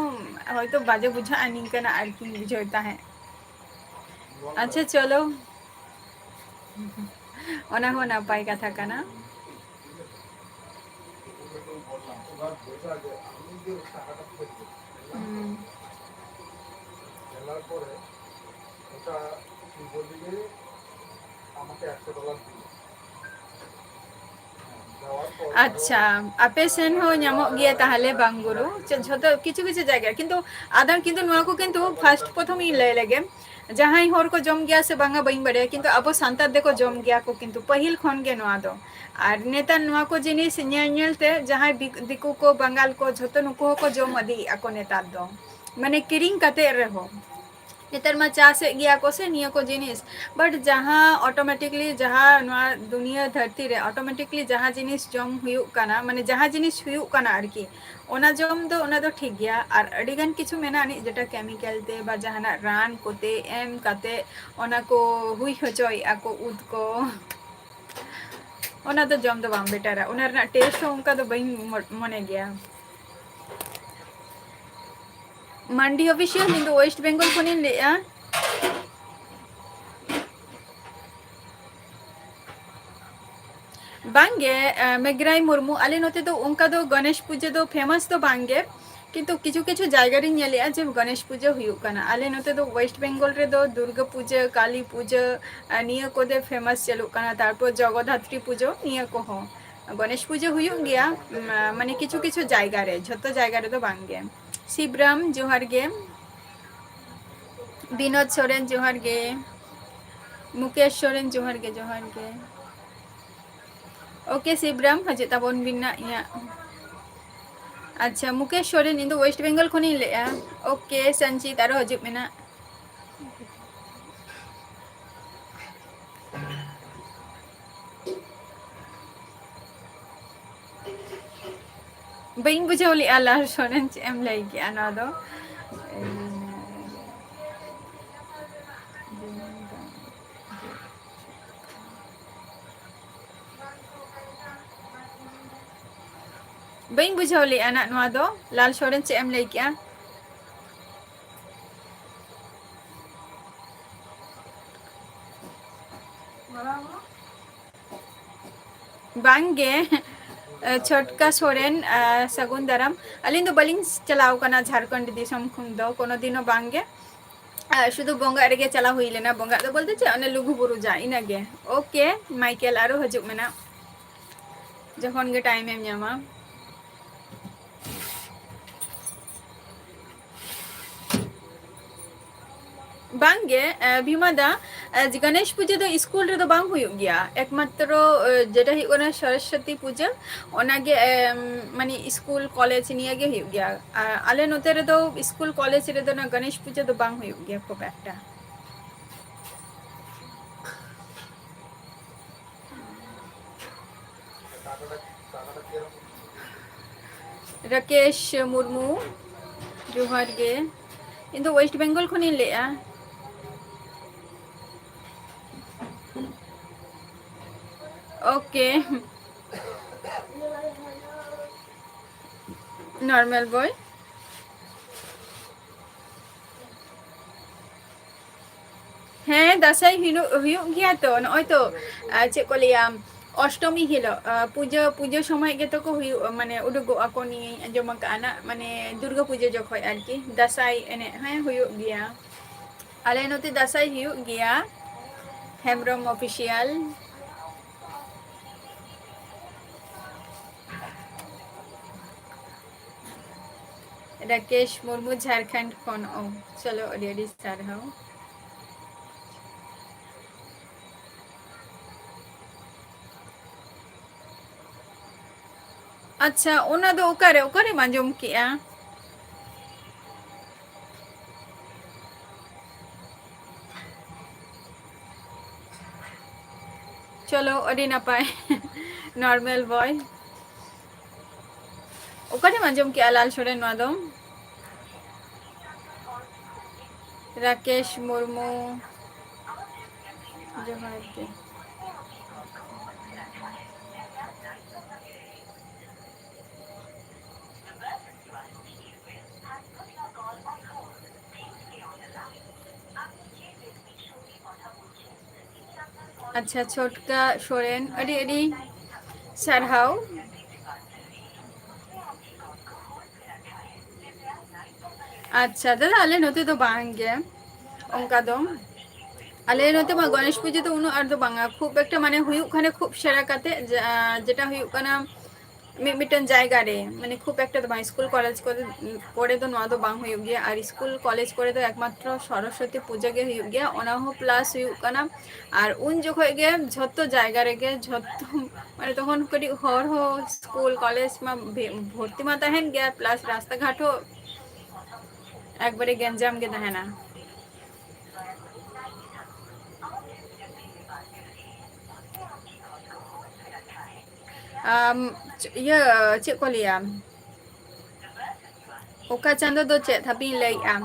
ᱦᱚᱭᱛᱳ ᱵᱟᱡᱮ ᱵᱩᱡᱷᱟᱹᱜᱼᱟ ᱱᱤᱝᱠᱟᱹᱱᱟᱜ ᱟᱨᱠᱤᱧ ᱵᱩᱡᱷᱟᱹᱣ ᱛᱟᱦᱮᱸᱫ᱾ ᱟᱪᱪᱷᱟ, ᱪᱚᱞᱚ, ᱚᱱᱟ ᱦᱚᱸ ᱱᱟᱯᱟᱭ ᱠᱟᱛᱷᱟ ᱠᱟᱱᱟ᱾ হুম। ᱟᱪᱪᱷᱟ, ᱟᱯᱮ ᱥᱮᱱ ᱦᱚᱸ ᱧᱟᱢᱚᱜ ᱜᱮᱭᱟ ᱛᱟᱦᱞᱮ ᱵᱟᱝ ᱜᱩᱨᱩ? ᱪᱮ, ᱡᱷᱚᱛᱚ ᱠᱤᱪᱷᱩ ᱠᱤᱪᱷᱩ ᱡᱟᱭᱜᱟ, ᱠᱤᱱᱛᱩ ᱟᱫᱚ ᱠᱤᱱᱛᱩ ᱱᱚᱣᱟ ᱠᱚ ᱠᱤᱱᱛᱩ first ᱯᱨᱚᱛᱷᱚᱢ ᱤᱧ ᱞᱟᱹᱭ ᱞᱮᱜᱮ, ᱡᱟᱦᱟᱸᱭ ᱦᱚᱲ ᱠᱚ ᱡᱚᱢ ᱜᱮᱭᱟ ᱥᱮ ᱵᱟᱝᱟ ᱵᱟᱹᱧ ᱵᱟᱲᱟᱭᱟ, ᱠᱤᱱᱛᱩ ᱟᱵᱚ ᱥᱟᱱᱛᱟᱲ ᱫᱚᱠᱚ ᱡᱚᱢ ᱜᱮᱭᱟ ᱠᱚ ᱠᱤᱱᱛᱩ ᱯᱟᱹᱦᱤᱞ ᱠᱷᱚᱱ ᱜᱮ ᱱᱚᱣᱟ ᱫᱚ᱾ ᱟᱨ ᱱᱮᱛᱟᱨ ᱱᱚᱣᱟ ᱠᱚ ᱡᱤᱱᱤᱥ ᱧᱮᱞ ᱧᱮᱞ ᱛᱮ ᱡᱟᱦᱟᱸᱭ ᱵᱤᱠ-, ᱫᱤᱠᱩ ᱠᱚ, ᱵᱟᱝᱜᱟᱞ ᱠᱚ, ᱡᱷᱚᱛᱚ ᱱᱩᱠᱩ ᱦᱚᱸᱠᱚ ᱡᱚᱢ ᱤᱫᱤᱭᱮᱫᱼᱟ ᱠᱚ ᱱᱮᱛᱟᱨ ᱫᱚ, ᱢᱟᱱᱮ ᱠᱤᱨᱤᱧ ᱠᱟᱛᱮ ᱨᱮᱦᱚᱸ᱾ ᱱᱮᱛᱟᱨ ᱢᱟ ᱪᱟᱥᱮᱫ ᱜᱮᱭᱟ ᱠᱚ ᱥᱮ ᱱᱤᱭᱟᱹ ᱠᱚ ᱡᱤᱱᱤᱥ, but ᱡᱟᱦᱟᱸ automatically ᱡᱟᱦᱟᱸ ᱱᱚᱣᱟ ᱫᱩᱱᱤᱭᱟᱹ ᱫᱷᱟᱹᱨᱛᱤ ᱨᱮ automatically ᱡᱟᱦᱟᱸ ᱡᱤᱱᱤᱥ ᱡᱚᱢ ᱦᱩᱭᱩᱜ ᱠᱟᱱᱟ, ᱢᱟᱱᱮ ᱡᱟᱦᱟᱸ ᱡᱤᱱᱤᱥ ᱦᱩᱭᱩᱜ ᱠᱟᱱᱟ ᱟᱨᱠᱤ, ᱚᱱᱟ ᱡᱚᱢ ᱫᱚ, ᱚᱱᱟ ᱫᱚ ᱴᱷᱤᱠ ᱜᱮᱭᱟ᱾ ᱟᱨ ᱟᱹᱰᱤ ᱜᱟᱱ ᱠᱤᱪᱷᱩ ᱢᱮᱱᱟᱜᱼᱟ ᱟᱹᱱᱤᱡ ᱡᱮᱴᱟ chemical ᱛᱮ ᱵᱟ ᱡᱟᱦᱟᱱᱟᱜ ᱨᱟᱱ ᱠᱚᱛᱮ ᱮᱢ ᱠᱟᱛᱮ ᱚᱱᱟ ᱠᱚ ᱦᱩᱭ ᱦᱚᱪᱚᱭᱮᱫᱼᱟ ᱠᱚ, ᱩᱫ ᱠᱚ, ᱚᱱᱟ ᱫᱚ ᱡᱚᱢ ᱫᱚ ᱵᱟᱝ ᱵᱮᱴᱟᱨᱟ᱾ ᱚᱱᱟ ᱨᱮᱱᱟᱜ taste ᱦᱚᱸ ᱚᱱᱠᱟ ᱫᱚ ᱵᱟᱹᱧ ᱢᱚ-, ᱢᱚᱱᱮ ᱜᱮᱭᱟ᱾ ᱢᱟᱱᱰᱤ Official, ᱤᱧ ᱫᱚ West Bengal ᱠᱷᱚᱱᱤᱧ ᱞᱟᱹᱭᱮᱫᱼᱟ᱾ ᱵᱟᱝᱜᱮ, ᱮ, ᱢᱮᱜᱽᱨᱟᱭ ᱢᱩᱨᱢᱩ, ᱟᱞᱮ ᱱᱚᱛᱮ ᱫᱚ ᱚᱱᱠᱟ ᱫᱚ ᱜᱚᱱᱮᱥ ᱯᱩᱡᱟᱹ ᱫᱚ famous ᱫᱚ ᱵᱟᱝᱜᱮ, ᱠᱤᱱᱛᱩ ᱠᱤᱪᱷᱩ ᱠᱤᱪᱷᱩ ᱡᱟᱭᱜᱟ ᱨᱤᱧ ᱧᱮᱞᱮᱫᱼᱟ ᱡᱮ ᱜᱚᱱᱮᱥ ᱯᱩᱡᱟᱹ ᱦᱩᱭᱩᱜ ᱠᱟᱱᱟ᱾ ᱟᱞᱮ ᱱᱚᱛᱮ ᱫᱚ West Bengal ᱨᱮᱫᱚ ᱫᱩᱨᱜᱟᱹ ᱯᱩᱡᱟᱹ, ᱠᱟᱞᱤ ᱯᱩᱡᱟᱹ, ᱮ, ᱱᱤᱭᱟᱹ ᱠᱚᱫᱚ famous ᱪᱟᱹᱞᱩᱜ ᱠᱟᱱᱟ, ᱛᱟᱨᱯᱚᱨ ᱡᱚᱜᱚᱫᱷᱟᱛᱨᱤ ᱯᱩᱡᱟᱹ, ᱱᱤᱭᱟᱹ ᱠᱚᱦᱚᱸ᱾ ᱜᱚᱱᱮᱥ ᱯᱩᱡᱟᱹ ᱦᱩᱭᱩᱜ ᱜᱮᱭᱟ, ᱩᱢ, ᱢᱟᱱᱮ ᱠᱤᱪᱷᱩ ᱠᱤᱪᱷᱩ ᱡᱟᱭᱜᱟ ᱨᱮ, ᱡᱷᱚᱛᱚ ᱡᱟᱭᱜᱟ ᱨᱮᱫᱚ ᱵᱟᱝᱜᱮ᱾ ᱥᱤᱵᱨᱟᱢ, ᱡᱚᱦᱟᱨ ᱜᱮ᱾ ᱵᱤᱱᱳᱫ ᱥᱚᱨᱮᱱ, ᱡᱚᱦᱟᱨ ᱜᱮ᱾ ᱢᱩᱠᱮᱥ ᱥᱚᱨᱮᱱ, ᱡᱚᱦᱟᱨ ᱜᱮ, ᱡᱚᱦᱟᱨ ᱜᱮ᱾ OK ᱥᱤᱵᱨᱟᱢ, ᱦᱤᱡᱩᱜ ᱛᱟᱵᱚᱱ ᱵᱤᱱ ᱱᱟᱜ ᱤᱧᱟᱹᱜ᱾ ᱟᱪᱪᱷᱟ, ᱢᱩᱠᱮᱥ ᱥᱚᱨᱮᱱ, ᱤᱧ ᱫᱚ West Bengal ᱠᱷᱚᱱᱤᱧ ᱞᱟᱹᱭᱮᱜᱼᱟ᱾ OK ᱥᱟᱱᱪᱤᱛ, ᱟᱨᱚ ᱦᱤᱡᱩᱜ ᱢᱮ ᱱᱟᱜ᱾ ᱵᱟᱹᱧ ᱵᱩᱡᱷᱟᱹᱣ ᱞᱮᱜᱼᱟ ᱞᱟᱞ ᱥᱚᱨᱮᱱ, ᱪᱮᱫ ᱮᱢ ᱞᱟᱹᱭ ᱠᱮᱜᱼᱟ ᱱᱚᱣᱟ ᱫᱚ? ᱵᱟᱹᱧ ᱵᱩᱡᱷᱟᱹᱣ ᱞᱮᱜᱼᱟ ᱱᱟᱜ ᱱᱚᱣᱟ ᱫᱚ᱾ ᱞᱟᱞ ᱥᱚᱨᱮᱱ, ᱪᱮᱫ ᱮᱢ ᱞᱟᱹᱭ ᱠᱮᱜᱼᱟ? ᱵᱟᱝᱜᱮ, ᱪᱷᱚᱴᱠᱟ ᱥᱚᱨᱮᱱ, ᱥᱟᱹᱜᱩᱱ ᱫᱟᱨᱟᱢ᱾ ᱟᱹᱞᱤᱧ ᱫᱚ ᱵᱟᱹᱞᱤᱧ ᱪᱟᱞᱟᱣ ᱠᱟᱱᱟ ᱡᱷᱟᱲᱠᱷᱚᱸᱰ ᱫᱤᱥᱚᱢ ᱠᱷᱚᱱ ᱫᱚ ᱠᱳᱱᱳ ᱫᱤᱱ ᱦᱚᱸ ᱵᱟᱝᱜᱮ᱾ ᱟᱨ ᱥᱩᱫᱷᱩ ᱵᱚᱸᱜᱟᱜ ᱨᱮᱜᱮ ᱪᱟᱞᱟᱣ ᱦᱩᱭ ᱞᱮᱱᱟ᱾ ᱵᱚᱸᱜᱟᱜ ᱫᱚ ᱵᱚᱞᱛᱮ ᱪᱮᱫ, ᱚᱱᱮ ᱞᱩᱜᱩ ᱵᱩᱨᱩ ᱡᱟ, ᱤᱱᱟᱹᱜᱮ᱾ OK ᱢᱟᱭᱠᱮᱞ, ᱟᱨᱚ ᱦᱤᱡᱩᱜ ᱢᱮ ᱱᱟᱜ ᱡᱚᱠᱷᱚᱱ ᱜᱮ time ᱮᱢ ᱧᱟᱢᱟ᱾ ᱵᱟᱝᱜᱮ, ᱮ, ᱵᱷᱤᱢᱟ ᱫᱟ, ᱮ, ᱜᱚᱱᱮᱥ ᱯᱩᱡᱟᱹ ᱫᱚ ᱥᱠᱩᱞ ᱨᱮᱫᱚ ᱵᱟᱝ ᱦᱩᱭᱩᱜ ᱜᱮᱭᱟ᱾ ᱮᱠᱢᱟᱛᱨᱚ, ᱮ, ᱡᱮᱴᱟ ᱦᱩᱭᱩᱜ ᱠᱟᱱᱟ ᱥᱚᱨᱚᱥᱚᱛᱤ ᱯᱩᱡᱟᱹ, ᱚᱱᱟᱜᱮ, ᱮᱢ, ᱢᱟᱱᱮ ᱥᱠᱩᱞ ᱠᱚᱞᱮᱡᱽ ᱱᱤᱭᱟᱹ ᱜᱮ ᱦᱩᱭᱩᱜ ᱜᱮᱭᱟ᱾ ᱟᱨ ᱟᱞᱮ ᱱᱚᱛᱮ ᱨᱮᱫᱚ ᱥᱠᱩᱞ ᱠᱚᱞᱮᱡᱽ ᱨᱮᱫᱚ ᱚᱱᱟ ᱜᱚᱱᱮᱥ ᱯᱩᱡᱟᱹ ᱫᱚ ᱵᱟᱝ ᱦᱩᱭᱩᱜ ᱜᱮᱭᱟ ᱠᱷᱩᱵ ᱮᱠᱴᱟ᱾ ᱨᱟᱠᱮᱥ ᱢᱩᱨᱢᱩ, ᱡᱚᱦᱟᱨ ᱜᱮ᱾ ᱤᱧ ᱫᱚ West Bengal ᱠᱷᱚᱱᱤᱧ ᱞᱟᱹᱭᱮᱜᱼᱟ᱾ OK᱾ Normal boy᱾ ᱦᱮᱸ, ᱫᱟᱸᱥᱟᱭ ᱦᱤᱞᱳᱜ ᱦᱩᱭᱩᱜ ᱜᱮᱭᱟ ᱛᱚ, ᱱᱚᱜᱼᱚᱭ ᱛᱚ, ᱟᱨ ᱪᱮᱫ ᱠᱚ ᱞᱟᱹᱭᱟ, ᱚᱥᱴᱚᱢᱤ ᱦᱤᱞᱳᱜ, ᱟᱨ ᱯᱩᱡᱟᱹ, ᱯᱩᱡᱟᱹ ᱥᱚᱢᱚᱭ ᱜᱮᱛᱚ ᱠᱚ ᱦᱩᱭᱩᱜᱼᱟ, ᱢᱟᱱᱮ ᱩᱰᱩᱠᱚᱜᱼᱟ ᱠᱚ, ᱱᱤᱭᱟᱹᱧ ᱟᱸᱡᱚᱢ ᱟᱠᱟᱫᱼᱟ ᱱᱟᱜ, ᱢᱟᱱᱮ ᱫᱩᱨᱜᱟᱹ ᱯᱩᱡᱟᱹ ᱡᱚᱠᱷᱚᱡ ᱟᱨᱠᱤ, ᱫᱟᱸᱥᱟᱭ ᱮᱱᱮᱡ, ᱦᱮᱸ, ᱦᱩᱭᱩᱜ ᱜᱮᱭᱟ᱾ ᱟᱞᱮ ᱱᱚᱛᱮ ᱫᱟᱸᱥᱟᱭ ᱦᱩᱭᱩᱜ ᱜᱮᱭᱟ, ᱦᱮᱢᱵᱨᱚᱢ Official᱾ ᱨᱟᱠᱮᱥ ᱢᱩᱨᱢᱩ, ᱡᱷᱟᱲᱠᱷᱚᱸᱰ ᱠᱷᱚᱱ᱾ ᱚ, ᱪᱚᱞᱚ, ᱟᱹᱰᱤ ᱟᱹᱰᱤ ᱥᱟᱨᱦᱟᱣ᱾ ᱟᱪᱪᱷᱟ, ᱚᱱᱟ ᱫᱚ ᱚᱠᱟᱨᱮ, ᱚᱠᱟᱨᱮᱢ ᱟᱸᱡᱚᱢ ᱠᱮᱜᱼᱟ? ᱪᱚᱞᱚ, ᱟᱹᱰᱤ ᱱᱟᱯᱟᱭ᱾ Normal boy᱾ ᱚᱠᱟᱨᱮᱢ ᱟᱸᱡᱚᱢ ᱠᱮᱜᱼᱟ ᱞᱟᱞ ᱥᱚᱨᱮᱱ ᱱᱚᱣᱟ ᱫᱚ? ᱨᱟᱠᱮᱥ ᱢᱩᱨᱢᱩ, ᱡᱚᱦᱟᱨ ᱜᱮ᱾ ᱟᱪᱪᱷᱟ, ᱪᱷᱚᱴᱠᱟ ᱥᱚᱨᱮᱱ, ᱟᱹᱰᱤ ᱟᱹᱰᱤ ᱥᱟᱨᱦᱟᱣ᱾ ᱟᱪᱪᱷᱟ ᱫᱟᱫᱟ, ᱟᱞᱮ ᱱᱚᱛᱮ ᱫᱚ ᱵᱟᱝ ᱜᱮ ᱚᱱᱠᱟ ᱫᱚ᱾ ᱟᱞᱮ ᱱᱚᱛᱮ ᱢᱟ ᱜᱚᱱᱮᱥ ᱯᱩᱡᱟᱹ ᱫᱚ ᱩᱱᱟᱹᱜ ᱟᱸᱴ ᱫᱚ ᱵᱟᱝᱟ, ᱠᱷᱩᱵ ᱮᱠᱴᱟ ᱢᱟᱱᱮ ᱦᱩᱭᱩᱜ ᱠᱷᱟᱱᱮ ᱠᱷᱩᱵ ᱥᱮᱬᱟ ᱠᱟᱛᱮ, ᱡᱟ-, ᱡᱮᱴᱟ ᱦᱩᱭᱩᱜ ᱠᱟᱱᱟ ᱢᱤᱫ ᱢᱤᱫᱴᱮᱱ ᱡᱟᱭᱜᱟ ᱨᱮ, ᱢᱟᱱᱮ ᱠᱷᱩᱵ ᱮᱠᱴᱟ ᱫᱚ ᱵᱟᱝ, ᱥᱠᱩᱞ ᱠᱚᱞᱮᱡᱽ ᱠᱚᱨᱮ, ᱠᱚᱨᱮ ᱫᱚ ᱱᱚᱣᱟ ᱫᱚ ᱵᱟᱝ ᱦᱩᱭᱩᱜ ᱜᱮᱭᱟ᱾ ᱟᱨ ᱥᱠᱩᱞ ᱠᱚᱞᱮᱡᱽ ᱠᱚᱨᱮ ᱫᱚ ᱮᱠᱢᱟᱛᱨᱚ ᱥᱚᱨᱚᱥᱚᱛᱤ ᱯᱩᱡᱟᱹ ᱜᱮ ᱦᱩᱭᱩᱜ ᱜᱮᱭᱟ, ᱚᱱᱟ ᱦᱚᱸ ᱯᱞᱟᱥ ᱦᱩᱭᱩᱜ ᱠᱟᱱᱟ᱾ ᱟᱨ ᱩᱱ ᱡᱚᱠᱷᱚᱡ ᱜᱮ ᱡᱷᱚᱛᱚ ᱡᱟᱭᱜᱟ ᱨᱮᱜᱮ ᱡᱷᱚᱛᱚ, ᱢᱟᱱᱮ ᱛᱚᱠᱷᱚᱱ ᱠᱟᱹᱴᱤᱡ ᱦᱚᱨ ᱦᱚᱸ ᱥᱠᱩᱞ ᱠᱚᱞᱮᱡᱽ ᱢᱟ ᱵᱷᱮ-, ᱵᱷᱚᱨᱛᱤ ᱢᱟ ᱛᱟᱦᱮᱱ ᱜᱮᱭᱟ, ᱯᱞᱟᱥ ᱨᱟᱥᱛᱟ ᱜᱷᱟᱴ ᱦᱚᱸ ᱮᱠᱵᱟᱨᱮ ᱜᱮᱧᱡᱟᱢ ᱜᱮ ᱛᱟᱦᱮᱱᱟ᱾ ᱟᱢ, ᱪ-, ᱤᱭᱟᱹ, ᱪᱮᱫ ᱠᱚ ᱞᱟᱹᱭᱟ? ᱚᱠᱟ ᱪᱟᱸᱫᱚ ᱫᱚ ᱪᱮᱫ ᱦᱟᱯᱮᱧ ᱞᱟᱹᱭᱮᱜᱼᱟ?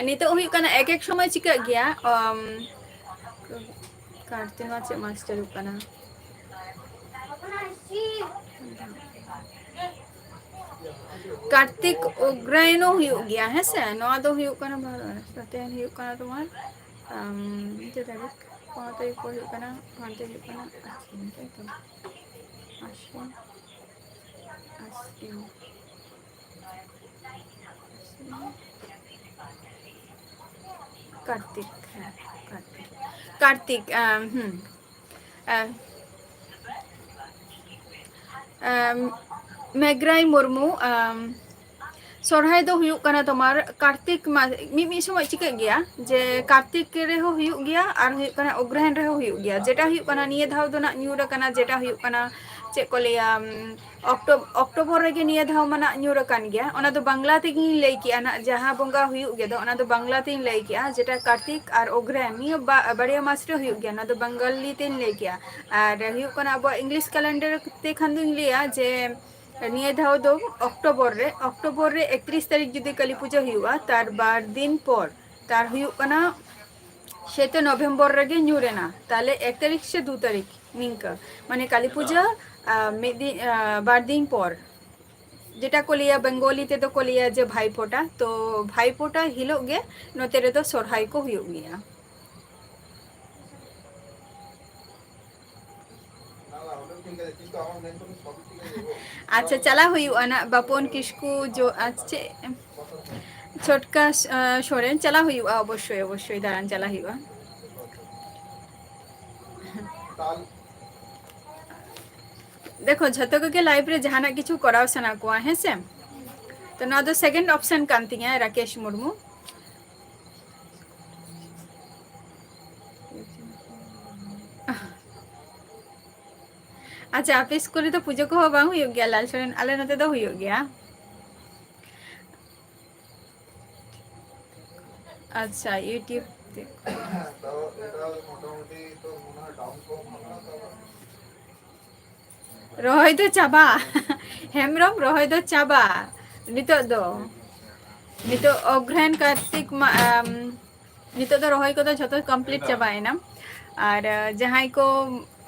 ᱱᱤᱛᱚᱜ ᱦᱩᱭᱩᱜ ᱠᱟᱱᱟ ᱮᱠ ᱮᱠ ᱥᱚᱢᱚᱭ ᱪᱤᱠᱟᱹᱜ ᱜᱮᱭᱟ, ᱟᱢ, ᱠᱟᱨᱛᱤᱠ ᱱᱚᱣᱟ ᱪᱮᱫ ᱢᱟᱥ ᱪᱟᱹᱞᱩᱜ ᱠᱟᱱᱟ? ᱠᱟᱨᱛᱤᱠ ᱚᱜᱽᱨᱟᱭᱚᱱ ᱦᱚᱸ ᱦᱩᱭᱩᱜ ᱜᱮᱭᱟ, ᱦᱮᱸ ᱥᱮ? ᱱᱚᱣᱟ ᱫᱚ ᱦᱩᱭᱩᱜ ᱠᱟᱱᱟ ᱵᱟᱨᱚ, ᱥᱟᱛᱮ ᱦᱩᱭᱩᱜ ᱠᱟᱱᱟ ᱛᱳᱢᱟᱨ, ᱟᱢ, ᱛᱤᱱ ᱛᱟᱹᱨᱤᱠᱷ? ᱯᱚᱱᱨᱚ ᱛᱟᱹᱨᱤᱠᱷ ᱯᱚᱨ ᱦᱩᱭᱩᱜ ᱠᱟᱱᱟ, ᱦᱟᱱᱛᱮ ᱦᱩᱭᱩᱜ ᱠᱟᱱᱟ ᱟᱥᱤᱱ, ᱛᱟᱭ ᱛᱚ? ᱟᱥᱤᱱ, ᱟᱥᱤᱱ, ᱟᱥᱤᱱ, ᱠᱟᱨᱛᱤᱠ, ᱦᱮᱸ, ᱠᱟᱨᱛᱤᱠ, ᱠᱟᱨᱛᱤᱠ, ᱟᱢ, ᱦᱩᱸ᱾ ᱟᱢ, ᱟᱢ, ᱢᱮᱜᱽᱨᱟᱭ ᱢᱩᱨᱢᱩ, ᱟᱢ, ᱥᱚᱨᱦᱟᱭ ᱫᱚ ᱦᱩᱭᱩᱜ ᱠᱟᱱᱟ ᱛᱳᱢᱟᱨ ᱠᱟᱨᱛᱤᱠ ᱢᱟᱥ, ᱢᱤᱫ ᱢᱤᱫ ᱥᱚᱢᱚᱭ ᱪᱤᱠᱟᱹᱜ ᱜᱮᱭᱟ ᱡᱮ ᱠᱟᱨᱛᱤᱠ ᱨᱮᱦᱚᱸ ᱦᱩᱭᱩᱜ ᱜᱮᱭᱟ ᱟᱨ ᱦᱩᱭᱩᱜ ᱠᱟᱱᱟ ᱚᱜᱽᱨᱟᱭᱚᱱ ᱨᱮᱦᱚᱸ ᱦᱩᱭᱩᱜ ᱜᱮᱭᱟ᱾ ᱡᱮᱴᱟ ᱦᱩᱭᱩᱜ ᱠᱟᱱᱟ ᱱᱤᱭᱟᱹ ᱫᱷᱟᱣ ᱫᱚ ᱱᱟᱜ ᱧᱩᱨ ᱟᱠᱟᱱᱟ, ᱡᱮᱴᱟ ᱦᱩᱭᱩᱜ ᱠᱟᱱᱟ ᱪᱮᱫ ᱠᱚ ᱞᱟᱹᱭᱟ, ᱚᱠᱴᱳ- ᱚᱠᱴᱳᱵᱚᱨ ᱨᱮᱜᱮ ᱱᱤᱭᱟᱹ ᱫᱷᱟᱣ ᱢᱟ ᱱᱟᱜ ᱧᱩᱨ ᱟᱠᱟᱱ ᱜᱮᱭᱟ᱾ ᱚᱱᱟ ᱫᱚ ᱵᱟᱝᱞᱟ ᱛᱮᱜᱮᱧ ᱞᱟᱹᱭ ᱠᱮᱜᱼᱟ ᱱᱟᱜ, ᱡᱟᱦᱟᱸ ᱵᱚᱸᱜᱟ ᱦᱩᱭᱩᱜ ᱜᱮ ᱫᱚ, ᱚᱱᱟ ᱫᱚ ᱵᱟᱝᱞᱟ ᱛᱮᱧ ᱞᱟᱹᱭ ᱠᱮᱜᱼᱟ, ᱡᱮᱴᱟ ᱠᱟᱨᱛᱤᱠ ᱟᱨ ᱚᱜᱽᱨᱟᱭᱟᱱ, ᱱᱤᱭᱟᱹ ᱵᱟ- ᱵᱟᱨᱭᱟ ᱢᱟᱥ ᱨᱮ ᱦᱩᱭᱩᱜ ᱜᱮᱭᱟ᱾ ᱚᱱᱟ ᱫᱚ ᱵᱟᱝᱜᱟᱞᱤ ᱛᱮᱧ ᱞᱟᱹᱭ ᱠᱮᱜᱼᱟ᱾ ᱟᱨ ᱦᱩᱭᱩᱜ ᱠᱟᱱᱟ ᱟᱵᱚᱣᱟᱜ ᱤᱝᱞᱤᱥ ᱠᱮᱞᱮᱱᱰᱟᱨ ᱛᱮ ᱠᱷᱟᱱ ᱫᱚᱧ ᱞᱟᱹᱭᱟ ᱡᱮ ᱱᱤᱭᱟᱹ ᱫᱷᱟᱣ ᱫᱚ ᱚᱠᱴᱳᱵᱚᱨ ᱨᱮ, ᱚᱠᱴᱳᱵᱚᱨ ᱨᱮ ᱮᱠᱛᱨᱤᱥ ᱛᱟᱹᱨᱤᱠᱷ ᱡᱩᱫᱤ ᱠᱟᱹᱞᱤ ᱯᱩᱡᱟᱹ ᱦᱩᱭᱩᱜᱼᱟ, ᱛᱟᱨ ᱵᱟᱨ ᱫᱤᱱ ᱯᱚᱨ, ᱛᱟᱨ ᱦᱩᱭᱩᱜ ᱠᱟᱱᱟ ᱥᱮ ᱛᱚ ᱱᱚᱵᱷᱮᱢᱵᱚᱨ ᱨᱮᱜᱮ ᱧᱩᱨ ᱮᱱᱟ, ᱛᱟᱦᱞᱮ ᱮᱠ ᱛᱟᱹᱨᱤᱠᱷ ᱥᱮ ᱫᱩ ᱛᱟᱹᱨᱤᱠᱷ ᱱᱤᱝᱠᱟᱹ, ᱢᱟᱱᱮ ᱠᱟᱹᱞᱤ ᱯᱩᱡᱟᱹ ᱟᱸ, ᱢᱤᱫ ᱫᱤᱱ, ᱟᱸ, ᱵᱟᱨ ᱫᱤᱱ ᱯᱚᱨ, ᱡᱮᱴᱟ ᱠᱚ ᱞᱟᱹᱭᱟ, ᱵᱮᱝᱜᱚᱞᱤ ᱛᱮᱫᱚ ᱠᱚ ᱞᱟᱹᱭᱟ ᱡᱮ ᱵᱷᱟᱭ ᱯᱷᱳᱴᱟ᱾ ᱛᱚ ᱵᱷᱟᱭ ᱯᱷᱳᱴᱟ ᱦᱤᱞᱳᱜ ᱜᱮ ᱱᱚᱛᱮ ᱨᱮᱫᱚ ᱥᱚᱨᱦᱟᱭ ᱠᱚ ᱦᱩᱭᱩᱜ ᱜᱮᱭᱟ᱾ ᱟᱪᱪᱷᱟ, ᱪᱟᱞᱟᱣ ᱦᱩᱭᱩᱜᱼᱟ ᱱᱟᱜ, ᱵᱟᱯᱚᱱ ᱠᱤᱥᱠᱩ ᱡᱚ-, ᱟᱨ ᱪᱮᱫ, ᱪᱷᱚᱴᱠᱟ ᱥ-, ᱟᱸ, ᱥᱚᱨᱮᱱ ᱪᱟᱞᱟᱣ ᱦᱩᱭᱩᱜᱼᱟ, ᱚᱵᱚᱥᱥᱳᱭ, ᱚᱵᱚᱥᱥᱳᱭ ᱫᱟᱬᱟᱱ ᱪᱟᱞᱟᱣ ᱦᱩᱭᱩᱜᱼᱟ᱾ ᱫᱮᱠᱷᱚ, ᱡᱷᱚᱛᱚ ᱠᱚᱜᱮ life ᱨᱮ ᱡᱟᱦᱟᱱᱟᱜ ᱠᱤᱪᱷᱩ ᱠᱚᱨᱟᱣ ᱥᱟᱱᱟ ᱠᱚᱣᱟ, ᱦᱮᱸ ᱥᱮ? ᱛᱚ ᱱᱚᱣᱟ ᱫᱚ second option ᱠᱟᱱ ᱛᱤᱧᱟ, ᱨᱟᱠᱮᱥ ᱢᱩᱨᱢᱩ᱾ ᱟᱪᱪᱷᱟ, ᱟᱯᱮ ᱥᱠᱩᱞ ᱨᱮᱫᱚ ᱯᱩᱡᱟᱹ ᱠᱚᱦᱚᱸ ᱵᱟᱝ ᱦᱩᱭᱩᱜ ᱜᱮᱭᱟ ᱞᱟᱞ ᱥᱚᱨᱮᱱ? ᱟᱞᱮ ᱱᱚᱛᱮ ᱫᱚ ᱦᱩᱭᱩᱜ ᱜᱮᱭᱟ᱾ ᱟᱪᱪᱷᱟ, YouTube ᱛᱮ᱾ ᱨᱚᱦᱚᱭ ᱫᱚ ᱪᱟᱵᱟ᱾ ᱦᱮᱢᱵᱨᱚᱢ, ᱨᱚᱦᱚᱭ ᱫᱚ ᱪᱟᱵᱟ᱾ ᱱᱤᱛᱚᱜ ᱫᱚ, ᱱᱤᱛᱚᱜ ᱚᱜᱽᱨᱟᱭᱟᱱ ᱠᱟᱨᱛᱤᱠ ᱢᱟ, ᱟᱢ, ᱱᱤᱛᱚᱜ ᱫᱚ ᱨᱚᱦᱚᱭ ᱠᱚᱫᱚ ᱡᱷᱚᱛᱚ complete ᱪᱟᱵᱟᱭᱮᱱᱟ᱾ ᱟᱨ, ᱟᱸ, ᱡᱟᱦᱟᱸᱭ ᱠᱚ,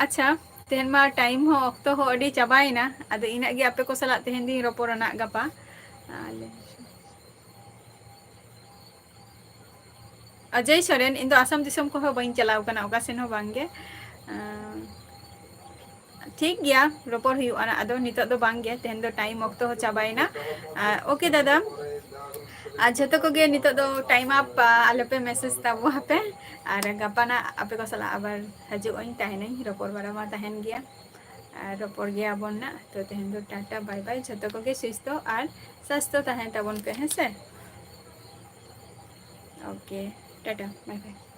ᱟᱪᱪᱷᱟ, ᱛᱮᱦᱮᱧ ᱢᱟ time ᱦᱚᱸ, ᱚᱠᱛᱚ ᱦᱚᱸ ᱟᱹᱰᱤ ᱪᱟᱵᱟᱭᱮᱱᱟ᱾ ᱟᱫᱚ ᱤᱱᱟᱹᱜ ᱜᱮ ᱟᱯᱮ ᱠᱚ ᱥᱟᱞᱟᱜ ᱛᱮᱦᱮᱧ ᱫᱚᱧ ᱨᱚᱯᱚᱲᱟ ᱱᱟᱜ ᱜᱟᱯᱟ᱾ ᱟᱞᱮ ᱚᱡᱚᱭ ᱥᱚᱨᱮᱱ, ᱤᱧ ᱫᱚ ᱟᱥᱟᱢ ᱫᱤᱥᱚᱢ ᱠᱚᱦᱚᱸ ᱵᱟᱹᱧ ᱪᱟᱞᱟᱣ ᱠᱟᱱᱟ, ᱚᱠᱟ ᱥᱮᱱ ᱦᱚᱸ ᱵᱟᱝ ᱜᱮ᱾ ᱟᱸ, ᱴᱷᱤᱠ ᱜᱮᱭᱟ, ᱨᱚᱯᱚᱲ ᱦᱩᱭᱩᱜᱼᱟ ᱱᱟᱜ᱾ ᱟᱫᱚ ᱱᱤᱛᱚᱜ ᱫᱚ ᱵᱟᱝ ᱜᱮ, ᱛᱮᱦᱮᱧ ᱫᱚ time ᱚᱠᱛᱚ ᱦᱚᱸ ᱪᱟᱵᱟᱭᱮᱱᱟ᱾ ᱟᱸ, OK ᱫᱟᱫᱟ, ᱟᱨ ᱡᱷᱚᱛᱚ ᱠᱚᱜᱮ ᱱᱤᱛᱚᱜ ᱫᱚ time up, ᱟᱸ, ᱟᱞᱚᱯᱮ message ᱛᱟᱵᱚ ᱦᱟᱯᱮ᱾ ᱟᱨ ᱜᱟᱯᱟ ᱱᱟᱜ ᱟᱯᱮ ᱠᱚ ᱥᱟᱞᱟᱜ ᱟᱵᱟᱨ ᱦᱤᱡᱩᱜ ᱟᱹᱧ, ᱛᱟᱦᱮᱱᱟᱹᱧ, ᱨᱚᱯᱚᱲ ᱵᱟᱲᱟ ᱢᱟ ᱛᱟᱦᱮᱱ ᱜᱮᱭᱟ᱾ ᱟᱨ ᱨᱚᱯᱚᱲ ᱜᱮᱭᱟ ᱵᱚᱱ ᱱᱟᱜ᱾ ᱛᱚ ᱛᱮᱦᱮᱧ ᱫᱚ ᱴᱟᱴᱟ, bye bye, ᱡᱷᱚᱛᱚ ᱠᱚᱜᱮ ᱥᱩᱥᱛᱷᱚ ᱟᱨ ᱥᱟᱥᱛᱷᱚ ᱛᱟᱦᱮᱱ ᱛᱟᱵᱚᱱ ᱯᱮ, ᱦᱮᱸ ᱥᱮ? OK, Tata, bye bye᱾